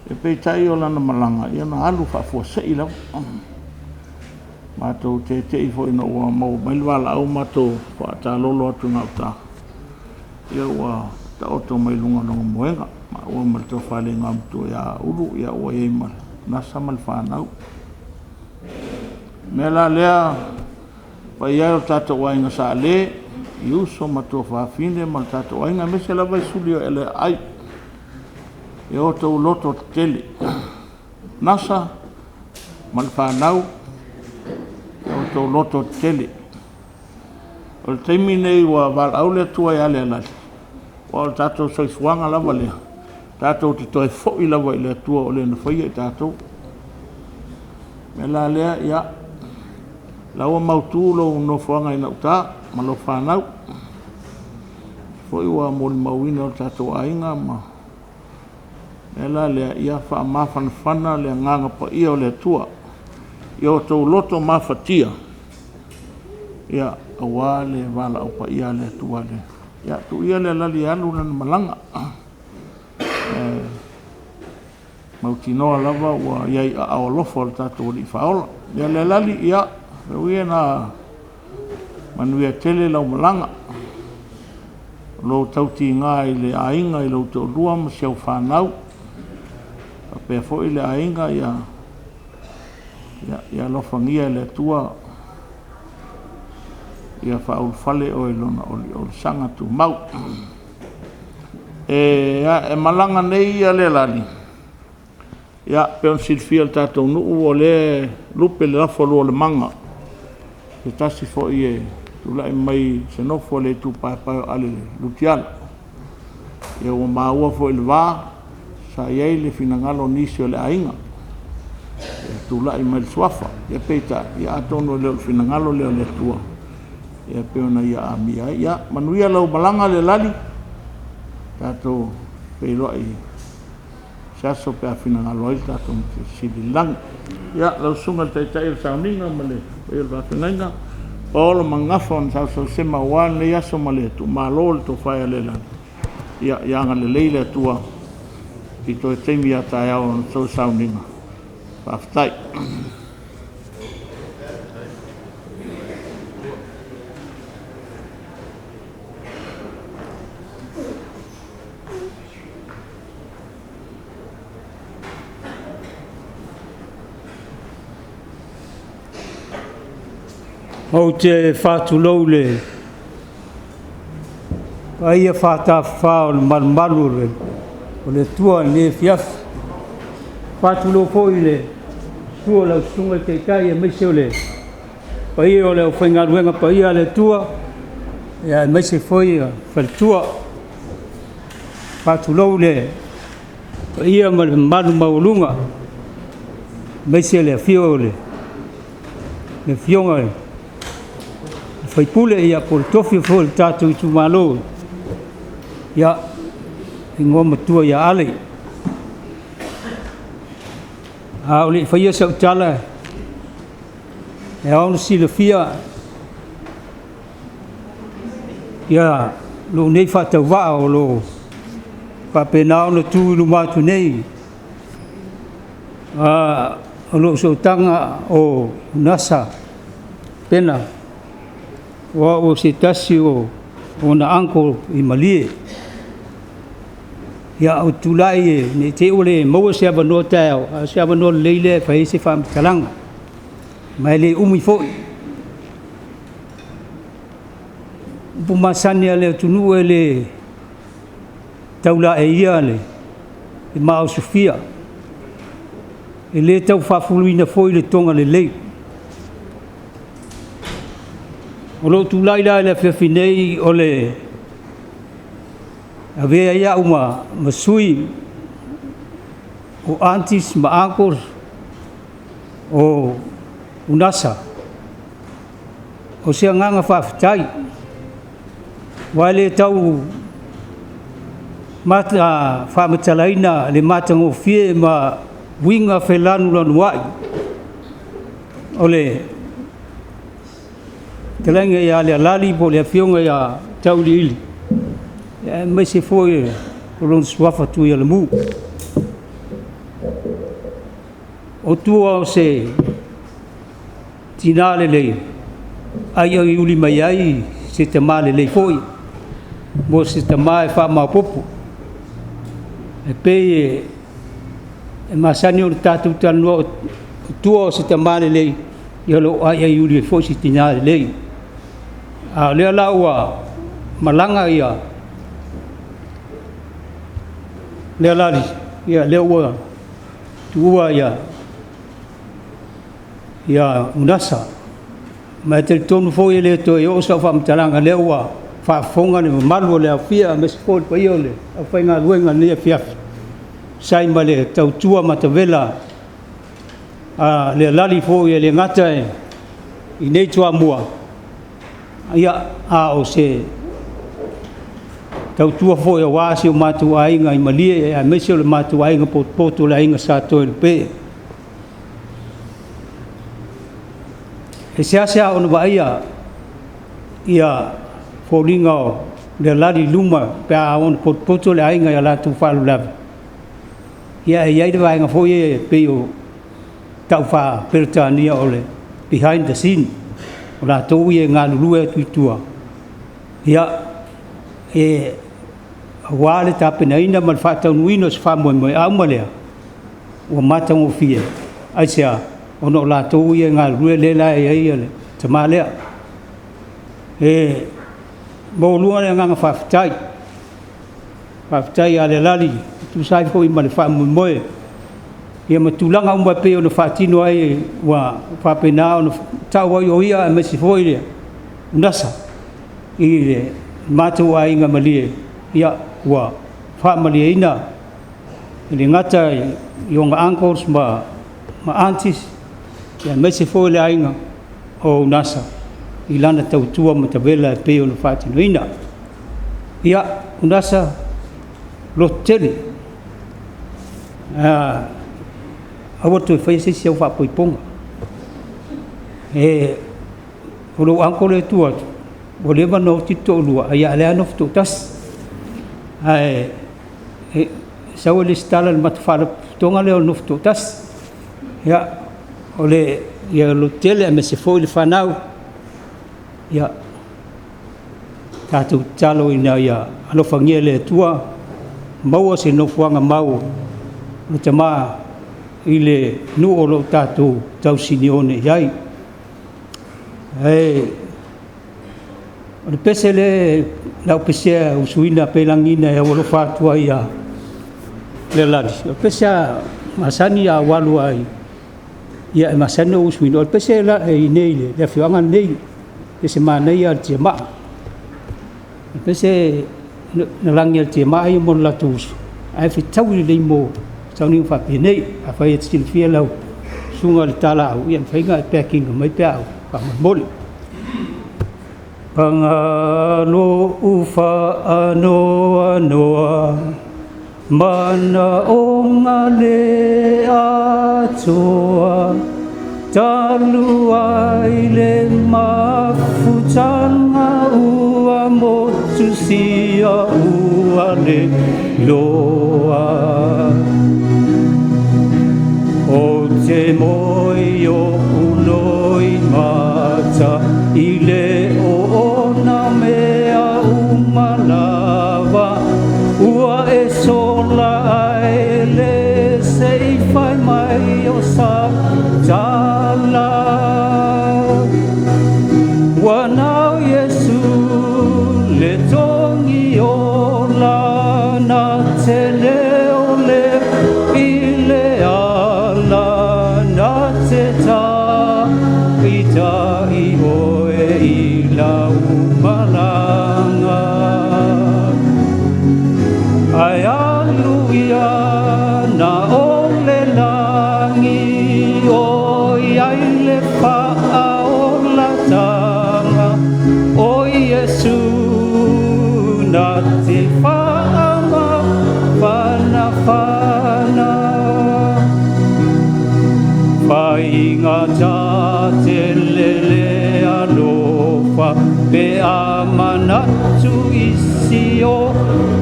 e peitai o lana malaga ia na alu faafuasei lava. Matou tete'i foi ina ua maua mai le valaau matou faatalolo atu i gauta, ia ua taoto mai luga o lona moega. Maua ma le tofa i le Igoamatua ia Ulu, ia ua i ai ma Nasa ma le fanau. O le mea la lea, paia e o le tatou aiga Sa Ale, i uso ma tuafafine ma le tatou aiga, aemaise lava i suli o aai, ia outou loto tetele. Nasa ma le fanau, ia outou loto tetele. O le taimi lenei ua valaau le Atua ia Lealali, aua o le tatou soifuaga lava lea, tatou te toe foi lava i le Atua o Le na faia i tatou. O le mea la lea, ia, o la ua mautu lou nofoaga i gauta ma lau fanau. O lea foi ua molimauina e o tatou aiga ma... O le mea la lea, ia faamafanafana le agaga paia o le Atua i o outou loto mafatia, aua le valaau paia a le Atua. Ia tuu ia Lealali e alu lana malaga, e mautinoa lava ua i ai i aao alofa o le tatou Alii Faaola. Ia Lealali, ia tau ia ina manuia tele lau malaga, o lo o tautiga i le aiga i lou toalua ma si au fanau, faapea foi le aiga, ia alofagia e le Atua ia faaulufale oe i Lona oliolisaga tumau. E malaga nei Lealali, e pei ona silafia e le tatou nuu, o lea e lupe le lafoalualemana i se tasi foi e tulai mai i se nofo a le Itu Paepae o Ale Lutiala. Ua maua foi i le va sa i ai le finagalo o nisi o le aiga e tulai mai le suafa. Peitai, atonu e le o le finagalo lea o le Atua e pei ona ia amia ai. Ia manuia lau malaga Lealali, tatou feiloai i se aso pe a finagalo ai le tatou Matai Sili i le lagi. Ia, lau Susuga i le Taitai o le Sauniga ma le paia o le faafeagaiga, paolo ma gafa o saosausema aua lenei aso ma le tuumalo o le tofa ia Lealali, ia agalelei le Atua i toe taimi a taeao i lana toe sauniga. Faafetai. Ou te faatulou i le paia faatafafa o le malumalu o le Atua i lenei afiafi. E faatulou foi i le susu o lau Susuga i le Taitai aemaise o le paia o le aufaigaluega paia a le Atua, aemaise foi o faletua. E faatulou i le paia ma le mamalu maualuga, aemaise le afio o le Afioga i le sui usufono po o le tofi foi o le tatou itumalo, le Igoamatua ia Ale. A o le i faia sau tala, e ao ona silafia lou nei faatauvaa o lo o faapena ona tu i luma atu nei, o lou sootaga o Gasa Pena, o au o se tasi o ona uncle i Malie. Ia, ou te tulai ne i te i ua le maua se avanoa taeao, a o se avanoa lelei lea e fai ai se faamatalaga, ma e le umi foi. O upu masani a le atunuu e le taulaeia le maaosofia, e le tau faafuluina foi le toga lelei. O lou tulai la i le afiafi nei o le avea ai au ma sui o aunties ma uncles o Unasa, o se agaga faafetai, aua e le tau faamatalaina le matagofie ma uiga felanulanuai o le fetalaiga ia Lealali po o le Afioga ia Tauiliili, aemaise foi o lona suafa Tuialamu. O tua o se tina lelei, aiaiuli mai ai se tama lelei foi, mo se tama e faamaopoopo. E pei e masani ona tatou talanoa, o tua o se tama lelei, ia o lo o aiaiuli ai foi se tina lelei. A o lea la ua malaga ia Lealali, ia lea ua tuua ia Unasa. Ma e talitonu foi e le toe oo sau faamatalaga, lea ua faafofoga le mamalu o le aofia aemaise foi le paia o le aufaigaluega i lenei afiafi, sai ma le tautua matavela a le alali foi, e le gata i nei Toamua, ia, a o se tautua foi aua si o matou aiga i Malie, aemaise o le matou aiga potopoto, le aiga Sa Toelupe. E seasea ona vaaia ia foliga o le alali i luma pe a ono potopoto le aiga i a latou faalavelave. Ia, e i ai le vaega foi e pei o tau faa-Peretania o le behind the scene, o latou ia e galulue atu i tua, ia, e aua le tapenaina ma le faataunuuina o se faamoemoe. A uma lea, ua matagofie. Aisea? Ona o latou ia e galulue lea la e i ai le tama lea. E maualuga le agaga faafetai, faafetai ia Lealali e tusa ai foi ma le faamoemoe ia ma tulaga uma e pei ona faatino ai, ua faapena ona tau ai o ia aemaise foi le Nasa i le matou aiga malie. Ia, ua faamalieina e le gata i ona uncles ma aunties, aemaise foi le aiga o Unasa i lana tautua matavela e pei ona faatinoina. Ia, Unasa, lototele, aua le toe faia se isi au faaipoipoga. E, o lou uncle e tu atu, ua leva ona oti le toalua, a ia lea nofo toatasi. Ae e, sau e lesitala i le matou faalapotopotoga lea o le nofo toatasi. Ia, o le ia lototele aemaise foi le fanau. Ia, tatou tatalo ina ia alofagia e le Atua, maua se nofoaga mau o le tama i le nuu o lo o tatou tausinione i ai. E, o le pese le lau pesea usuina pe lagiina e aualofa atu ai ia le lali. O le pese a masani a walu ai, ia e masani o usuina. O le pese la e nei le afioaga nei, e se manaia le tiamaa. O le pese na lagi a le tiamaa ia mo le latou usu, ae fetaui lelei mo sauniga faapenei. Afai e te silafia lau susuga le talaau, ia mafai ona e packing mai pe a faamolemole. Pagalo ufa anoa noa, mana o ngale atoa, talu ai le mafutanga ua motu sia ua le loa. O te moi o uloi mata, i le o ona mea umalava, ua e sola ai le se i fai mai o sa tala. Ua nau Iesu le tongi o lana te leo le i le ala na te ta i ta i oe i lau malanga. Ai alu ia na o le langi o i ai le wha o la tanga o Iesu na te whaama whana whana. Whainga tā te lele alofa pe a manatu isi o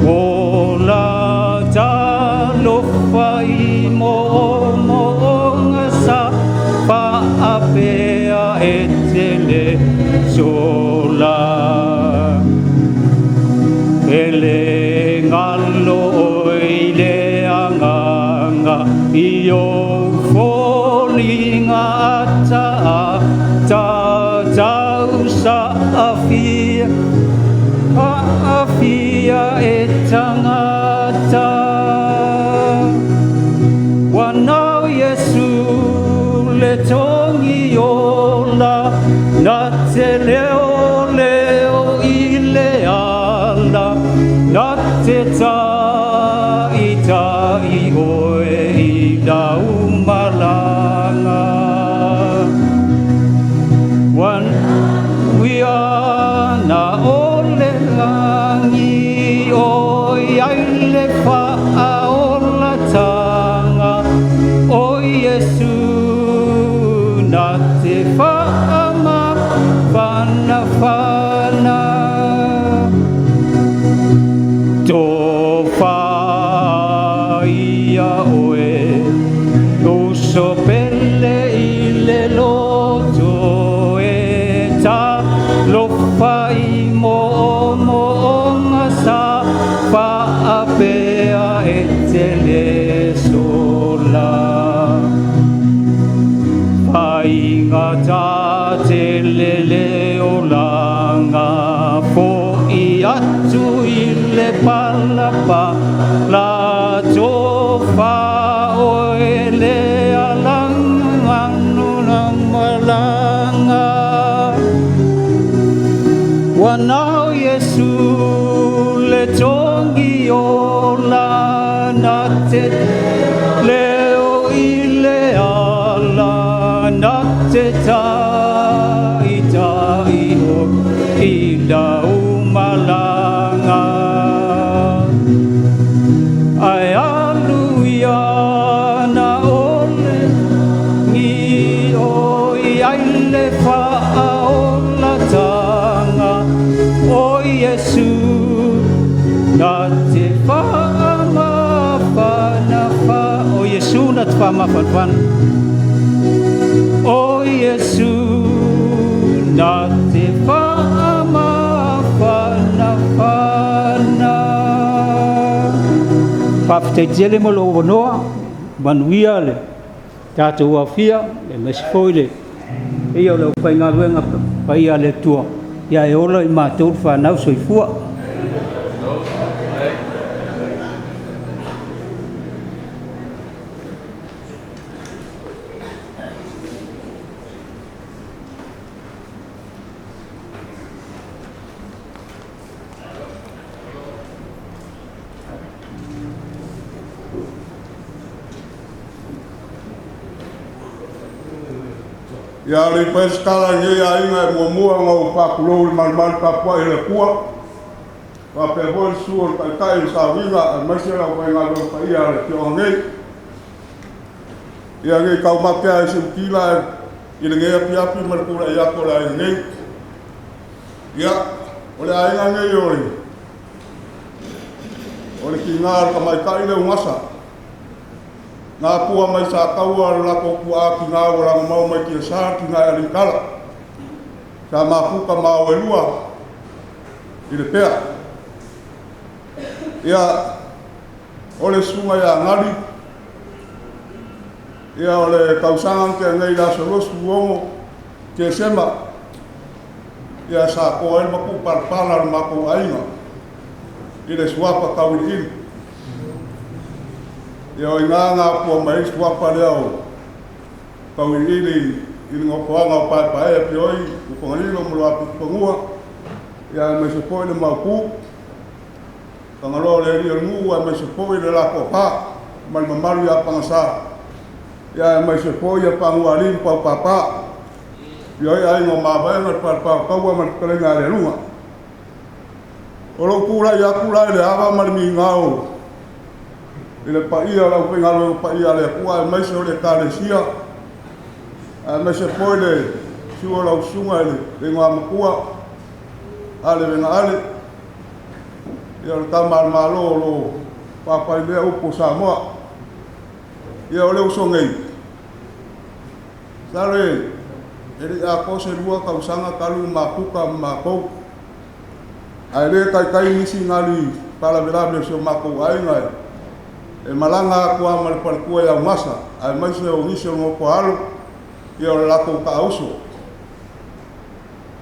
o la talofa i mo o mo o sa pa apea e te le sola. Ele ngalo oi le anganga i o folinga ata ta tau sa afia a afia e ta pa la tofa o le alanga nuna malanga. Wanao Yesu le tongi o la na te leo i le ala na te ta i ta i ho i la umalanga. Ai aluia na ole ni o i ai le fa o la tanga o Yesu na te fa ma fa na fa o Yesu na te fa ma fa fa o Yesu na te fa ma fa na fa na. Faafetai mo lou avanoa, manuia le tatou afia, e maise foi le ia o le aufaigaluega paia a le Atua, ia e ola i matou le fanau soifua. Ia le paesitala i aiga e muamua ma o pakulou le malumalu tapuai le Atua. Faapea foi le susu o le taitai o le sauniga aemaise le aufaigaluega paia a le afioaga nei. Ia nei taumate ai se utila i lenei afiafi ma le tulai atu o le aiga nei. Ia, o le aiga nei o le tiga o le tamaitai le ugasa. Ngā pua mai sa taua le latou puaa tiga ua lagomau mai tiasa tiga e alikala. Sa mafuka ma o elua i le pea. Ia, o le susuga ia Gali, ia o le tausaga tea nei le aso 26 Tesema, ia sa toa ai le mapuu palapala o le matou aiga i le suafa tauiliili. Ia o ina ngā pua mai suafa lea o tauiliili i le nofoaga o Paepaea Pioi, o Fagalilo ma Luapitofanua, ia aemaise foi le Maopu, Tagaloa o le alii o le nuu, aemaise foi le latou pa ma le mamalu ia Pagasa, ia aemaise foi ia Pagualii ma Paupapa, Pioi aiga o Mavaega, le Falepa o Taua ma le Fetalaiga a le Aluga. O lou tulai atu la i le ava ma le migao i le paia o le aufaigaluega paia a le Atua, aemaise o le Ekalesia, aemaise foi le susu o lau susuga i le Igoamatua Ale Vena Ale, ia o le tama a le Malo o lo papai lea upu o Samoa. Ia o le uso nei, salo e le atoa se 2 tausaga talu mafuta ma matou. Ae le taitai nisi gali faalavelave o si o matou aiga e malaga atu lava ma le faletua i Augasa, aemaise o nisi o le nofo alo, ia o le latou taauso.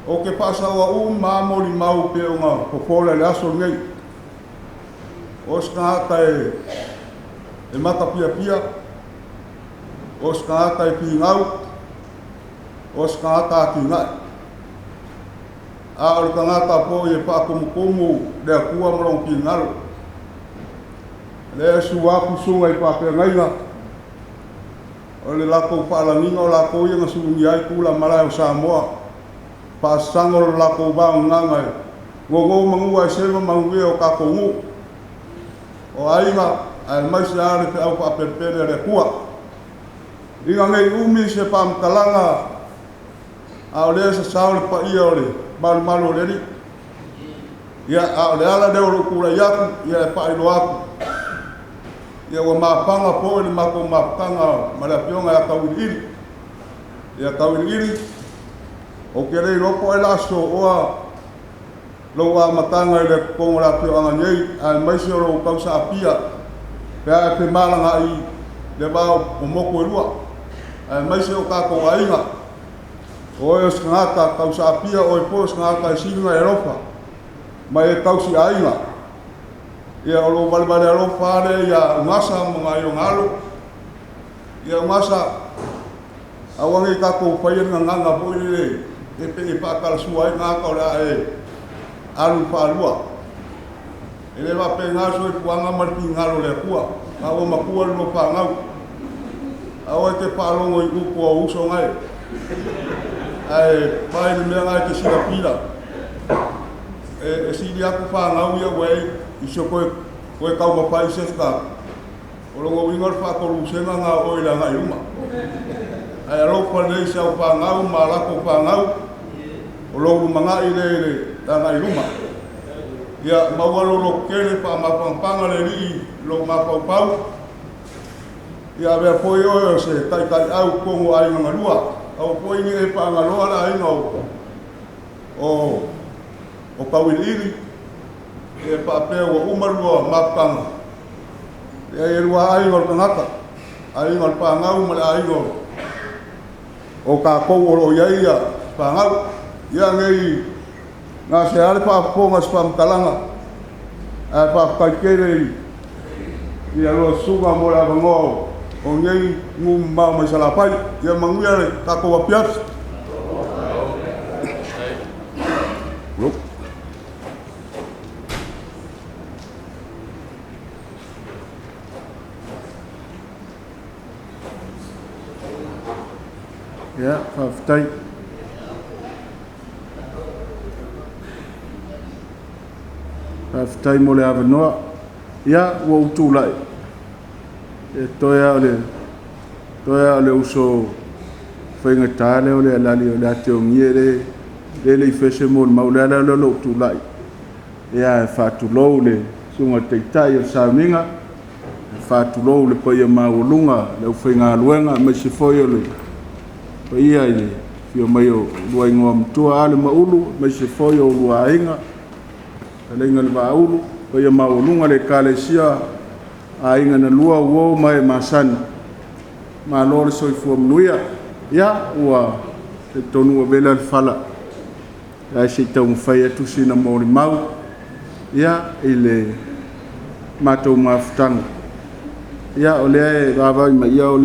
O te faasaoa uma lava molimau pe ona fofola i le aso lenei. O se tagata e matapiapia, o se tagata e pigau, o se tagata atinae. A o le tagata foi e faatumutumu le Atua ma lona finagalo. Lea e sua atu susuga i faafeagaiga, o le latou faalagiga o latou ia na sulugia ai tula malae o Samoa. Faasasaga o le latou vaogaga e gogou manua ai se ma manuia o tatou nuu, o aiga, aemaise lava le feau faapelepele a le Atua. Ina nei umi se faamatalaga, a o lea sasao le paia o le malumalu o le alii. Ia, a o le ala lea o lou tulai atu, ia e faailoa atu. Ia ua mafaga foi le matou mafutaga ma le afioga ia Tauiliili. Ia Tauiliili, ou te le iloa po o ai le aso oa lou amataga i le totonu o le afioaga nei, aemaise o lou tausaapia pe a e femalagaai le va o motu e lua, aemaise o tatou aiga. O oe o se tagata tausaapia, o oe foi o se tagata e sili ona e alofa ma e tausi aiga. Ia, o lou valevale alofa lava lea ia Ugasa ma nai ona alo. Ia Ugasa, aua nei tatou faia le gagana foi lele e pe e faatalasua ai tagata o le a e alu faalua. E le faapena le soifuaga ma le finagalo o le Atua. A ua matua le lua fanau. Aua e te faalogo i upu a uso gae. Ae fai le mea na e te silafia. E sili atu fanau ia ua e i se koe taumafai i se tagata. O lona uiga o le faatolusega na o oe i le agai i luma. Ae alofa lelei i si au fanau ma a latou fanau, o lou lumanai lea i le agai i luma. Ia maua lou lototele, faamafanafana le Alii i lou mafaufau. Ia avea foi oe o se taitaiau i totonu o aiga na lua. Aua foi ne i e faagaloa le aiga o Tauiliili, e faapea ua uma le lua mafutaga. Leai, e lua aiga o le tagata, aiga o le fanau ma le aiga o tatou o lo o i ai fanau. Ia nei gasea le faafofoga i se faamatalaga, ae faafetai tele i a lua susuga mo le avanoa o nei nuu mamao mai Salafai. Ia manuia le tatou afiafi. Ia, faafetai. Faafetai mo le avanoa. Ia, ua ou tulai, e toe lava o le, toe lava o le uso faigata lea o le alali o le ateogia le le le i fese mo le mau le ala lea o lou tulai. Ia, e faatulou le susuga i le Taitai o le sauniga, e faatulou le paia maualuga le aufaigaluega, aemaise foi o le paia i le afio mai o lua igoa matua Ale ma Ulu, aemaise foi o lua aiga, fetalaiga i le Vaaulu, paia maualuga le Ekalesia, aiga na lua uo ma e masani. Malo le soifua manuia. Ia, ua talitonu ua vela le fala, ae se i taumafai atu sina molimau, ia, i le matou mafutaga. Ia, o lea e vaavaai mai, ia, o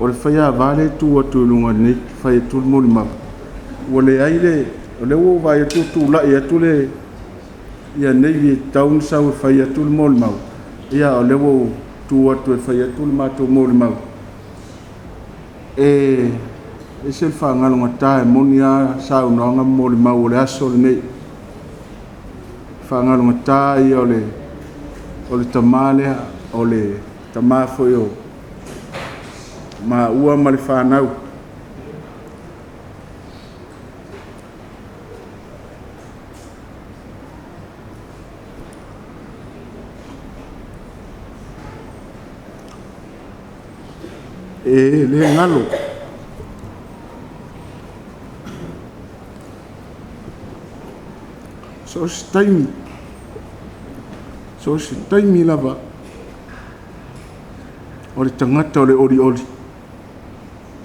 le faiava lea e tu atu i luga nei, fai atu le molimau. Ua leai le, o lea ua ou vaai atu ua tulai atu le, ia nei e tatau ona sau e fai atu le molimau. Ia, o lea ua ou tu atu e fai atu le matou molimau. E ese le faagalogata e moni lava saunoaga ma molimau o le aso lenei. Faagalogata ia o le tama lea, o le tama foi o maua ma le fanau. E le galo. So se taimi, so se taimi lava, o le tagata o le olioli.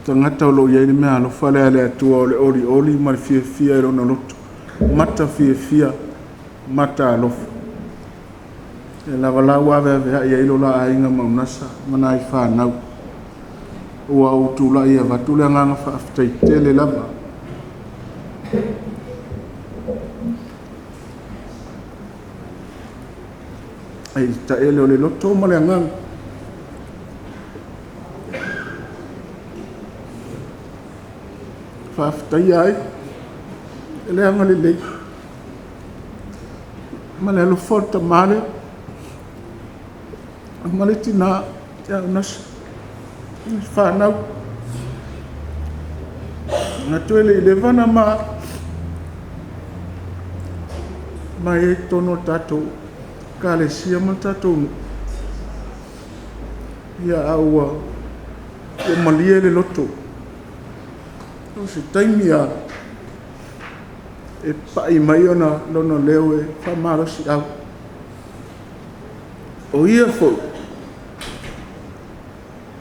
Tagata o lo o i ai le mea alofa lea a le Atua o le olioli ma le fiafia i lona loto. Mata fiafia, mata alofa. E lava la ua aveaveai ai lo la aiga ma unasa ma nai fanau. Ua ou tulai e avatu le agaga faafetai tele lava. Ai le taele o le loto ma le agaga. Faafetai ai e le agalelei ma le alofa o le tama lea ma le tina ia unasa fanau. Na toe le i leva na ma i ai totonu o le tatou ekalesia ma le tatou nuu. Ia, a ua malie le loto. O se taimi a e pai mai ona lona leo e faamalosi au. O ia foi,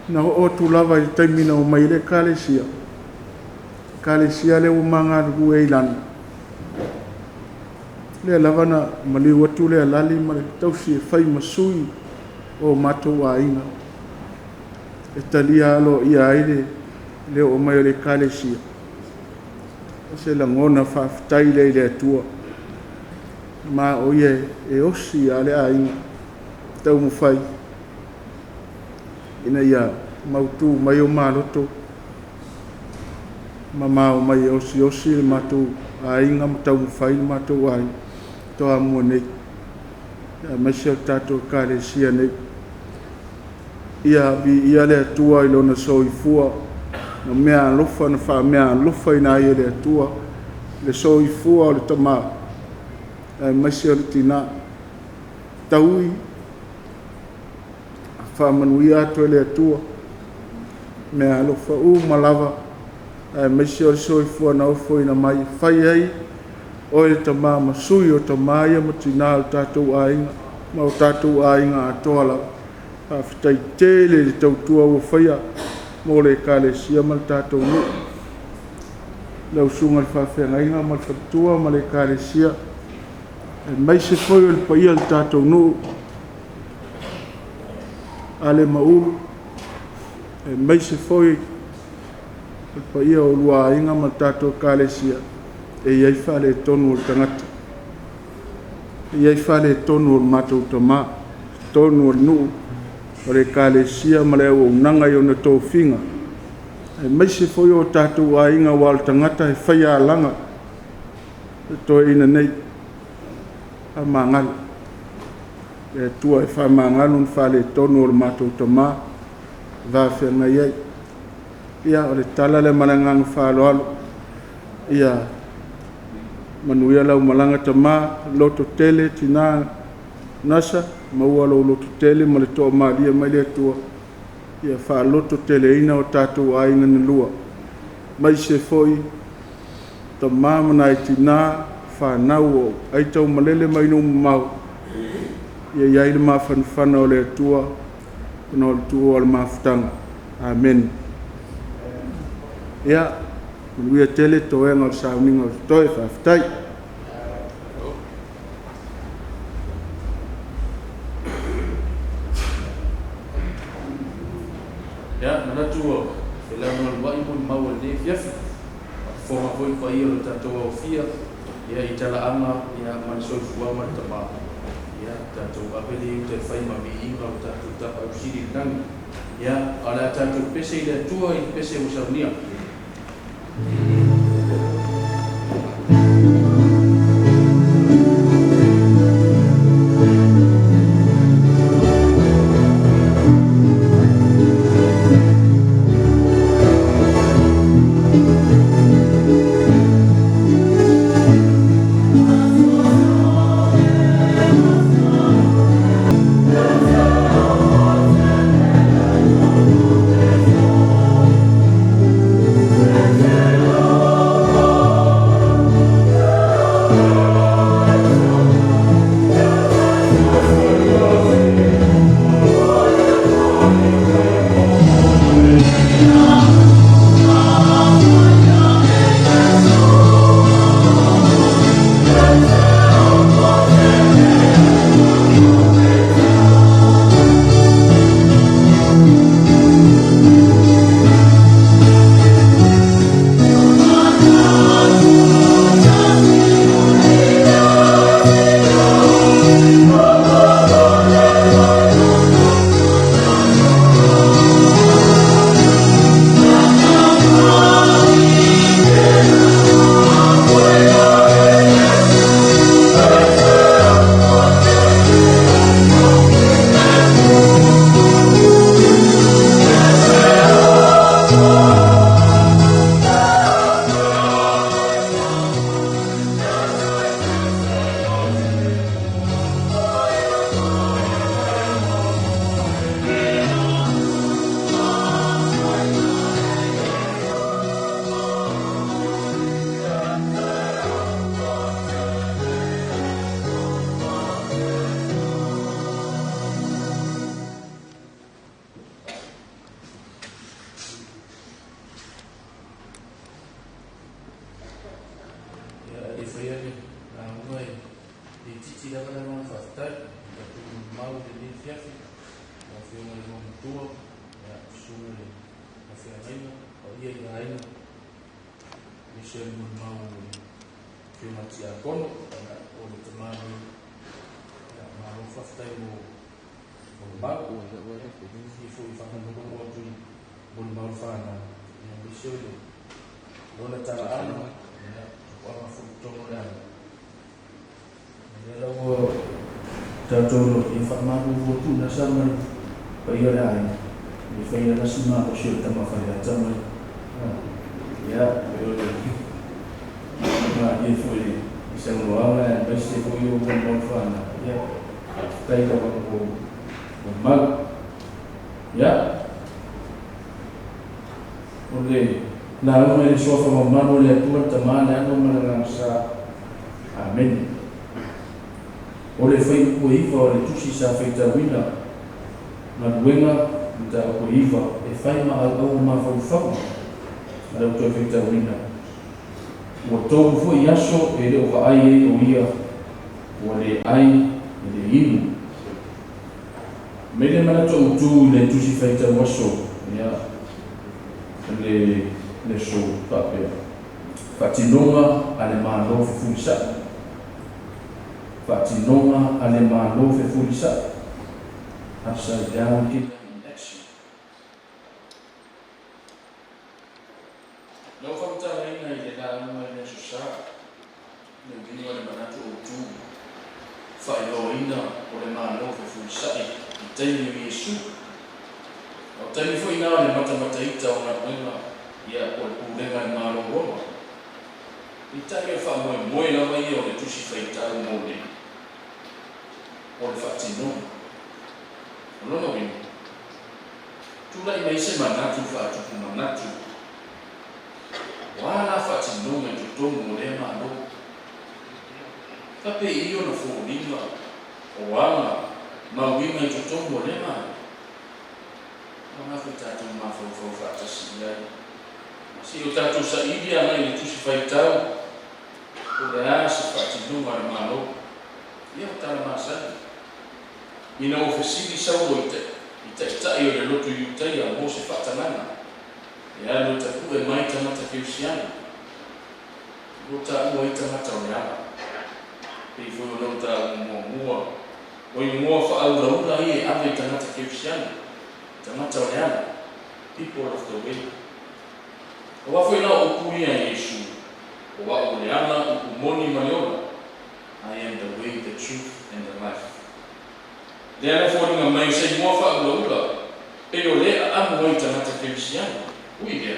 na oo atu lava i le taimi na omai ai le ekalesia. Ekalesia lea ua magalulue ai i lalo. Lea lava na maliu atu le alali ma le tausi e fai ma sui o matou aiga e talia aloaia ai le le oo mai o le Ekalesia. O se lagona faafetai lea i le Atua, ma o ia e osi lava le aiga taumafai ina ia mautu mai o maloto ma mao mai e osiosi le matou aiga ma taumafai le matou aiga Toamua nei, aemaise o le tatou Ekalesia nei. Ia viia le Atua i lona soifua na meaalofa na faameaalofaina ai e le Atua le soifua o le tama aemaise o le tina. Taui faamanuia atu e le Atua meaalofa uma lava aemaise o le soifua na ofoina mai e fai ai oe le tama ma sui o tama ia ma tina o le tatou aiga ma o tatou aiga atoa lava. Faafetai tele i le tautua ua faia mo le Ekalesia ma le tatou nuu. Lau Susuga i le Faafeagaiga ma le Faletua ma le Ekalesia, aemaise foi o le paia o le tatou nuu, Ale ma Ulu, aemaise foi o le paia o oulua aiga ma le tatou Ekalesia, e i ai faaletonu o le tagata, e i ai faaletonu o le matou tama, totonu o le nuu, o le Ekalesia ma le auaunaga i ona tofiga, aemaise foi o tatou aiga, aua o le tagata e faia alaga le toeaina nei. Faamagalo le Atua e faamagalo ni faaletonu o le matou tama va feagai ai. Ia, o le tala lea ma le agaga faaaloalo. Ia manuia lau malaga tama, loto tele tina Nasa, maua lou loto tele ma le toamalie mai le Atua, ia faalototeleina o tatou aiga na lua, aemaise foi tama ma nai tina, fanau o aitaumalele mai nuu mamao, ia i ai le mafanafana o le Atua ona o le tuua o le mafutaga. Amene. Ia, manuia tele toega o le sauniga o totoe. Faafetai. Ia, manatu ua felaugaluai molimau o lenei afiafi. Faafofoga foi le paia o le tatou aofia, ia, i talaaga, ia, ma le soifua ma le tama. Ia, tatou ave le iuta e fai ma viiga o le tatou Tapaau Sili i le lagi. Ia, a o le a tatou pese i le Atua i le pese ua saunia. Silisili lava le agaga faafetai i tatou molimau i lenei afiafi, lau Afioga i le Igoamatua, ia, susuga i le Faafeagaiga, paia i aiga, aemaise o le molimau o le Afioga i le Tiakono, ia, o le tama nei, ia, malo faafetai mo molimau. Ia, fia foi faamalulu atu i molimau le fanau, ia, aemaise o le lona talaaga, ia, tupuaga foi i totonu o le aiga. Lea la ua tatou iloa, ia faamalulu atu ina sa ma le paia o le aiga, le faia lasi malosi o le tama Faleata ma le ia pei o le malie foi i saunoaga aemaise foi o molimau le fanau, ia faafetai lava mo molimau. Ia o le lauga i le suafa mamalu o le Atua le Tama, le Alo ma le Agaga Sa. Amene. O le fuaiupu e iva o le tusi sa faitauina galuega mataupu e iva e fai ma auau o mafaufauga a lau toe faitauina. Ua tolu foi aso e le o vaai ai o ia, ua le ai e le inu. Mai le manatu autu i le tusi faitau aso, ia, le le aso faapea. Faatinoga a le Malo fefulisai. Faatinoga a le Malo fefulisai. Upside down kingdom in action. Na ou faamatalaina i le lauga i le Aso Sa le uiga o le manatu autu faailoaina o le Malo fefulisai i taimi o Iesu. A o taimi foi na o le matamataita o galuega ia po o le pulega a le Malo o Roma. Peitai o le faamoemoe lava ia o le tusi faitau mo le o le faatinoga. O lona uiga, tulai mai se manatu faatupu manatu, o a la faatinoga i totonu o lea Malo? Faapei ona foliga o aga ma uiga i totonu o lea Malo? Aoga foi tatou mafaufau faatasi i ai. Se i o tatou saili agai i le tusi faitau, po o le a se faatinoga a le Malo. Ia o tala masani. Ina ua fesili Saulo i i taitai o le loto Iutaia mo se faatagaga, e alu e tapue mai tagata Keusiana, o lo o taua ai tagata o le ala. Pei foi o lau taua muamua, o igoa faaulaula ia e ave i tagata Keusiana, tagata o le ala, people of the way. Aua foi la o upu ia a Iesu, O au o le ala, upu moni ma le ola, I am the way, the truth and the life. Lea na foliga mai o se igoa faaulaula, pei o lea amu ai tagata Kerisiano. Ui lea.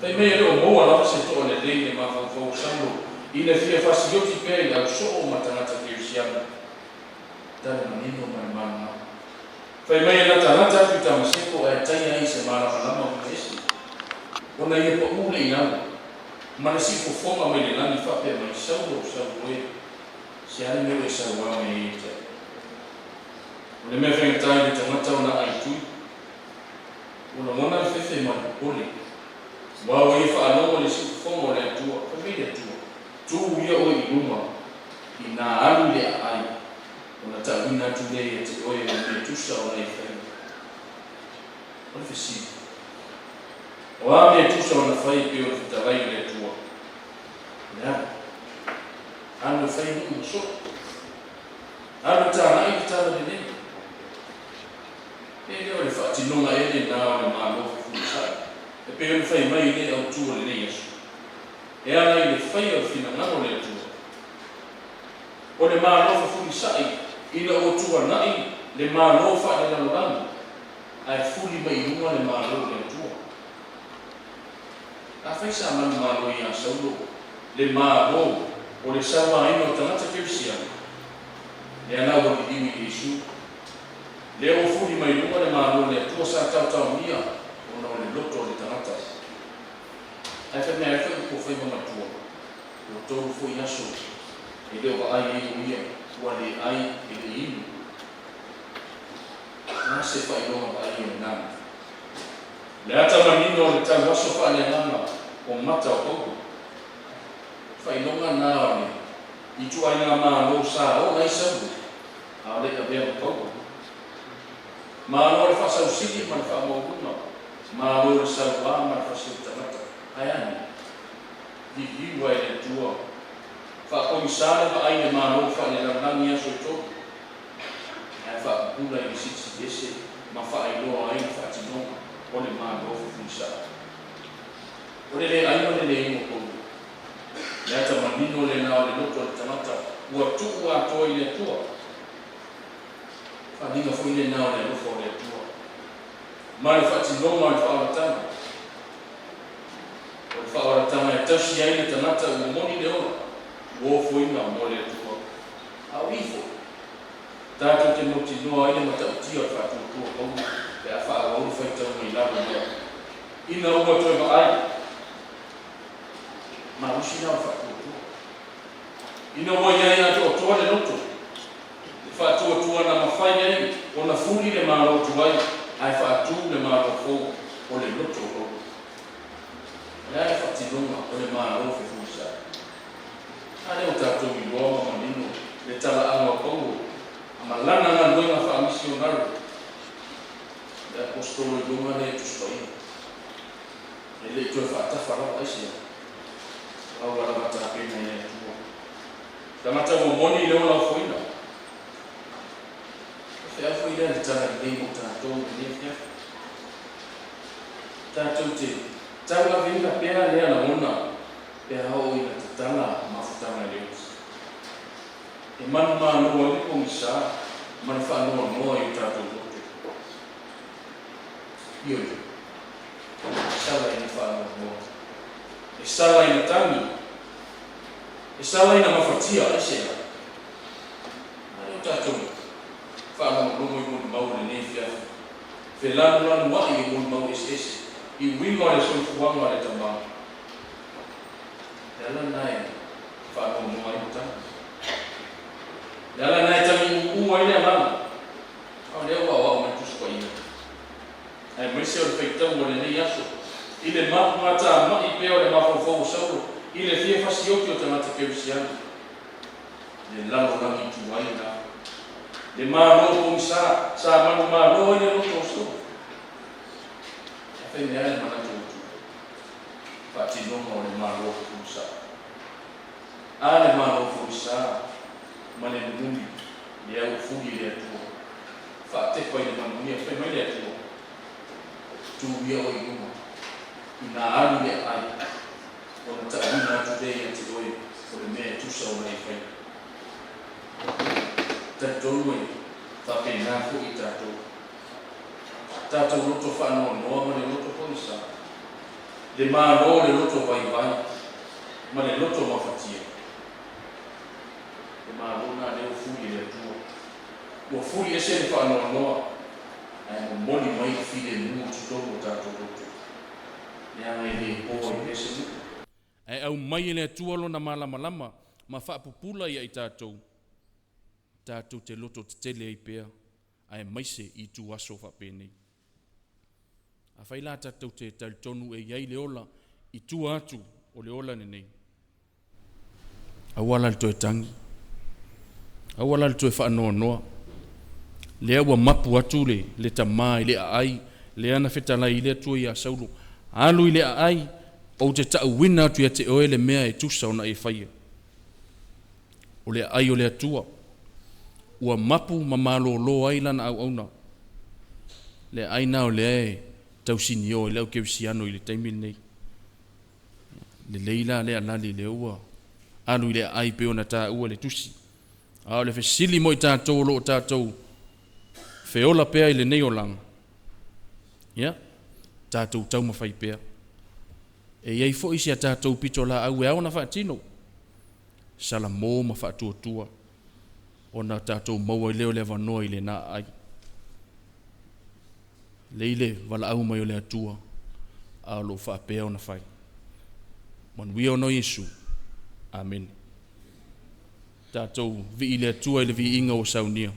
Fai mai e le o maua lava se toa lelei i le mafaufau o Saulo ina fia fasioti pea i le au soo ma tagata Kerisiano. Tala manino ma le malamalama. Fai mai e latalata atu i Tamaseko ae taia ai i se malamalama uiga ese. Ona ia pau le i lalo, ma le siufofoga mai le lagi faapea mai, Saulo, Saulo e, se a le mea ua e sauā mai ai ia te au? O le mea faigata i le tagata ona aitui, ua lagona le fefe ma le popole. Ua ua ia faalogo i le siufofoga o le Atua, fai mai le Atua, Tu ia oe i luma, inā alu i le aai, ona tauina atu lea ia te oe o mea tusa ona e faia. O le fesili, O a mea tusa ona fai e pei o le fetalai o le Atua? O le alu. Alu e fai nuu ma soo. Alu e tānai le tala lelei. E le o le faatinoga ea lenā o le Malo fefulisai e pei ona fai mai i le autu o lenei aso, e ala i le faia o le finagalo o le Atua. O le Malo fefulisai ina ua tuanai le Malo faalelalolagi ae fuli mai i luga le Malo o le Atua. Afai sa manumalo iā Saulo le Malo o le sauaina o tagata Kerisiano, lea la ua liliu i Iesu, lea ua fuli mai luga le Malo o le Atua sa taotaomia ona o le loto o le tagata. Ae fai mai ai foi upu o faiva matua, Ua tolu foi aso e le o vaai ai o ia, ua le ai e le inu. O le a se faailoga vaaia o lena? Le ata manino o le tau aso faaleagaga o mata o Paulo. Faailoga na o le Ituaiga malo sa ola ai Saulo, a o le i avea ma Paulo. Malo le faasausili ma le faamaualuga, malo le sauā ma le fasioti tagata. Ae a nei? Liliu ae le Atua. Faapogisā le vaai i le malo faalelalolagi i aso e tolu, ae faapupula i le silisili ese ma faailoa ai le faatinoga o le malo fefulisai. O le le ai ma le le inu o Paulo. Le ata manino lena o le loto o le tagata ua tuu atoa i le Atua. Faaaliga foi lena o le alofa o le Atua ma le faatinoga o le faaolataga. O le faaolataga e tausi ai le tagata ua moni le ola, ua ofoina mo le Atua. A o i foi, tatou te mautinoa ai le matautia o le faatuatua paula pe a faaauau le faitauga i lalo lea. Ina ua toe vaai, malosi la o le faatuatua. Ina ua i ai atoatoa le loto, le faatuatua na mafai ai ona fuli le Malo tuai ae faatu le Malo fou o le loto o Paula. O le a le faatinoga o le Malo fefulisai? A lea ua tatou iloa ma manino le talaaga o Paulo ma lana galuega faamisionare, le Aposetolo i luga lea e Tusi Paia. E le i toe faatafa lava aisea? A ua lava tapena e le Atua. Tagata ua moni le ola ofoina. O feau foi lea le tala lelei mo tatou i lenei afiafi. Tatou te tauaveina pea lea lagona pe a oo ina tatala mafutaga e le oti. E manumalo ai le pogisa ma le faanoanoa i o tatou loto. Ioe, e sala ina faanoanoa, e sala ina tagi, e sala ina mafatia, aisea? A lea o tatou faalogologo i molimau o lenei afiafi, felanulanuai i molimau eseese i uiga o le soifuaga o le tama. Le ala lena e faanoanoa ai le tagi. Le ala lena e tagiuuuu ai le agaga. A o lea ua aoao mai Tusi Paia, aemaise o le faitau o lenei aso, i le mapugatamai pea o le mafaufau o Saulo i le fia fasioti o tagata Kerisiano, le lalolagi tuai la, le malo pogisa sa manumalo ai le loto o Saulo. A fai mea le manatu o Atua, faatinoga o le malo fefulisai. A le malo folisa ma le muli le au fuli i le Atua, faatepa i le manuia, fai mai le Atua, Tu ia oe i luma, inā alu i le aai, ona taʻuina atu lea ia te oe o le mea e tusa ona e faia. Talitonu e faapena foi i tatou. Tatou loto faanoanoa ma le loto pogisa, le malo le loto vaivai ma le loto mafatia. Le malo lena lea ua fuli e le Atua. Ua fuli ese le faanoanoa ae momoli mai le filemu i totonu o tatou loto, leaga e le po ai pea se nuu. Ae aumai e le Atua Lona malamalama ma faapupula ia i tatou, tatou te loto tetele ai pea, aemaise i itu aso faapenei. Afai la tatou te talitonu e i ai le ola i tua atu o le ola lenei, aua la le toe tagi, aua la le toe faanoanoa, lea ua mapu atu le, le tamā i le aai, lea na fetalai i le Atua iā Saulo, Alu i le aai, ou te taʻuina atu ia te oe le mea e tusa ona e faia. O le aai o le Atua, ua mapu ma malōlō ai lana auauna. Le aai na o lea e tausinio ai le au kerisiano i le taimi lenei. Lelei la lea lali lea ua alu i le aai pei ona taua i le tusi. A o le fesili mo i tatou o lo o tatou feola pea i lenei olaga, ia, tatou taumafai pea. E i ai foi si a tatou pitolaau e ao ona faatino, salamo ma faatuatua, ona tatou maua ai lea o le avanoa i lena aai. Lei le valaau mai o le Atua, a o lo o faapea ona fai. Manuia ona o Iesu. Amene. Tatou vii le Atua i le viiga ua saunia.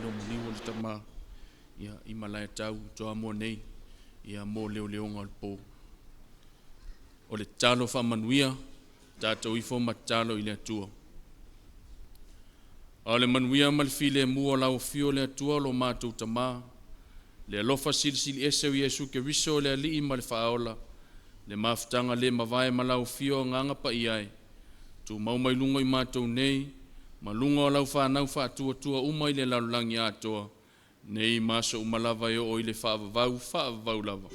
lo maliu o le Tama, ia, i malae tau i Toamua nei, ia, mo leoleoga o le po. O le tatalo faamanuia, tatou ifo ma tatalo i le Atua. A o le manuia ma le filemu o lau afio le Atua o lo matou Tamā, le alofa silisili ese o Iesu Keriso o le Alii ma le Faaola, le mafutaga le mavae ma lau afio Agaga Paia e, tumau mai luga i matou nei, ma luga o lau fanau faatuatua uma i le lalolagi atoa, nei ma aso uma lava e oo i le faavavau, faavavau lava.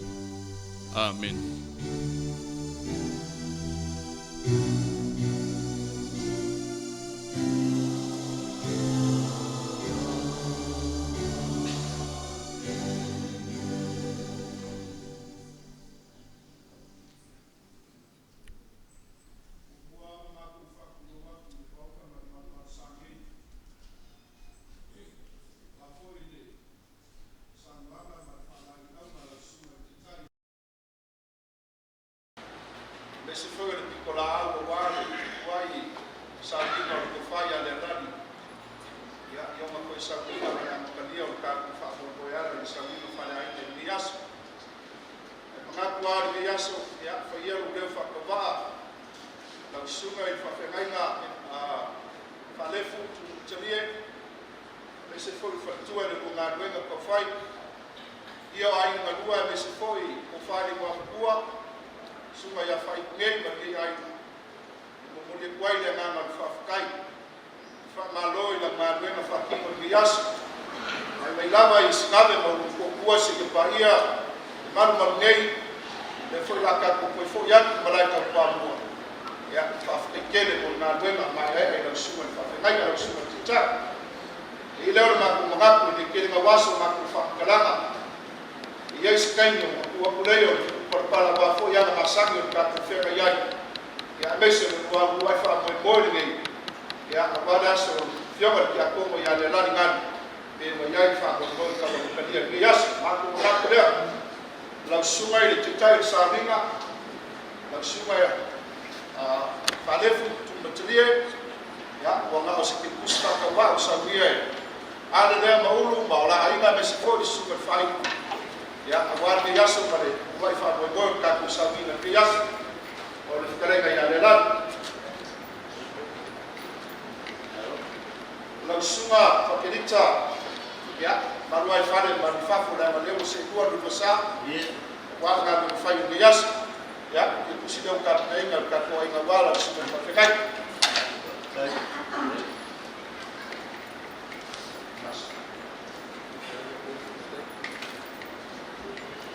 Amene. Le isi foi o le pitolaau aua le tutu ai i sauniga o le tofa ia Lealali, ia, i ona foi sauniga ma le amatalia o le tatou faamoemoeala i le sauniga faaleaiga i lenei aso. Ae manatu lava i lenei aso, ia, faia lou leo faatauvaa, lau susuga i le faafeagaiga Faalefu Tuimatalie, aemaise foi le faletua i le lua galuega taufai, ia o aiga galua aemaise foi o fale igoamatua, susuga ia Faaitu nei ma lenei aiga, e momoli atu ai le agaga o le faafetai. Faamalo i lau galuega faatino i lenei aso. Mai mai lava i Sinave ma Ulumotootua seia paia le malumalu nei, lea foi o le a tatou toe foi atu i malae tau Toamua. Ia, faafetai tele mo le galuega maeaea i lau susuga i le faafeagaiga, lau susuga i le Taitai. E i ai lea o le matou manatu i le tele gauaso o matou faamatalaga, e i ai se taimi ona tuu atu lea o le palapala aua foi aga masani o le tatou feagai ai, ia aemaise o le lualualua ai faamoemoe lenei, ia aua le aso o le Afioga i le Tiakono ia Lealali Galu, pe ua i ai le faamoemoe tau amatalia i lenei aso. Matou manatu lea, lau susuga i le Taitai o le Sauniga, lau susuga ia Faalefu Tuimatalie, ia ua na o se kepusi faatauvaa ua saunia e Ale lea ma Ulu ma o la aiga aemaise foi le susuga i le Faaitu, ia aua lenei aso ma le uluai faamoemoe o le tatou sauniga i lenei aso. O le fetalaiga ia Lealali. Lau susuga Fakelita, ia, malu ai fale ma malu i fafo leaga o lea ua seelua le lua sa, aua le galuega fai o lenei aso. Ia, o le tusi lea ua tapenaina e le tatou aiga aua lau susuga i le faafeagai.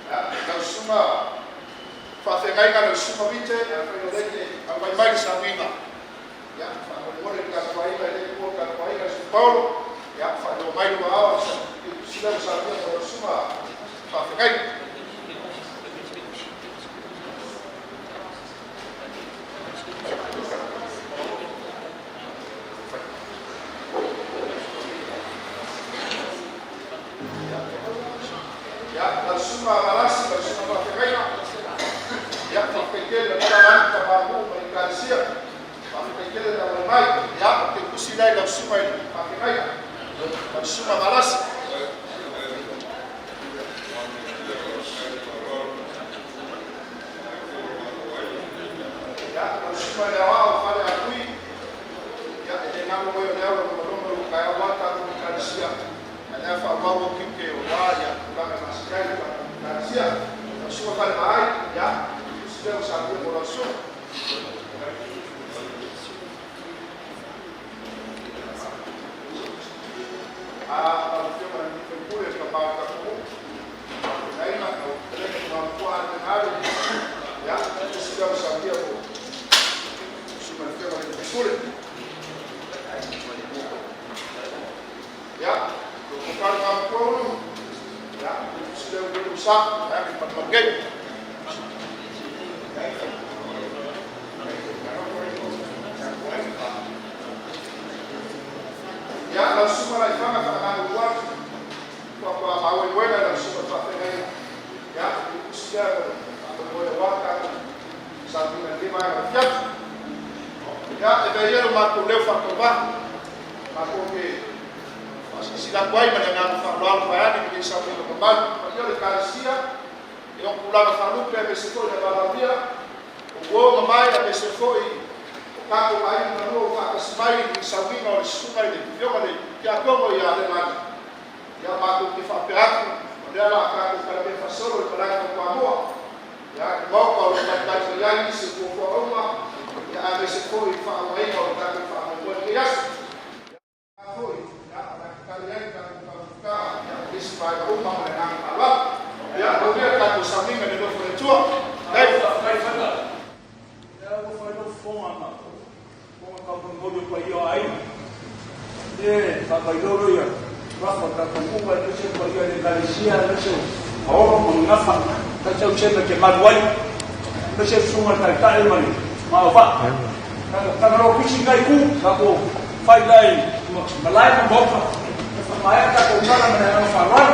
Ia, lau susuga faafeagaiga lau susuga Mite, afai o lea e te auai mai i le sauniga, ia, faamolemole le tatou aiga, e le tuua le tatou aiga i São Paulo, ia, faailoa mai lou aao i le tusi lea ua saunia mo lau susuga faafeagaiga. Ia, lau susuga Valasi, lau susuga faafeagaiga, ia, faafetai tele o lea lava atu tamaluu ma le Ekalesia, faafetai tele le auai mai. Ia, ou te tusi lea i lau susuga i le faafeagaiga, lau susuga Valasi. Ia, lau susuga i le Aoao Fale Atui, ia, e le galo oe o lea ua lomaloma lou taeao aua le tatou Ekalesia, a o lea e faaauau ou tiute aua tulaga e masani ai le tatou Ekalesia. Lau susuga Falevaai, ia, tusi lea ua saunia mo lau susuga. A lau Afioga i le sui usufono le tama o le tatou nuu, faafeagaiga, lau fetalaiga Igoamatua Ale Gale, ia, tusi lea ua saunia mo susuga i le Afioga i le sui usufono. Ia, lou tofa i le Igoamatua Ulu, ia, le tusi lea ua i ai lou sa, vaeane le malumalu nei. Ia, lau susuga Laifaga faamalulu atu, faatoa maua lau susuga i le faafeagaiga. Ia, le tusi lea o le faamoemoe aua le tatou sauniga i lenei vaega o le afiafi. Ia, e avea ia lo matou leo faatauvaa, matou te faasilasila faasilasila atu ai ma le agaga faaaloalo vaeane lenei saunoaga mamalu. Paia o le Ekalesia i ona tulaga faalupe aemaise foi le valaaulia o uo ma mae aemaise foi o tatou aiga galue ua faatasi mai i le sauniga o le Susuga i le Afioga i le Tiakono ia Alelagi. Ia matou te faapea atu, o lea o le a tatou talamea faasolo i le malae tau Toamua, ia, le Maota o lo o talitali mai ai nisi o fuafuaga uma, ia, aemaise foi le faaauauina o le tatou faamoemoe i lenei aso. Ia, foi, ia, o le a tatali ai le tatou taumafataga, ia, ma nisi vaega uma ma le agaga faaaloalo. Ia, manuia le tatou sauniga i le alofa o le Atua. Faafetai. Faafetai Fata. Lea ua fai lou fofoga ma fofoga taumolimoli o paia o aiga. E faavailolo ia tulaga o tatou uga aemaise le paia o le Ekalesia aemaise o Aolo ma Gagafa taitausema e te malu ai aemaise le susuga i le Taitai ma le Maovaa. Tagaloa pisi nai ku tatou fai nai malae ma maota e faamaea tatou tala ma le agaga faaaloalo.